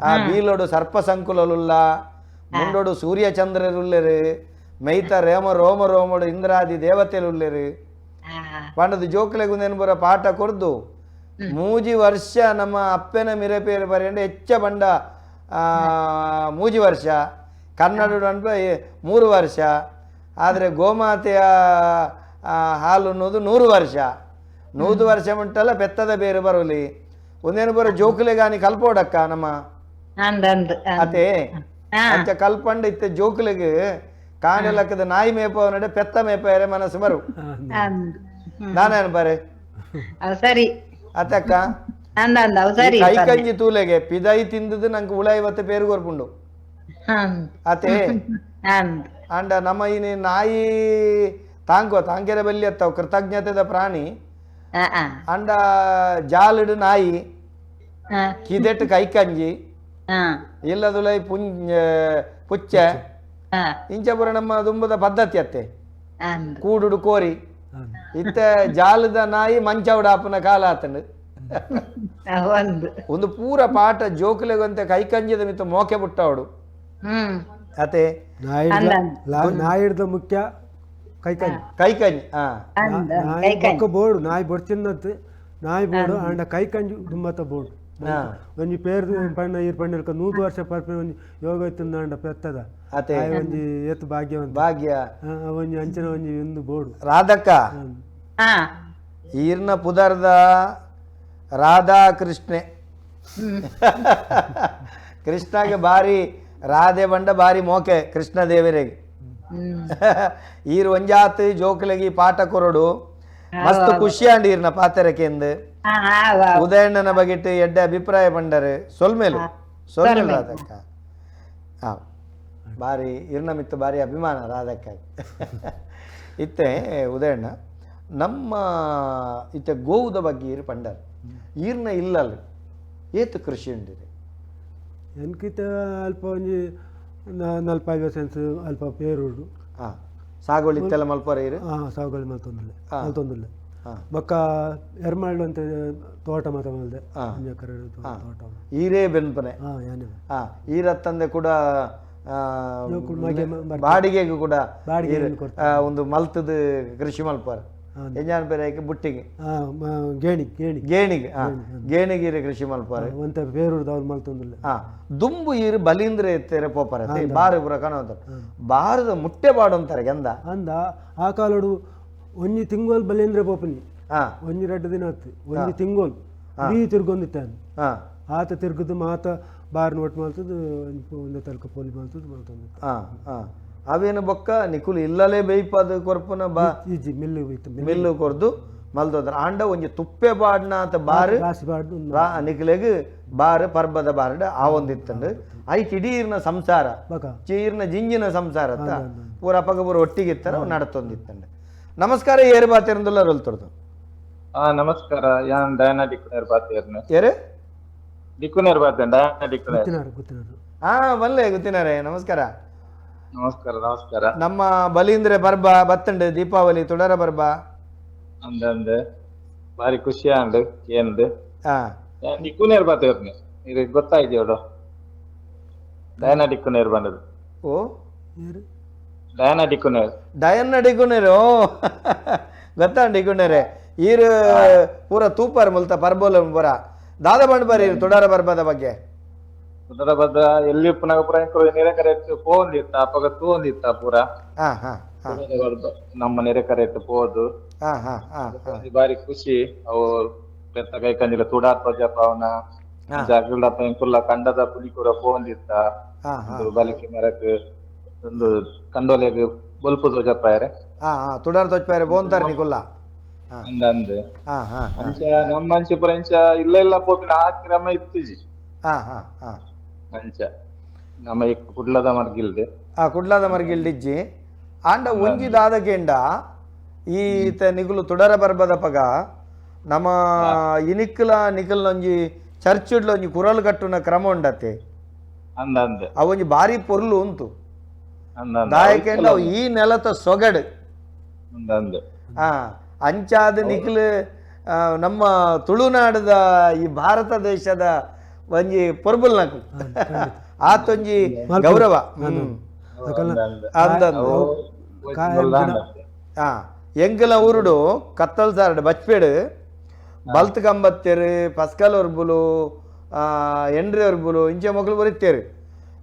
ಆ ಬೀಲೋಡು ಸರ್ಪ ಸಂಕುಲಲುಲ್ಲ ಮುಂಡೋಡು ಸೂರ್ಯಚಂದ್ರರುಲ್ಲೆರು ಮೈತ ರೇಮ ರೋಮ ರೋಮಡು ಇಂದ್ರಾದಿ ದೇವತೆಲುಲ್ಲೆರು ಪಂಡದು ಜೋಕ್ಲೆಗುಂದೇನು ಬರ ಪಾಠ ಕೊರ್ದು ಮೂಜಿ ವರ್ಷ ನಮ್ಮ ಅಪ್ಪನ ಮಿರೆಪೇರು ಬರೆಂಡ ಹೆಚ್ಚ ಬಂಡ ಮೂಜಿ ವರ್ಷ ಕನ್ನಡ ಅನ್ಪ 3 ವರ್ಷ ಆದರೆ ಗೋಮಾತೆಯ ಹಾಲು ಅನ್ನೋದು 100 ವರ್ಷ 100 ವರ್ಷ ಉಂಟಲ್ಲ ಬೆತ್ತದ ಬೇರೆ ಬರೋಲಿ ಒಂದೇನು ಬರೋ ಜೋಕುಲೆಗಾನಿ ಕಲ್ಪೋಡಕ್ಕ ನಮ್ಮ ಅತೆ ಅಂಚ ಕಲ್ಪಂಡ ಇತ್ತ ಜೋಕುಲೆಗ್ ಕಾಣೆಲಕ್ಕದ ನಾಯಿ ಮೇಪವನಡೆ ಪೆತ್ತ ಮೇಪಯರೆ ಮನಸ್ಸು ಬರು ನಾನೇನು ಬರೆ ಸರಿ ಅತಕ್ಕ ಕೈಕಂಜಿ ತೂಲೆಗೆ ಪಿದೈ ತಿಂದದ್ದು ನಂಗೆ ಉಳ ಇವತ್ತು ಪೇರು ಕೊರ್ಪುಂಡು ಅತೆ ಅಂಡ ನಮ್ಮ ಈ ನಾಯಿ ತಾಂಕೋ ತಾಂಕೆರೆ ಬಲ್ಲಿ ಅತ್ತವು ಕೃತಜ್ಞತೆದ ಪ್ರಾಣಿ ಅಂಡ ಜಾಲಿಡು ನಾಯಿ ಕಿದೆಟ್ಟು ಕೈಕಂಜಿ ಇಲ್ಲದುಲೈ ಪುಚ್ಚೆ ಇಂಚಪುರ ನಮ್ಮ ದುಂಬದ ಪದ್ಧತಿ ಅತ್ತೆ ಕೂಡುಡು ಕೋರಿ ಇತ್ತ ಜಾಲದ ನಾಯಿ ಮಂಚೌಡಾಪನ ಕಾಲ ಆತಂಡು ಒಂದು ಪೂರ ಪಾಠ ಜೋಕುಲೆಗಂತೆ ಕೈಕಂಜಿದ ಮಿತ್ತ ಮೋಕೆ ಬಿಟ್ಟವಡು ಅತೆ ನಾಯಿ ಹಿಡ್ದ ಮುಖ್ಯ ಕೈಕಂಜಿ ಕೈಕಂಜಿ ನಾಯಿ ಬೋರ್ಡು ನಾಯಿ ಬೊಡ್ಚಿನ್ನತ್ತು ನಾಯಿ ಬೋರ್ಡು ಅಂಡ ಕೈಕಂಜಿ ದುಮ್ಮತ್ತ ಬೋರ್ಡು ಒಂಜಿ ಪೇರ್ ಪಣ್ಣ ಈರ್ ಪಣ್ಣ 100 ವರ್ಷ ಪರ್ಪೆ ಒಂಜಿ ಯೋಗ ಇತ್ತಂದ ಪೆತ್ತದ ಅತೆ ಒಂಜಿ ಏತ್ ಭಾಗ್ಯವಂತ ಭಾಗ್ಯ ಒಂಜಿ ಅಂಚಿನ ಒಂಜಿ ಒಂದು ಬೋರ್ಡು ರಾಧಕ್ಕ ಈರ್ನ ಪುದರ್ದ ರಾಧಾಕೃಷ್ಣೆ ಕೃಷ್ಣಗೆ ಬಾರಿ ರಾಧೆ ಬಂಡ ಬಾರಿ ಮೋಕೆ ಕೃಷ್ಣ ದೇವರಿಗೆ ಈರ್ ಒಂಜಾತ್ ಜೋಕ್ಲೆಗಿ ಪಾಠ ಕೊರಡು ಮಸ್ತ್ ಖುಷಿ ಅಂಡ್ ಈರ್ನ ಪಾತೆರಕೆಂದು ಉದಯಣ್ಣನ ಬಗೆಟ್ ಎಡ್ಡೆ ಅಭಿಪ್ರಾಯ ಪಂಡರು ಸೊಲ್ಮೇಲು ಸೊಲ್ಮೇಲು ರಾಧಕ್ಕ ಹಾ ಬಾರಿ ಇರ್ನ ಮಿತ್ತು ಬಾರಿ ಅಭಿಮಾನ ರಾಧಕ್ಕ ಇತ್ತೆ ಉದಯಣ್ಣ ನಮ್ಮ ಇತ್ತೆ ಗೋವುದ ಬಗ್ಗೆ ಈರು ಪಂಡರು ಈರ್ನ ಇಲ್ಲಲ್ಲ ಏತು ಕೃಷಿ ಉಂಡಿದೆ ಎನ್ಕಿತ ಅಲ್ಪ ಒಂಜಿ 45 ಸೆನ್ಸ್ ಅಲ್ಪ ಪೇರುಡು ಹಾಂ ಸಾಗುವಳಿ ಇತ್ತೆಲ್ಲ ಮಲ್ಪರ ಇರು ಹಾಂ ಸಾಗುವಳಿ ಮಲ್ತೊಂದಿಲ್ಲ ಮಲ್ತೊಂದಿಲ್ಲ ಬೊಕ್ಕ ಎರ್ಮಾಳು ಅಂತ ತೋಟ ಮಾತ ಮಲ್ದೆ ಒಂಜಿ ಎಕರೆ ತೋಟ ಈರೇ ಬೆನ್ಪನೆ ಹಾಂ ಯಾನೆ ಹಾಂ ಈರತ್ತಂದೆ ಕೂಡ ಬಾಡಿಗೆಗೂ ಕೂಡ ಬಾಡಿಗೆ ಒಂದು ಮಲ್ತದ ಕೃಷಿ ಮಲ್ಪರ ಎಂಜಾನ್ ಬೇರೆ ಬುಟ್ಟಿಗೆ ಗೇಣಿ ಗೇಣಿ ಗೇಣಿಗೆ ಗೇಣಿಗೆ ಕೃಷಿ ಮಲ್ಪಾರೆ ಒಂತ ಬೇರೂರ್ದ ಅವ್ರು ಮಲ್ತೊಂದಿಲ್ಲ ದುಂಬು ಈರು ಬಲೀಂದ್ರ ಎತ್ತೆರೆ ಪೋಪರ ಬಾರು ಪುರ ಕಣವಂತ ಬಾರದ ಮುಟ್ಟೆ ಬಾಡು ಅಂತಾರೆ ಗಂಧ ಅಂದ ಆ ಕಾಲಡು ಒಂಜಿ ತಿಂಗೋಲ್ ಬಲೀಂದ್ರ ಪೋಪನಿ ಒಂಜಿ 2 ದಿನ ಆತು ಒಂಜಿ ತಿಂಗೋಲ್ ಇಡೀ ತಿರ್ಗೊಂದಿತ್ತಾನು ಆತ ತಿರ್ಗದು ಮಾತ ಬಾರ್ ನೋಟ್ ಮಲ್ತದ್ದು ಒಂದೇ ತಲಕ ಪೋಲಿ ಮಲ್ತದ್ದು ಮಲ್ತೊಂದಿತ್ತು ಅವೇನು ಬೊಕ್ಕ ನಿಕುಲು ಇಲ್ಲಲೇ ಬೇಯ್ಪದು ಕೊರ್ಪುನ ಬಾ ಇಜ್ಜಿ ಮಿಲ್ಲು ಇತ್ತು ಮಿಲ್ಲು ಕೊರ್ದು ಮಲ್ದೋದ್ರ ಆಂಡ ಒಂಜಿ ತುಪ್ಪೆ ಬಾಡ್ನ ಆತ ಬಾರು ರಾಸಿ ಬಾಡ್ದು ನಿಕುಲೆಗ್ ಬಾರು ಪರ್ಬದ ಬಾರ್ಡ್ ಆ ಒಂದಿತ್ತಂಡು ಐಟ್ ಇಡೀರ್ನ ಸಂಸಾರ ಚೀರ್ನ ಜಿಂಜಿನ ಸಂಸಾರ ಪೂರ ಅಪಗ ಪೂರ ಒಟ್ಟಿಗೆ ಇತ್ತರ ನಡತೊಂದಿತ್ತಂಡು. ನಮಸ್ಕಾರ ಏರು ಬಾತಿರಂದುಲ್ಲ ರೊಲ್ತೊರ್ದು. ನಮಸ್ಕಾರ ಯಾನ್ ಡಯಾನ ಡಿಕ್ಕುನೇರ್ ಬಾತಿರ್ನ. ಏರು ಡಿಕ್ಕುನೇರ್ ಬಾತೇನ್ ಡಯಾನ ಡಿಕ್ಕುನೇರ್. ಗುತ್ತಿನಾರು. ಹಾ ಬಲ್ಲೆ ಗುತ್ತಿನಾರೆ ನಮಸ್ಕಾರ. ನಮಸ್ಕಾರ ನಮಸ್ಕಾರ. ನಮ್ಮ ಬಲೀಂದ್ರ ಪರ್ಬ ಬತ್ತಂಡು ದೀಪಾವಳಿ ತುಡರ ಪರ್ಬ ಅಂದ ಅಂದ ಬಾರಿ ಖುಷಿ ಆಂಡ್ ಏನ್ದು ಡಿಕ್ಕುನೇರ್ ಬಾತಿರ್ನ ಇದು ಗೊತ್ತಾಯ್ತು ಡಯಾನ ಡಿಕ್ಕುನೇರ್ ಬಂದದ್ದು. ಓ ಡಯಾನ ಡಿಕ್ಕುನೇರ್. ಡಯಾನ ಡಿಕ್ಕುನೇರು ಗೊತ್ತಾ ಡಿಕ್ಕುನೇರೆ ಈರು ಪೂರ ತೂಪರ್ ಮುಲ್ತ ಪರ್ಬೋಲ ಪೂರ ದಾದ ಬಂಡ್ ಬರೀ ತುಡಾರ ಪರ್ಬದ ಬಗ್ಗೆ. ತುಡಾರ ಪರ್ಬ ಎಲ್ಲಿ ಪುನಗ ಪೂರ ನೆರೆ ಕರೆ ಪೋಂದಿತ್ತ ಅಪಗ ತೂಂದಿತ್ತ ಪೂರ ನಮ್ಮ ನೆರೆ ಕರೆ ಪೋದು ಬಾರಿ ಖುಷಿ. ಅವು ಪೆತ್ತ ಕೈ ಕಂಜಿಲ ತುಡಾರ್ ಪ್ರಜಾಪವನ ಜಾಗೃತ ಕುಲ್ಲ ಕಂಡದ ಪುಲಿ ಕೂಡ ಪೋಂದಿತ್ತ ಬಲಿಕೆ ಮರಕ್ ಒಂದು ಕಂಡೋಲೆಗ್ ಬೊಲ್ಪು ತೋಜಪ್ಪಾಯರೆ. ತುಡಾರ್ ತೋಜಪಾಯರೆ ಬೋಂತಾರ ನಿಕುಲ್ಲ ಅಂದ ಅಂದ ಅಂಚ ನಮ್ಮ ಅಂಚೆ ಪುರ ಇಂಚ ಇಲ್ಲ ಇಲ್ಲ ಪೋಪಿನ ಆ ಕ್ರಮ ಇತ್ತಿಜಿ. ಅಂಚ ನಮ್ಮ ಈ ಕುಡ್ಲದ ಮರ್ಗಿಲ್ದೆ ಕುಡ್ಲದ ಮರ್ಗಿಲ್ಡಿಜ್ಜಿ ಆಂಡ ಒಂಜಿ ದಾದಕೇಂಡ ಈತ ನಿಗುಲು ತುಡರ ಪರ್ಬದ ಪಗ ನಮ್ಮ ಇನಿಕ್ಲ ನಿಕಲ್ನೊಂಜಿ ಚರ್ಚಿಡ್ಲ ಒಂಜಿ ಕುರಲ್ ಕಟ್ಟುನ ಕ್ರಮ ಉಂಡತೆ ಅಂದ ಅಂದ ಅವೊಂಜಿ ಬಾರಿ ಪೊರ್ಲು ಉಂಟು ದಾಯಕೇಂಡ ಅವು ಈ ನೆಲತ ಸೊಗಡು. ಅಂಚಾದ ನಿಕ್ಲು ನಮ್ಮ ತುಳುನಾಡದ ಈ ಭಾರತ ದೇಶದ ಒಂಜಿ ಪೊರ್ಬುಲ್ನಕು ಆತೊಂಜಿ ಗೌರವ. ಎಂಕಲ ಊರುಡು ಕತ್ತಲ್ ಸಾರಡು ಬಚ್ಪೇಡು ಬಲ್ತ್ ಕಂಬತ್ತೇರು ಪಸ್ಕಲ್ ಒರ್ಬುಲು ಎಂಡ್ರಿ ಒರ್ಬುಲು ಇಂಚೆ ಮೊಕಲು ಬರಿತ್ತೇರು.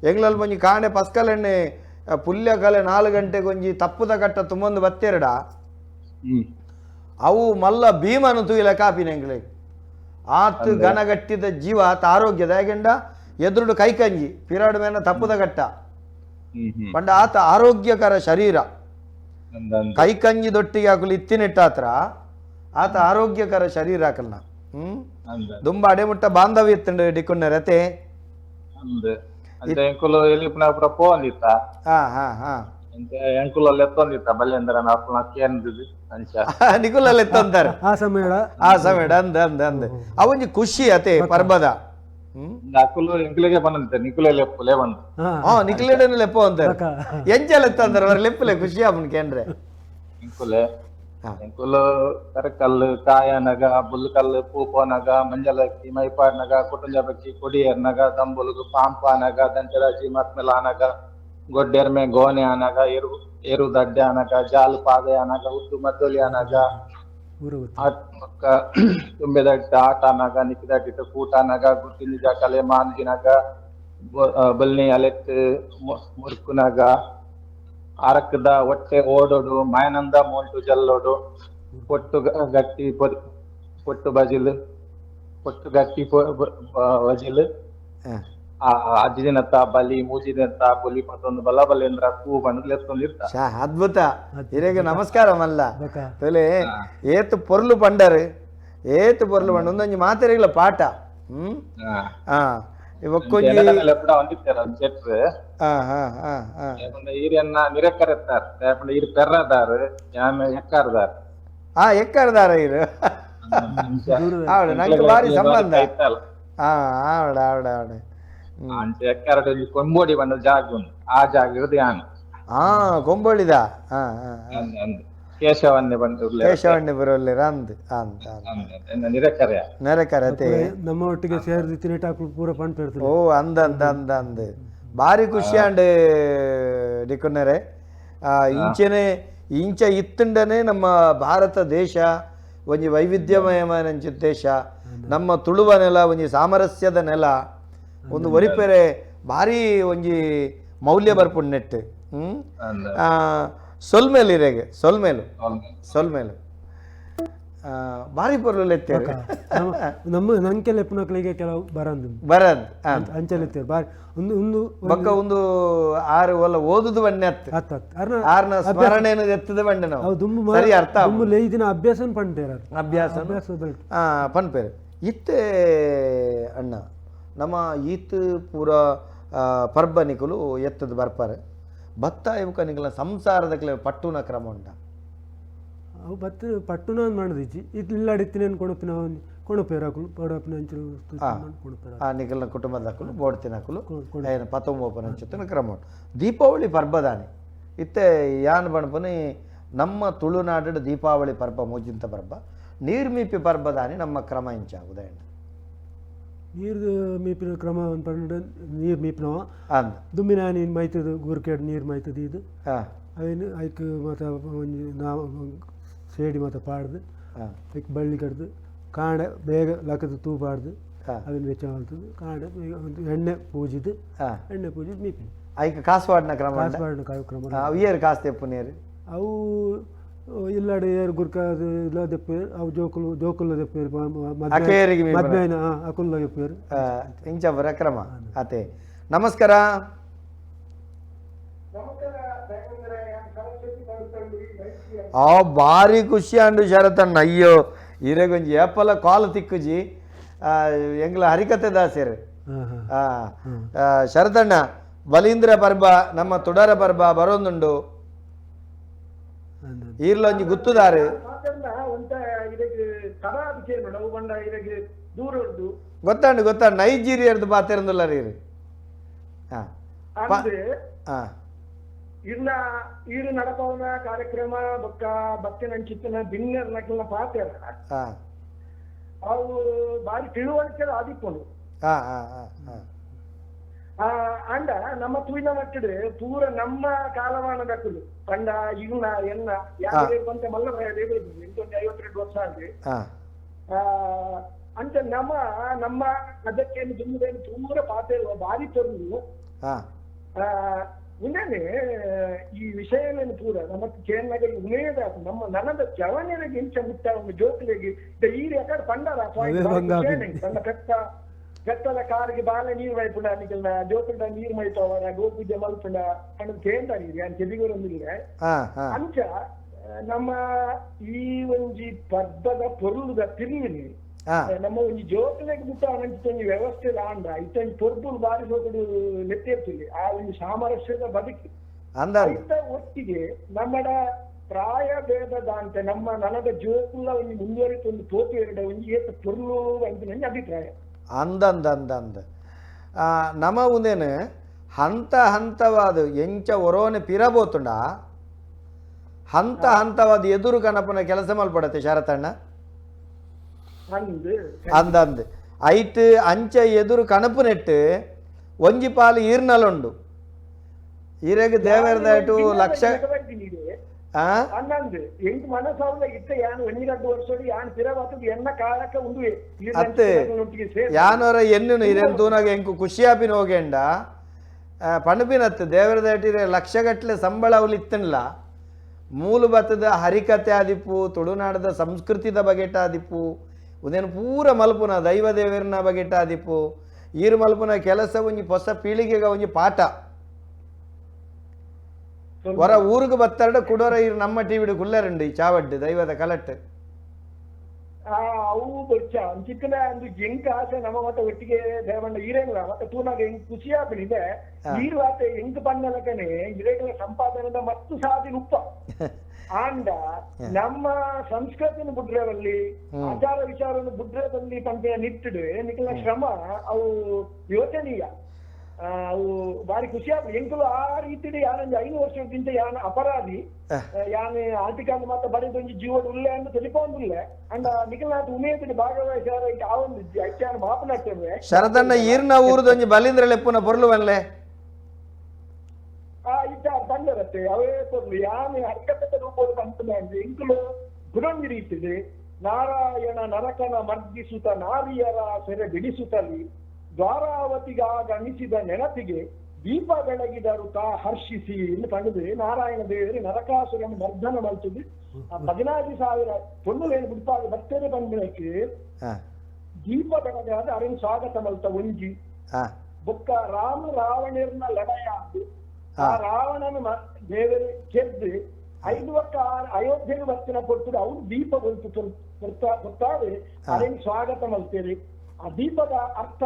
ಎಂಗ್ಲಲ್ಲಿ ಒಂಜಿ ಕಾಣೆ ಪಸ್ಕಲ್ ಎಣ್ಣೆ ಪುಲ್ಯ ಕಲೆ 4 ಗಂಟೆಗೆ ಒಂಜಿ ತಪ್ಪುದ ಕಟ್ಟ ತುಂಬೊಂದು ಬತ್ತೇರಡ. ಅವು ಮಲ್ಲ ಭೀಮನು ತೂಯಿಲ ಕಾಪಿನ ಎಂಗ್ಲೆ ಆತ್ ಘನಗಟ್ಟಿದ ಜೀವ ಆತ ಆರೋಗ್ಯದ ಯಾಕೆಂಡ ಎದುರುಡು ಕೈಕಂಜಿ ಪಿರಾಡು ಮೇನ ತಪ್ಪುದ ಕಟ್ಟ ಪಂಡ ಆತ ಆರೋಗ್ಯಕರ ಶರೀರ. ಕೈಕಂಜಿ ದೊಟ್ಟಿಗೆ ಹಾಕಲು ಇತ್ತಿನಿಟ್ಟಾತ್ರ ಆತ ಆರೋಗ್ಯಕರ ಶರೀರ ಹಾಕಲ್ನ. ದುಂಬ ಅಡೆಮುಟ್ಟ ಬಾಂಧವ್ಯ ಇತ್ತಂಡು ಡಿಕ್ಕುಣ್ಣ ರತೆ. ನಿಕುಲಲ್ಲಿ ಎತ್ತಂತಾರೆ ಆ ಸಮಯ ಆ ಸಮಯ ಅಂದ ಅಂದ ಅಂದ ಅವೊಂಜಿ ಖುಷಿ ಅತೆ ಪರ್ಬದ. ನಿಕುಲೆಡನೆ ಲೆಪ್ಪು ಅಂತಾರೆ ಎಂಚಲ ಎತ್ತಂತಾರೆ ಅವರ ಲೆಪ್ಪುಲೆ ಖುಷಿ ಅವನ್ ಕೇಂದ್ರೆ. ಎಂಕುಲು ಕರಕಲ್ಲು ಕಾಯನಗ ಬುಲ್ಕಲ್ಲು ಪೂಪೋನಗ ಮಂಜಲಕ್ಕಿ ಮೈಪಾಡ್ನಗ ಕುಟುಂಜಬಕ್ಕಿ ಕೊಡಿಯರ್ನಗ ದಂಬುಲುಗು ಪಾಂಪಾನಗ ದಂಚರಾಜಿ ಮತ್ಮೆಲಾನಗ ಗೊಡ್ಡೆರ್ಮೆ ಗೋನೆ ಆನಗ ಎರು ಎರು ದಡ್ಡೆ ಆನಗ ಜಾಲು ಪಾದೆ ಆನಗ ಉದ್ದು ಮದ್ದೊಲಿ ಆನಗ ತುಂಬೆದಟ್ಟ ಆಟ ಆನಗ ನಿಕ್ಕಿದಟ್ಟಿಟ್ಟು ಕೂಟಾನಗ ಗುಟ್ಟಿಂಜ ಕಲೆ ಮಾಂಜಿನಗ ಬಲ್ನಿ ಅಲೆತ್ ಮುರ್ಕುನಗ ಅರಕದ ಒಟ್ಟೆ ಓಡೋಡು ಮಾಯನಂದ ಮೋಂಟು ಜಲ್ಲೋಡು ಪೊಟ್ಟು ಗಟ್ಟಿ ಪೊಟ್ಟು ಬಜಿಲು ಪೊಟ್ಟು ಗಟ್ಟಿ ಬಜಿಲು ಆ ಅಜ್ಜಿನತ್ತ ಬಲಿ ಮೂಜಿನತ್ತ ಬಲಿ ಪತ್ತೊಂದು ಬಲ ಬಲೇಂದ್ರ ಕೂ ಬಂದು ಲೆತ್ತೊಂದು ಇರ್ತ. ಅದ್ಭುತ. ಹಿರೇಗೆ ನಮಸ್ಕಾರ ಮಲ್ಲ ತೊಲೆ ಏತು ಪೊರ್ಲು ಪಂಡರು ಏತು ಪೊರ್ಲು ಪಂಡ ಒಂದೊಂಜಿ ಮಾತೆರೆಗ್ಲ ಪಾಠ. ಎಕ್ಕರ್ದಾರ ಇರು ಆವಡ ನಂಗೆ ಬಾರಿ ಸಂಬಂಧ. ಆವಡ ಆವಡ ಆವಡ ಕೊಂಬೋಡಿ ಬಂದ ಜಾಗ ಉಂಟು ಆ ಜಾಗ ಯಾನು ಕೊಂಬೋಳಿದ ಕೇಶವನ್ನೇ ಬಂದು ಕೇಶವಣ್ಣೆ ಬರೋಲ್ಲ ಅಂದ್ ಅಂದ್ ನಿರಕರೆ ನೆರೆಕರತೆ ನಮ್ಮ ಒಟ್ಟಿಗೆ ಸೇರಿದ ತಿನ್ನಿಟ್ಟಾಕು ಪೂರ ಪಂಟ್ ಇರ್ತದೆ. ಓ ಅಂದ ಅಂದ ಅಂದ ಅಂದ್ ಭಾರಿ ಖುಷಿ ಅಂಡ್ ಡಿಕೊನ್ನರೆ. ಇಂಚೆನೆ ಇಂಚ ಇತ್ತಂಡನೆ ನಮ್ಮ ಭಾರತ ದೇಶ ಒಂಜಿ ವೈವಿಧ್ಯಮಯಮಾನಂಚ ದೇಶ, ನಮ್ಮ ತುಳುವ ನೆಲ ಒಂಜಿ ಸಾಮರಸ್ಯದ ನೆಲ, ಒಂದು ಒರಿಪೆರೆ ಭಾರಿ ಒಂಜಿ ಮೌಲ್ಯ ಬರ್ಪುಂಡು ನೆಟ್. ಸೊಲ್ಮೇಲು ಇರೆಗೆ ಸೊಲ್ಮೇಲು ಸೊಲ್ಮೇಲು ಭಾರಿ ಪೊರ್ಲು ಎತ್ತೇರು. ನಮ್ಮ ನಂಕೆಲ್ಲ ಎಪ್ಪುನಕ್ಲಿಗೆ ಕೆಲವು ಬರಂದು ಬರಂದ್ ಅಂಚೆಲ್ಲ ಬಾರಿ ಒಂದು ಒಂದು ಬೊಕ್ಕ ಒಂದು ಆರು ಒಲ್ಲ ಓದುದು ಬಣ್ಣೆ ಅತ್ತು ಅತ್ತ ಅರ್ನ ಆರ್ನ ಸ್ಮರಣೆಯನ್ನು ಎತ್ತದ ಬಣ್ಣೆ ನಾವು ದುಂಬು ಸರಿ ಅರ್ಥ ದುಂಬು ಲೇಯ್ದಿನ ಅಭ್ಯಾಸ ಪಣ್ಪೇರು ಅಭ್ಯಾಸ ಪಣ್ಪೇರು ಇತ್ತೆ ಅಣ್ಣ ನಮ್ಮ ಈತ್ ಪೂರ ಪರ್ಬನಿಕುಲು ಎತ್ತದ ಬರ್ಪಾರೆ ಭತ್ತ ಇವಕ ನಿಕಲ ಸಂಸಾರದ ಪಟ್ಟುನ ಕ್ರಮ ಉಂಟ. ಅವು ಬತ್ತ ಪಟ್ಟುನ ಮಾಡಿದಿಜ್ಜಿ ಇದು ಇಲ್ಲಾಡಿತ್ತಿನೇನು ಕೊಣಪಿನ ಕೊಣಪೇರು ಅಕುಲು ಪಡಪಿನ ಅಂಚಿನ ಕೊಣಪೇರು ಆ ನಿಕಲ್ನ ಕುಟುಂಬದ ಅಕುಲು ಬೋಡ್ತಿನಕುಲು ಏನು ಪತೊಂಬೋಪನ ಅಂಚಿತ್ತಿನ ಕ್ರಮ ಉಂಟು. ದೀಪಾವಳಿ ಪರ್ಬದಾನೆ ಇತ್ತೆ ಯಾನ್ ಪಣಪುನಿ ನಮ್ಮ ತುಳುನಾಡು ದೀಪಾವಳಿ ಪರ್ಬ ಮೋಜಿಂತ ಪರ್ಬ ನೀರ್ಮೀಪಿ ಪರ್ಬದಾನಿ ನಮ್ಮ ಕ್ರಮ ಇಂಚ ಉದಾಹರಣೆ ನೀರು ಮೀಪಿನ ಕ್ರಮ ಪಂಡ ನೀರು ಮೀಪಿನವ ದುಮ್ಮಿನ ನೀನು ಮೈತದ ಗುರ್ಕೇಡ್ ನೀರು ಮೈತದ ಇದು ಐನು ಐಕ್ ಮತ ಒಂಜಿ ನಾವು ಸೇಡಿ ಮತ ಪಾಡ್ದು ಐಕ್ ಬಳ್ಳಿ ಕಡ್ದು ಕಾಂಡೆ ಬೇಗ ಲಕ್ಕದ ತೂ ಪಾಡ್ದು ಅದನ್ನ ವೆಚ್ಚ ಮಾಡ್ತದೆ ಕಾಂಡೆ ಬೇಗ ಒಂದು ಎಣ್ಣೆ ಪೂಜಿದು ಎಣ್ಣೆ ಪೂಜಿದು ಮೀಪಿನ ಐಕ್ ಕಾಸುವಾಡಿನ ಕ್ರಮ ಕಾಸುವಾಡಿನ ಕ್ರಮ ಅವು ಕಾಸು ತೆಪ್ಪು ನೀರು ಅವು ಇಲ್ಲಾಡೆ ಏರು ಗುರ್ಕ ಇಲ್ಲ ದೆಪ್ಪೇರು ಅವು ಜೋಕುಲು ಜೋಕುಲ್ಲ ದೆಪ್ಪೇರು ಮದ್ಮೆನ ಅಕುಲ್ಲ ದೆಪ್ಪೇರು ಇಂಚ ಬರ ಕ್ರಮ ಅತೆ. ನಮಸ್ಕಾರ. ಆ ಭಾರಿ ಖುಷಿ ಅಂಡು ಶರತಣ್ಣ. ಅಯ್ಯೋ ಇರೆಗೊಂಜಿ ಏಪಲ ಕಾಲ್ ತಿಕ್ಕುಜಿ ಎಂಗ್ಲ ಹರಿಕತೆ ದಾಸರು. ಶರತಣ್ಣ ಬಲೀಂದ್ರ ಪರ್ಬ ನಮ್ಮ ತುಡರ ಪರ್ಬ ಬರೋದುಂಡು ಈರ್ಲೊಂಜಿ ಗುತ್ತುದಾರು ಗೊತ್ತಾಂಡು ಗೊತ್ತಾಂಡು ನೈಜೀರಿಯರ್ದು ಪಾತಿರಂದುಲ್ಲ ರೀ. ಇರ್ನ ಈರು ನಡಪವನ ಕಾರ್ಯಕ್ರಮ ಬೊಕ್ಕ ಬತ್ತಿನ ಅಂಚಿತ್ತಿನ ಬಿನ್ನೆರ್ ನಕಲ್ನ ಪಾತೆರ ಅವು ಬಾರಿ ತಿಳುವಳಿಕೆ ಆದಿಪ್ಪುಂಡು. ಅಂಡ ನಮ್ಮ ತೂಯಿನ ಮಟ್ಟಡು ಪೂರ ನಮ್ಮ ಕಾಲಮಾನದಕ್ಕುಲು ಪಂಡ ಇವ್ನ ಎನ್ನ ಯಾರು ಬಂತ ಮಲ್ಲ 52 ವರ್ಷ ಆಗಿ ಅಂಚ ನಮ್ಮ ನಮ್ಮ ಅದಕ್ಕೇನು ದುಂಬುದೇನು ಪೂರ ಪಾತೆ ಬಾರಿ ತೊಂದು ಉಂಡನೆ ಈ ವಿಷಯನೇನು ಪೂರ ನಮ್ಮ ಕೇಂದ್ರ ಉಮೇದ ನಮ್ಮ ನನದ ಜವನಿಗೆ ಇಂಚ ಮುಟ್ಟ ಒಂದು ಜೋತಿಗೆ ಈ ರೆಕಾರ್ಡ್ ಪಂಡಾರ ತನ್ನ ಪೆತ್ತ ಪೆತ್ತದ ಕಾರಿಗೆ ಬಾಲೆ ನೀರು ಮೈಪುಂಡ ನಿಕಲ್ನ ಜೋತುಂಡ ನೀರು ಮೈತವರ ಗೋಪೂಜೆ ಮಲ್ಪುಂಡ ಪಂಡ ಕೇಂದ್ರ ನೀರು ಯಾನ್ ಕೆದಿಗೊರೊಂದಿಲ್ಲ. ಅಂಚ ನಮ್ಮ ಈ ಒಂಜಿ ಪರ್ಬದ ಪೊರುಲುದ ತಿರುವಿನಿ ನಮ್ಮ ಒಂಜಿ ಜೋತುಲೆಗ್ ಮುಟ್ಟ ಒಂಜಿ ವ್ಯವಸ್ಥೆ ಆಂಡ ಇತ್ತೊಂಜಿ ಪೊರ್ಬುಲು ಬಾರಿ ಸೋಕುಡು ಲೆತ್ತೇರ್ತಿಲ್ಲಿ ಆ ಒಂಜಿ ಸಾಮರಸ್ಯದ ಬದುಕಿ ಐತ ಒಟ್ಟಿಗೆ ನಮ್ಮಡ ಪ್ರಾಯ ಭೇದದಾಂತೆ ನಮ್ಮ ನನದ ಜೋಕುಲ್ಲ ಒಂಜಿ ಮುಂದುವರಿತ ಒಂದು ತೋತು ಎರಡ ಒಂಜಿ ಏತ ಪೊರ್ಲು ಅಂತ ನನ್ನ ಅಭಿಪ್ರಾಯ. ಅಂದ ಅಂದ ಅಂದ ಅಂದ ನಮ ಉಂದೇನು ಹಂತ ಹಂತವಾದ ಎಂಚ ಒರೋನೆ ಪಿರಬೋತುಂಡ ಹಂತ ಹಂತವಾದ ಎದುರು ಕನಪನ ಕೆಲಸ ಮಲ್ಪಡತ್ತೆ ಶರತಣ್ಣ. ಅಂದ ಅಂದ್ ಐಟ್ ಅಂಚ ಎದುರು ಕನಪು ನೆಟ್ಟು ಒಂಜಿ ಪಾಲು ಈರ್ನಲುಂಡು ಈರೆಗ್ ದೇವರದಾಟು ಲಕ್ಷ ಅತ್ತೆ ಯಾನೋರ ಎನ್ನುನು ಇರೇನು ತೂನಾಗ ಎಂಕು ಖುಷಿಯಾಪಿನ ಹೋಗೇಂಡ ಪಣಪಿನತ್ತು ದೇವರದಾಟಿರೆ ಲಕ್ಷಗಟ್ಟಲೆ ಸಂಬಳ ಅವಳು ಇತ್ತನ್ಲ ಮೂಲ ಬತ್ತದ ಹರಿಕತೆ ಆದಿಪ್ಪು ತುಳುನಾಡದ ಸಂಸ್ಕೃತಿದ ಬಗೆಟ ಆದಿಪ್ಪು ಉದೇನು ಪೂರ ಮಲ್ಪುನ ದೈವ ದೇವರನ ಬಗೆಟ ಆದಿಪ್ಪು ಈರು ಮಲ್ಪುನ ಕೆಲಸ ಒಂಜಿ ಹೊಸ ಪೀಳಿಗೆಗ ಒಂಜಿ ಪಾಠ ಹೊರ ಊರಿಗೆ ಬತ್ತಾಡ ಕುಡೋರ ಇರು ನಮ್ಮ ಟಿವಿಡು ಕುಲ್ಲರಂಡು ಈ ಚಾವಡ್ಡು ದೈವದ ಕಲಟ್ಟು ಅವು ಬೊಚ್ಚ ಚಿಕ್ಕನ ಒಂದು ಎಂಕ ಆಸೆ ನಮ್ಮ ಮತ್ತೆ ಒಟ್ಟಿಗೆ ದೇವಣ್ಣ ಈರೇನಿಲ್ಲ ಮತ್ತೆ ತೂನಾಗ ಹೆಂಗ್ ಖುಷಿ ಆಗ್ಬಿಡಿದೆ ನೀರು ಆತ ಎಂಕ್ ಪನ್ನಲಕನೆ ಇರೇಗಳ ಸಂಪಾದನೆದ ಮತ್ತು ಸಾಧಿ ಉಪ್ಪ ಆಂಡ ನಮ್ಮ ಸಂಸ್ಕೃತಿನ ಬುಡ್ರೆವಲ್ಲಿ ಆಚಾರ ವಿಚಾರವನ್ನು ಬುಡ್ರೆದಲ್ಲಿ ಪಂಪಿನ ನಿಟ್ಟಿಡು ನಿಖಲ ಶ್ರಮ ಅವು ಯೋಚನೀಯ ಅವು ಬಾರಿ ಖುಷಿ ಆಗ್ತದೆ. ಎಂಕುಲು ಆ ರೀತಿ ಯಾನೊಂದು 5 ವರ್ಷಕ್ಕಿಂತ ಯಾನ ಅಪರಾಧಿ ಯಾನ್ ಆರ್ಟಿಕಲ್ ಮಾತ್ರ ಬರೆದೊಂಜಿ ಜೀವನ ಉಲ್ಲೆ ಅಂತ ತಿಳಿಪೊಂದುಲ್ಲೆ ಅಂಡ ನಿಖಲ್ನಾಥ್ ಉಮೇದಿನ ಭಾಗವಹಿಸಾರ ಆ ಒಂದು ಐಕ್ಯಾನ ಮಾಪನಾಗ್ತದೆ. ಶರದಣ್ಣ ಈರ್ನ ಊರುದೊಂಜಿ ಬಲಿಂದ್ರ ಲೆಪ್ಪುನ ಪೊರ್ಲುವನ್ಲೆ ಆ ಇದ್ದ ಬಂದರತ್ತೆ ಅವೇ ಪೊರ್ಲು ಯಾನ್ ಹರಿಕತೆ ರೂಪೋಡು ಪಂಪುನ ಎಂಕುಲು ಗುಡೊಂಜಿ ರೀತಿದೆ ನಾರಾಯಣ ನರಕನ ಮರ್ದಿಸುತ್ತ ನಾರಿಯರ ಸೆರೆ ಬಿಡಿಸುತ್ತಲಿ ದ್ವಾರಾವತಿಗಾಗಣಿಸಿದ ನೆನಪಿಗೆ ದೀಪ ಬೆಳಗಿದರು ತಾ ಹರ್ಷಿಸಿ ಎಂದು ಪಂಡದು ನಾರಾಯಣ ದೇವರು ನರಕಾಸುರನ ಮರ್ದನ ಮಲ್ತದು 14,000 ಪೊಣ್ಣುಲೇನು ಬಿಡ್ಪಾಗ ಬರ್ತೇನೆ ಬಂದಿನಕ್ಕೆ ದೀಪ ಬೆಳಗಾದ ಅರಿನ್ ಸ್ವಾಗತ ಮಲ್ತ ಒಂಜಿ ಬೊಕ್ಕ ರಾಮ ರಾವಣರ್ನ ಲಡಯಾದು ಆ ರಾವಣನ ದೇವರು ಕೆದ್ದು 5 ಒಕ್ಕ ಅಯೋಧ್ಯೆಗೆ ಬರ್ತಿನ ಕೊಡ್ತದೆ ಅವ್ರು ದೀಪ ಬಲ್ತು ಕೊಡ್ತಾರೆ ಅರಿನ್ ಸ್ವಾಗತ ಮಲ್ತೇವೆ. ಆ ದೀಪದ ಅರ್ಥ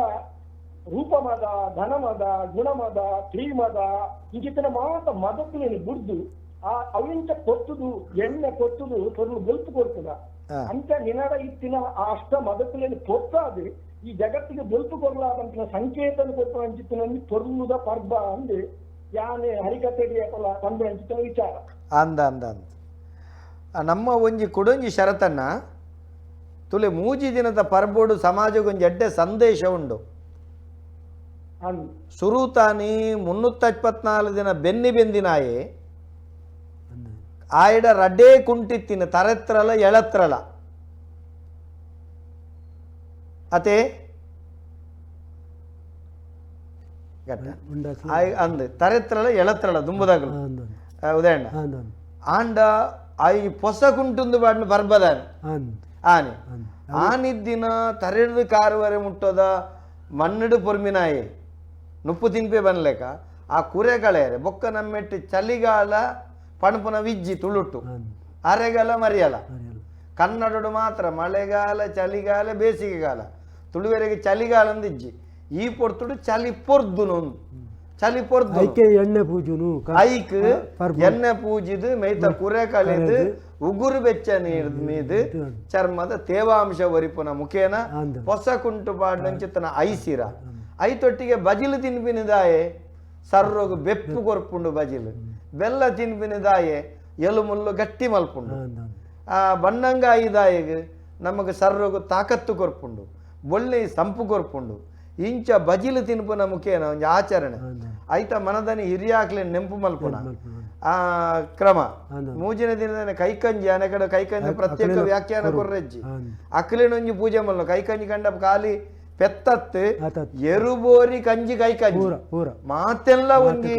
ರೂಪಮದ ಧನಮದ ಗುಣಮದ ತ್ರೀಮದ ಇಂಚಿತನ ಮಾತ ಮದಕ್ಕುಲೇನು ಬುಡ್ದು ಆ ಅವಿಂಚ ಕೊತ್ತುದು ಎಣ್ಣೆ ಕೊತ್ತುದು ಪೊರ್ಲು ಬೊಲ್ಪು ಕೊಡ್ತದ ಅಂತ ನಿನಡ ಇತ್ತಿನ ಆ ಅಷ್ಟ ಮದಕ್ಕುಲೇನು ಪೊತ್ತಾದು ಈ ಜಗತ್ತಿಗೆ ಬೊಲ್ಪು ಕೊರ್ಲಾದಂತ ಸಂಕೇತನ ಕೊಟ್ಟು ಅಂಚಿತ್ತಿನ ಪೊರ್ಲುದ ಪರ್ಬ ಅಂದು ಯಾನೆ ಹರಿಕತೆಗೆ ಬಂದು ಅಂಚಿತ್ತಿನ ವಿಚಾರ. ಅಂದ ಅಂದ ಅಂದ ನಮ್ಮ ಒಂಜಿ ಕುಡೊಂಜಿ ಶರತನ್ನ ತುಲೆ ಮೂಜಿ ದಿನದ ಪರ್ಬೋಡು ಸಮಾಜಕ್ಕೊಂಜಿ ಎಡ್ಡೆ ಸಂದೇಶ ಉಂಡು. ಸುರುತಾನಿ 324 ದಿನ ಬೆನ್ನಿ ಬೆಂದಿನಾಯೆ ಆಯಡ ರಡ್ಡೇ ಕುಂಟಿತ್ತಿನ ತರೆತ್ರಲ ಎಳತ್ರಲ ಅತೆ ಅಂದ್ ತರೆತ್ರಲ ಎಳತ್ರಲ ದುಂಬುದಾಗಲು ಉದಾಹರಣೆ ಆಂಡ ಆಯಿ ಪೊಸ ಕುಂಟುಂದು ಬಾಡ್ನ ಪರ್ಬದಾನೆ ಆನೆ ಆನಿದ್ದಿನ ತರೆಡ್ದು ಕಾರುವರೆ ಮುಟ್ಟೋದ ಮಣ್ಣಡು ಪೊರ್ಮಿನಾಯೆ ನುಪ್ಪು ತಿನ್ಪೆ ಬನ್ಲೇಕ ಆ ಕುರೆ ಕಳೆಯರೆ ಬೊಕ್ಕ ನಮ್ಮೆಟ್ಟು ಚಳಿಗಾಲ ಪಣಪುನ ವಿಜ್ಜಿ ತುಳುಟು ಅರೆಗಾಲ ಮರಿಯಲ ಕನ್ನಡಡು ಮಾತ್ರ ಮಳೆಗಾಲ ಚಳಿಗಾಲ ಬೇಸಿಗೆಗಾಲ ತುಳುವೆರೆಗೆ ಚಳಿಗಾಲ ಅಂದಿಜ್ಜಿ ಈ ಪೊರ್ತುಡು ಚಳಿ ಪೊರ್ದುನು ಚಳಿ ಪೊರ್ದು ಎಣ್ಣೆ ಪೂಜುನು ಐಕ್ ಎಣ್ಣೆ ಪೂಜಿದು ಮೈತ ಕುರೆ ಕಳೆದು ಉಗುರು ಬೆಚ್ಚ ನೀರ್ ಮೀದು ಚರ್ಮದ ತೇವಾಂಶ ಒರಿಪುನ ಮುಖೇನ ಹೊಸ ಕುಂಟು ಪಾಡ್ನಂಚಿತನ ಐಸಿರ ಐತೊಟ್ಟಿಗೆ ಬಜಿಲು ತಿನ್ಪಿನಿದಾಯೆ ಸರ್ರೋಗು ಬೆಪ್ಪು ಕೊರ್ಪುಂಡು ಬಜಿಲು ಬೆಲ್ಲ ತಿನ್ಪಿನಿದಾಯೆ ಎಲು ಮುಲ್ಲು ಗಟ್ಟಿ ಮಲ್ಪುಂಡು ಆ ಬಣ್ಣಂಗಾಯಿದಾಯಗ್ ನಮಗೆ ಸರ್ರೋಗು ತಾಕತ್ತು ಕೊರ್ಪುಂಡು, ಬೊಳ್ಳೆ ಸಂಪು ಕೊರ್ಪುಂಡು. ಇಂಚ ಬಜಿಲು ತಿನ್ಪುನ ಮುಖೇನ ಒಂಜಿ ಆಚರಣೆ ಐತ ಮನದನಿ ಹಿರಿಯಾಕ್ಲೆ ನೆಂಪು ಮಲ್ಪುನ ಆ ಕ್ರಮ. ಮೂಜಿನ ದಿನದ ಕೈಕಂಜಿ ಅನೆಕಡೆ ಕೈಕಂಜಿ ಪ್ರತ್ಯೇಕ ವ್ಯಾಖ್ಯಾನ ಕೊರ್ರೆಜ್ಜಿ. ಅಕ್ಲೆನೊಂಜಿ ಪೂಜೆ ಮಲ್ಲ ಕೈಕಂಜಿ ಕಂಡ ಖಾಲಿ ಪೆತ್ತತ್ತು ಎರುಬೋರಿ ಕಂಜಿ ಕೈಕಂಜಿ ಮಾತೆಲ್ಲ ಒಂಜಿ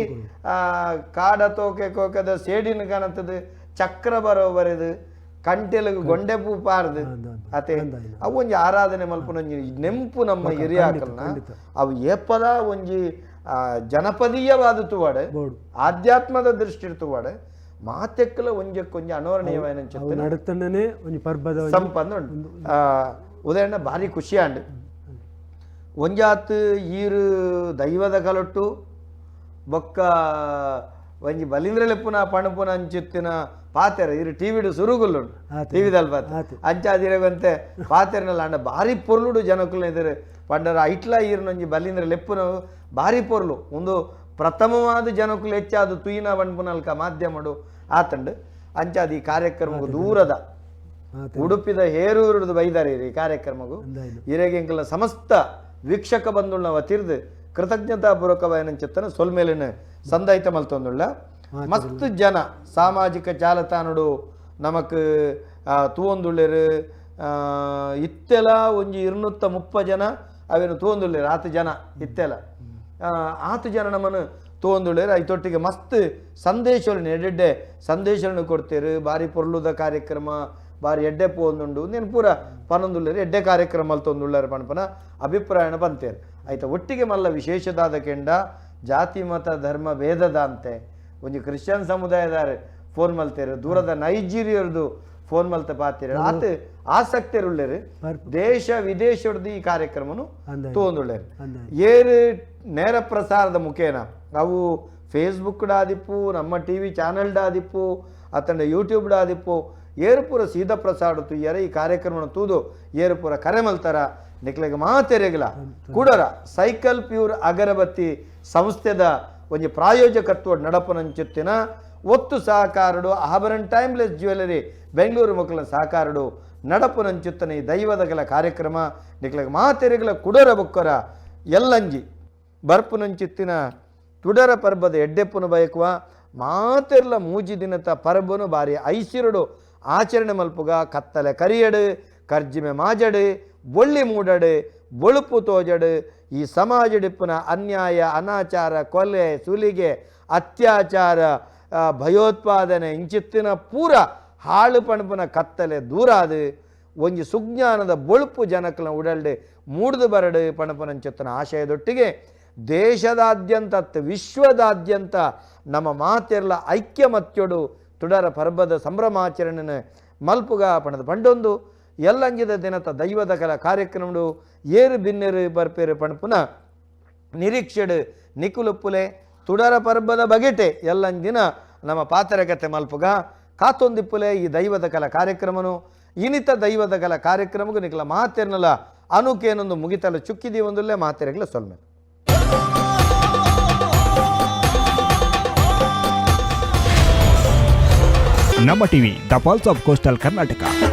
ಕಾಡ ತೋಕೆ ಕೋಕದ ಸೇಡಿನ ಕನತದ ಚಕ್ರ ಬರೋ ಬರೆದು ಕಂಟೆಲಗು ಗೊಂಡೆ ಪೂ ಪಾರ್ದು ಅತೆ ಅವು ಒಂಜಿ ಆರಾಧನೆ ಮಲ್ಪುನ ಒಂಜಿ ನೆಂಪು ನಮ್ಮ ಹಿರಿಯಾಕಲ್ನ ಅವು ಏಪದ ಒಂಜಿ ಜನಪದೀಯವಾದ ತುವಾಡೆ ಆಧ್ಯಾತ್ಮದ ದೃಷ್ಟಿ ತುವಾಡೆ ಮಾತೆಕ್ಕಲ ಒಂಜಕ್ಕೊಂಜಿ ಅನವರ್ಣೀಯವಾದ ನಡುತ್ತನೇ ಒಂಜಿ ಪರ್ಬದ ಸಂಪನ್ನ ಉಂಟು. ಉದಾಹರಣೆ ಭಾರಿ ಖುಷಿ ಆಂಡ್ ಒಂಜಾತ್ ಈರು ದೈವದ ಕಲೊಟ್ಟು ಬೊಕ್ಕ ಒಂಜಿ ಬಲಿಂದ್ರಲೆಪ್ಪುನ ಪಣಪುನ ಅಂಚಿತ್ತಿನ ಪಾತೆರ ಇರು ಟಿವಿಡು ಸುರುಗುಲ್ಲುಂಡು ಟಿವಿದಲ್ಲಿ ಪಾತೆ ಅಂಚಾದಿರಗಂತೆ ಪಾತೆರನಲ್ಲ ಅಂಡ ಭಾರಿ ಪೊರ್ಲುಡು ಜನಕುಲ್ನ ಎದುರು ಪಂಡರ ಐಟ್ಲ ಈರ್ನೊಂಜಿ ಬಲಿಂದ್ರ ಲೆಪ್ಪುನ ಭಾರಿ ಪೊರ್ಲು ಒಂದು ಪ್ರಥಮವಾದ ಜನಕುಲು ಹೆಚ್ಚಾದ ತುಯಿನ ಪಣ್ಪುನಲ್ಕ ಮಾಧ್ಯಮಡು ಆತಂಡು. ಅಂಚಾದ ಈ ಕಾರ್ಯಕ್ರಮకు ದೂರದ ಉಡುಪಿದ ಹೇರೂರುಡು ಬೈದಾರೆ ಈ ಕಾರ್ಯಕ್ರಮಗೂ ಇರೆಗೆಂಕಲ್ನ ಸಮಸ್ತ ವೀಕ್ಷಕ ಬಂಧುಳ್ನ ವತಿರ್ದು ಕೃತಜ್ಞತಾಪೂರ್ವಕವಾಯಿನ ಚಿತ್ತನ ಸೊಲ್ಮೇಲಿನ ಸಂದಾಯಿತ ಮಲ್ತೊಂದುಳ್ಳ. ಮಸ್ತ್ ಜನ ಸಾಮಾಜಿಕ ಜಾಲತಾಣಡು ನಮಕ್ ತೂವೊಂದುಳ್ಳೆರು. ಇತ್ತೆಲ ಒಂಜಿ 230 ಜನ ಅವೇನು ತೂವೊಂದುಳ್ಳೆರು. ಆತು ಜನ ಇತ್ತೆಲ ಆತು ಜನ ನಮ್ಮನ್ನು ತೂವೊಂದುಳ್ಳೆರು. ಐತೊಟ್ಟಿಗೆ ಮಸ್ತ್ ಸಂದೇಶಗಳನ್ನು ಎಡೆಡ್ಡೆ ಸಂದೇಶಗಳನ್ನು ಕೊಡ್ತೇರು. ಬಾರಿ ಪೊರ್ಲುದ ಕಾರ್ಯಕ್ರಮ ಬಾರಿ ಎಡ್ಡೆ ಪೋಂದುಂಡು నేను ಪೂರ ಪನೊಂದುಳ್ಳೆರು ಎಡ್ಡೆ ಕಾರ್ಯಕ್ರಮ ಮಲ್ತೊಂದುಳ್ಳೆರು ಪಣಪನ ಅಭಿಪ್ರಾಯನ ಪಂತೇರು. ಆಯ್ತಾ ಒಟ್ಟಿಗೆ ಮಲ್ಲ ವಿಶೇಷದಾದ ಕೆಂಡ ಜಾತಿ ಮತ ಧರ್ಮ ಭೇದದಾಂತೆ ಒಂಜಿ ಕ್ರಿಶ್ಚಿಯನ್ ಸಮುದಾಯದಾರೆ ಫೋನ್ ಮಲ್ತೇರು, ದೂರದ ನೈಜೀರಿಯರ್ದು ಫೋನ್ ಮಲ್ತ ಪಾತೇರು, ಆತ ಆಸಕ್ತರುಳ್ಳೇರು ದೇಶ ವಿದೇಶದ ಈ ಕಾರ್ಯಕ್ರಮನು ತೋಂದುಳ್ಳೇರು. ಏರು ನೇರ ಪ್ರಸಾರದ ಮುಖೇನ ಅವು ಫೇಸ್ಬುಕ್ ಡಾದಿಪ್ಪು, ನಮ್ಮ ಟಿ ವಿ ಚಾನಲ್ ಡಾದಿಪ್ಪು, ಅತಂಡ ಯೂಟ್ಯೂಬ್ ಡಾದಿಪ್ಪು ಏರುಪುರ ಸೀದಾ ಪ್ರಸಾರ ತುಯ್ಯರ ಈ ಕಾರ್ಯಕ್ರಮನ ತೂದು ಏರುಪುರ ಕರೆ ಮಲ್ತಾರ. ನಿಕ್ಲೆಗ್ ಮಾತೆರೆಗ್ಲ ಕೂಡರ ಸೈಕಲ್ ಪ್ಯೂರ್ ಅಗರಬತ್ತಿ ಸಂಸ್ಥೆದ ಒಂಜಿ ಪ್ರಾಯೋಜಕತ್ವ ನಡಪನಂಚುತ್ತಿನ ಒತ್ತು ಸಹಕಾರಡು ಆಭರಣ ಟೈಮ್ಲೆಸ್ ಜ್ಯುವೆಲರಿ ಬೆಂಗಳೂರು ಮಕ್ಕಳ ಸಹಕಾರಡು ನಡಪನಂಚುತ್ತನ ಈ ದೈವದಗಲ ಕಾರ್ಯಕ್ರಮ ನಿಕ್ಲೆಗ್ ಮಾತೆರೆಗ್ಲ ಕುಡರ ಬೊಕ್ಕರ ಎಲ್ಲಂಜಿ ಬರ್ಪುನಂಚಿತ್ತಿನ ತುಡರ ಪರ್ಬದ ಎಡ್ಡೆಪ್ಪುನ ಬಯಕುವ ಮಾತೆರ್ಲ ಮೂಜಿ ದಿನತ ಪರ್ಬನು ಬಾರಿ ಐಸಿರುಡು ಆಚರಣೆ ಮಲ್ಪುಗ ಕತ್ತಲೆ ಕರಿಯಡು ಕರ್ಜಿಮೆ ಮಾಜಡು ಬೊಳ್ಳಿ ಮೂಡಡು ಬೊಳುಪು ತೋಜಡು ಈ ಸಮಾಜಡಿಪ್ಪುನ ಅನ್ಯಾಯ ಅನಾಚಾರ ಕೊಲೆ ಸುಲಿಗೆ ಅತ್ಯಾಚಾರ ಭಯೋತ್ಪಾದನೆ ಇಂಚಿತ್ತಿನ ಪೂರ ಹಾಳು ಪಣಪುನ ಕತ್ತಲೆ ದೂರಾದು ಒಂಜಿ ಸುಜ್ಞಾನದ ಬೊಳುಪು ಜನಕಲ ಉಡಲ್ಡೆ ಮೂಡ್ದು ಬರಡು ಪಣಪನಂಚಿತ್ತಿನ ಆಶಯದೊಟ್ಟಿಗೆ ದೇಶದಾದ್ಯಂತ ವಿಶ್ವದಾದ್ಯಂತ ನಮ್ಮ ಮಾತೆರ್ಲ ಐಕ್ಯಮತ್ಯೊಡು ತುಡರ ಪರ್ಬದ ಸಂಭ್ರಮಾಚರಣೆ ಮಲ್ಪುಗ ಪಣದ ಪಂಡೊಂದು ಎಲ್ಲಂಜಿದ ದಿನತ ದೈವದ ಕಲ ಕಾರ್ಯಕ್ರಮಡು ಏರು ಬಿನ್ನೆರು ಬರ್ಪೇರು ಪಣಪುನ ನಿರೀಕ್ಷೆಡು ನಿಕುಲುಪ್ಪುಲೆ ತುಡರ ಪರ್ಬದ ಬಗೆಟೆ ಎಲ್ಲಂಜಿನ ನಮ್ಮ ಪಾತರಕತೆ ಮಲ್ಪುಗ ಕಾತೊಂದಿಪ್ಪುಲೆ ಈ ದೈವದ ಕಲ ಕಾರ್ಯಕ್ರಮನು ಇನಿತ ದೈವದ ಕಲ ಕಾರ್ಯಕ್ರಮಕ್ಕೂ ನಿಕಲ ಮಾತೆರ್ನಲ ಅನುಕೇನೊಂದು ಮುಗಿತಲ ಚುಕ್ಕಿದಿ ಒಂದುಲ್ಲೆ ಮಾತೆರಗ್ಲ ಸೊಲ್ಮೆ. Namma TV, the pulse of coastal Karnataka.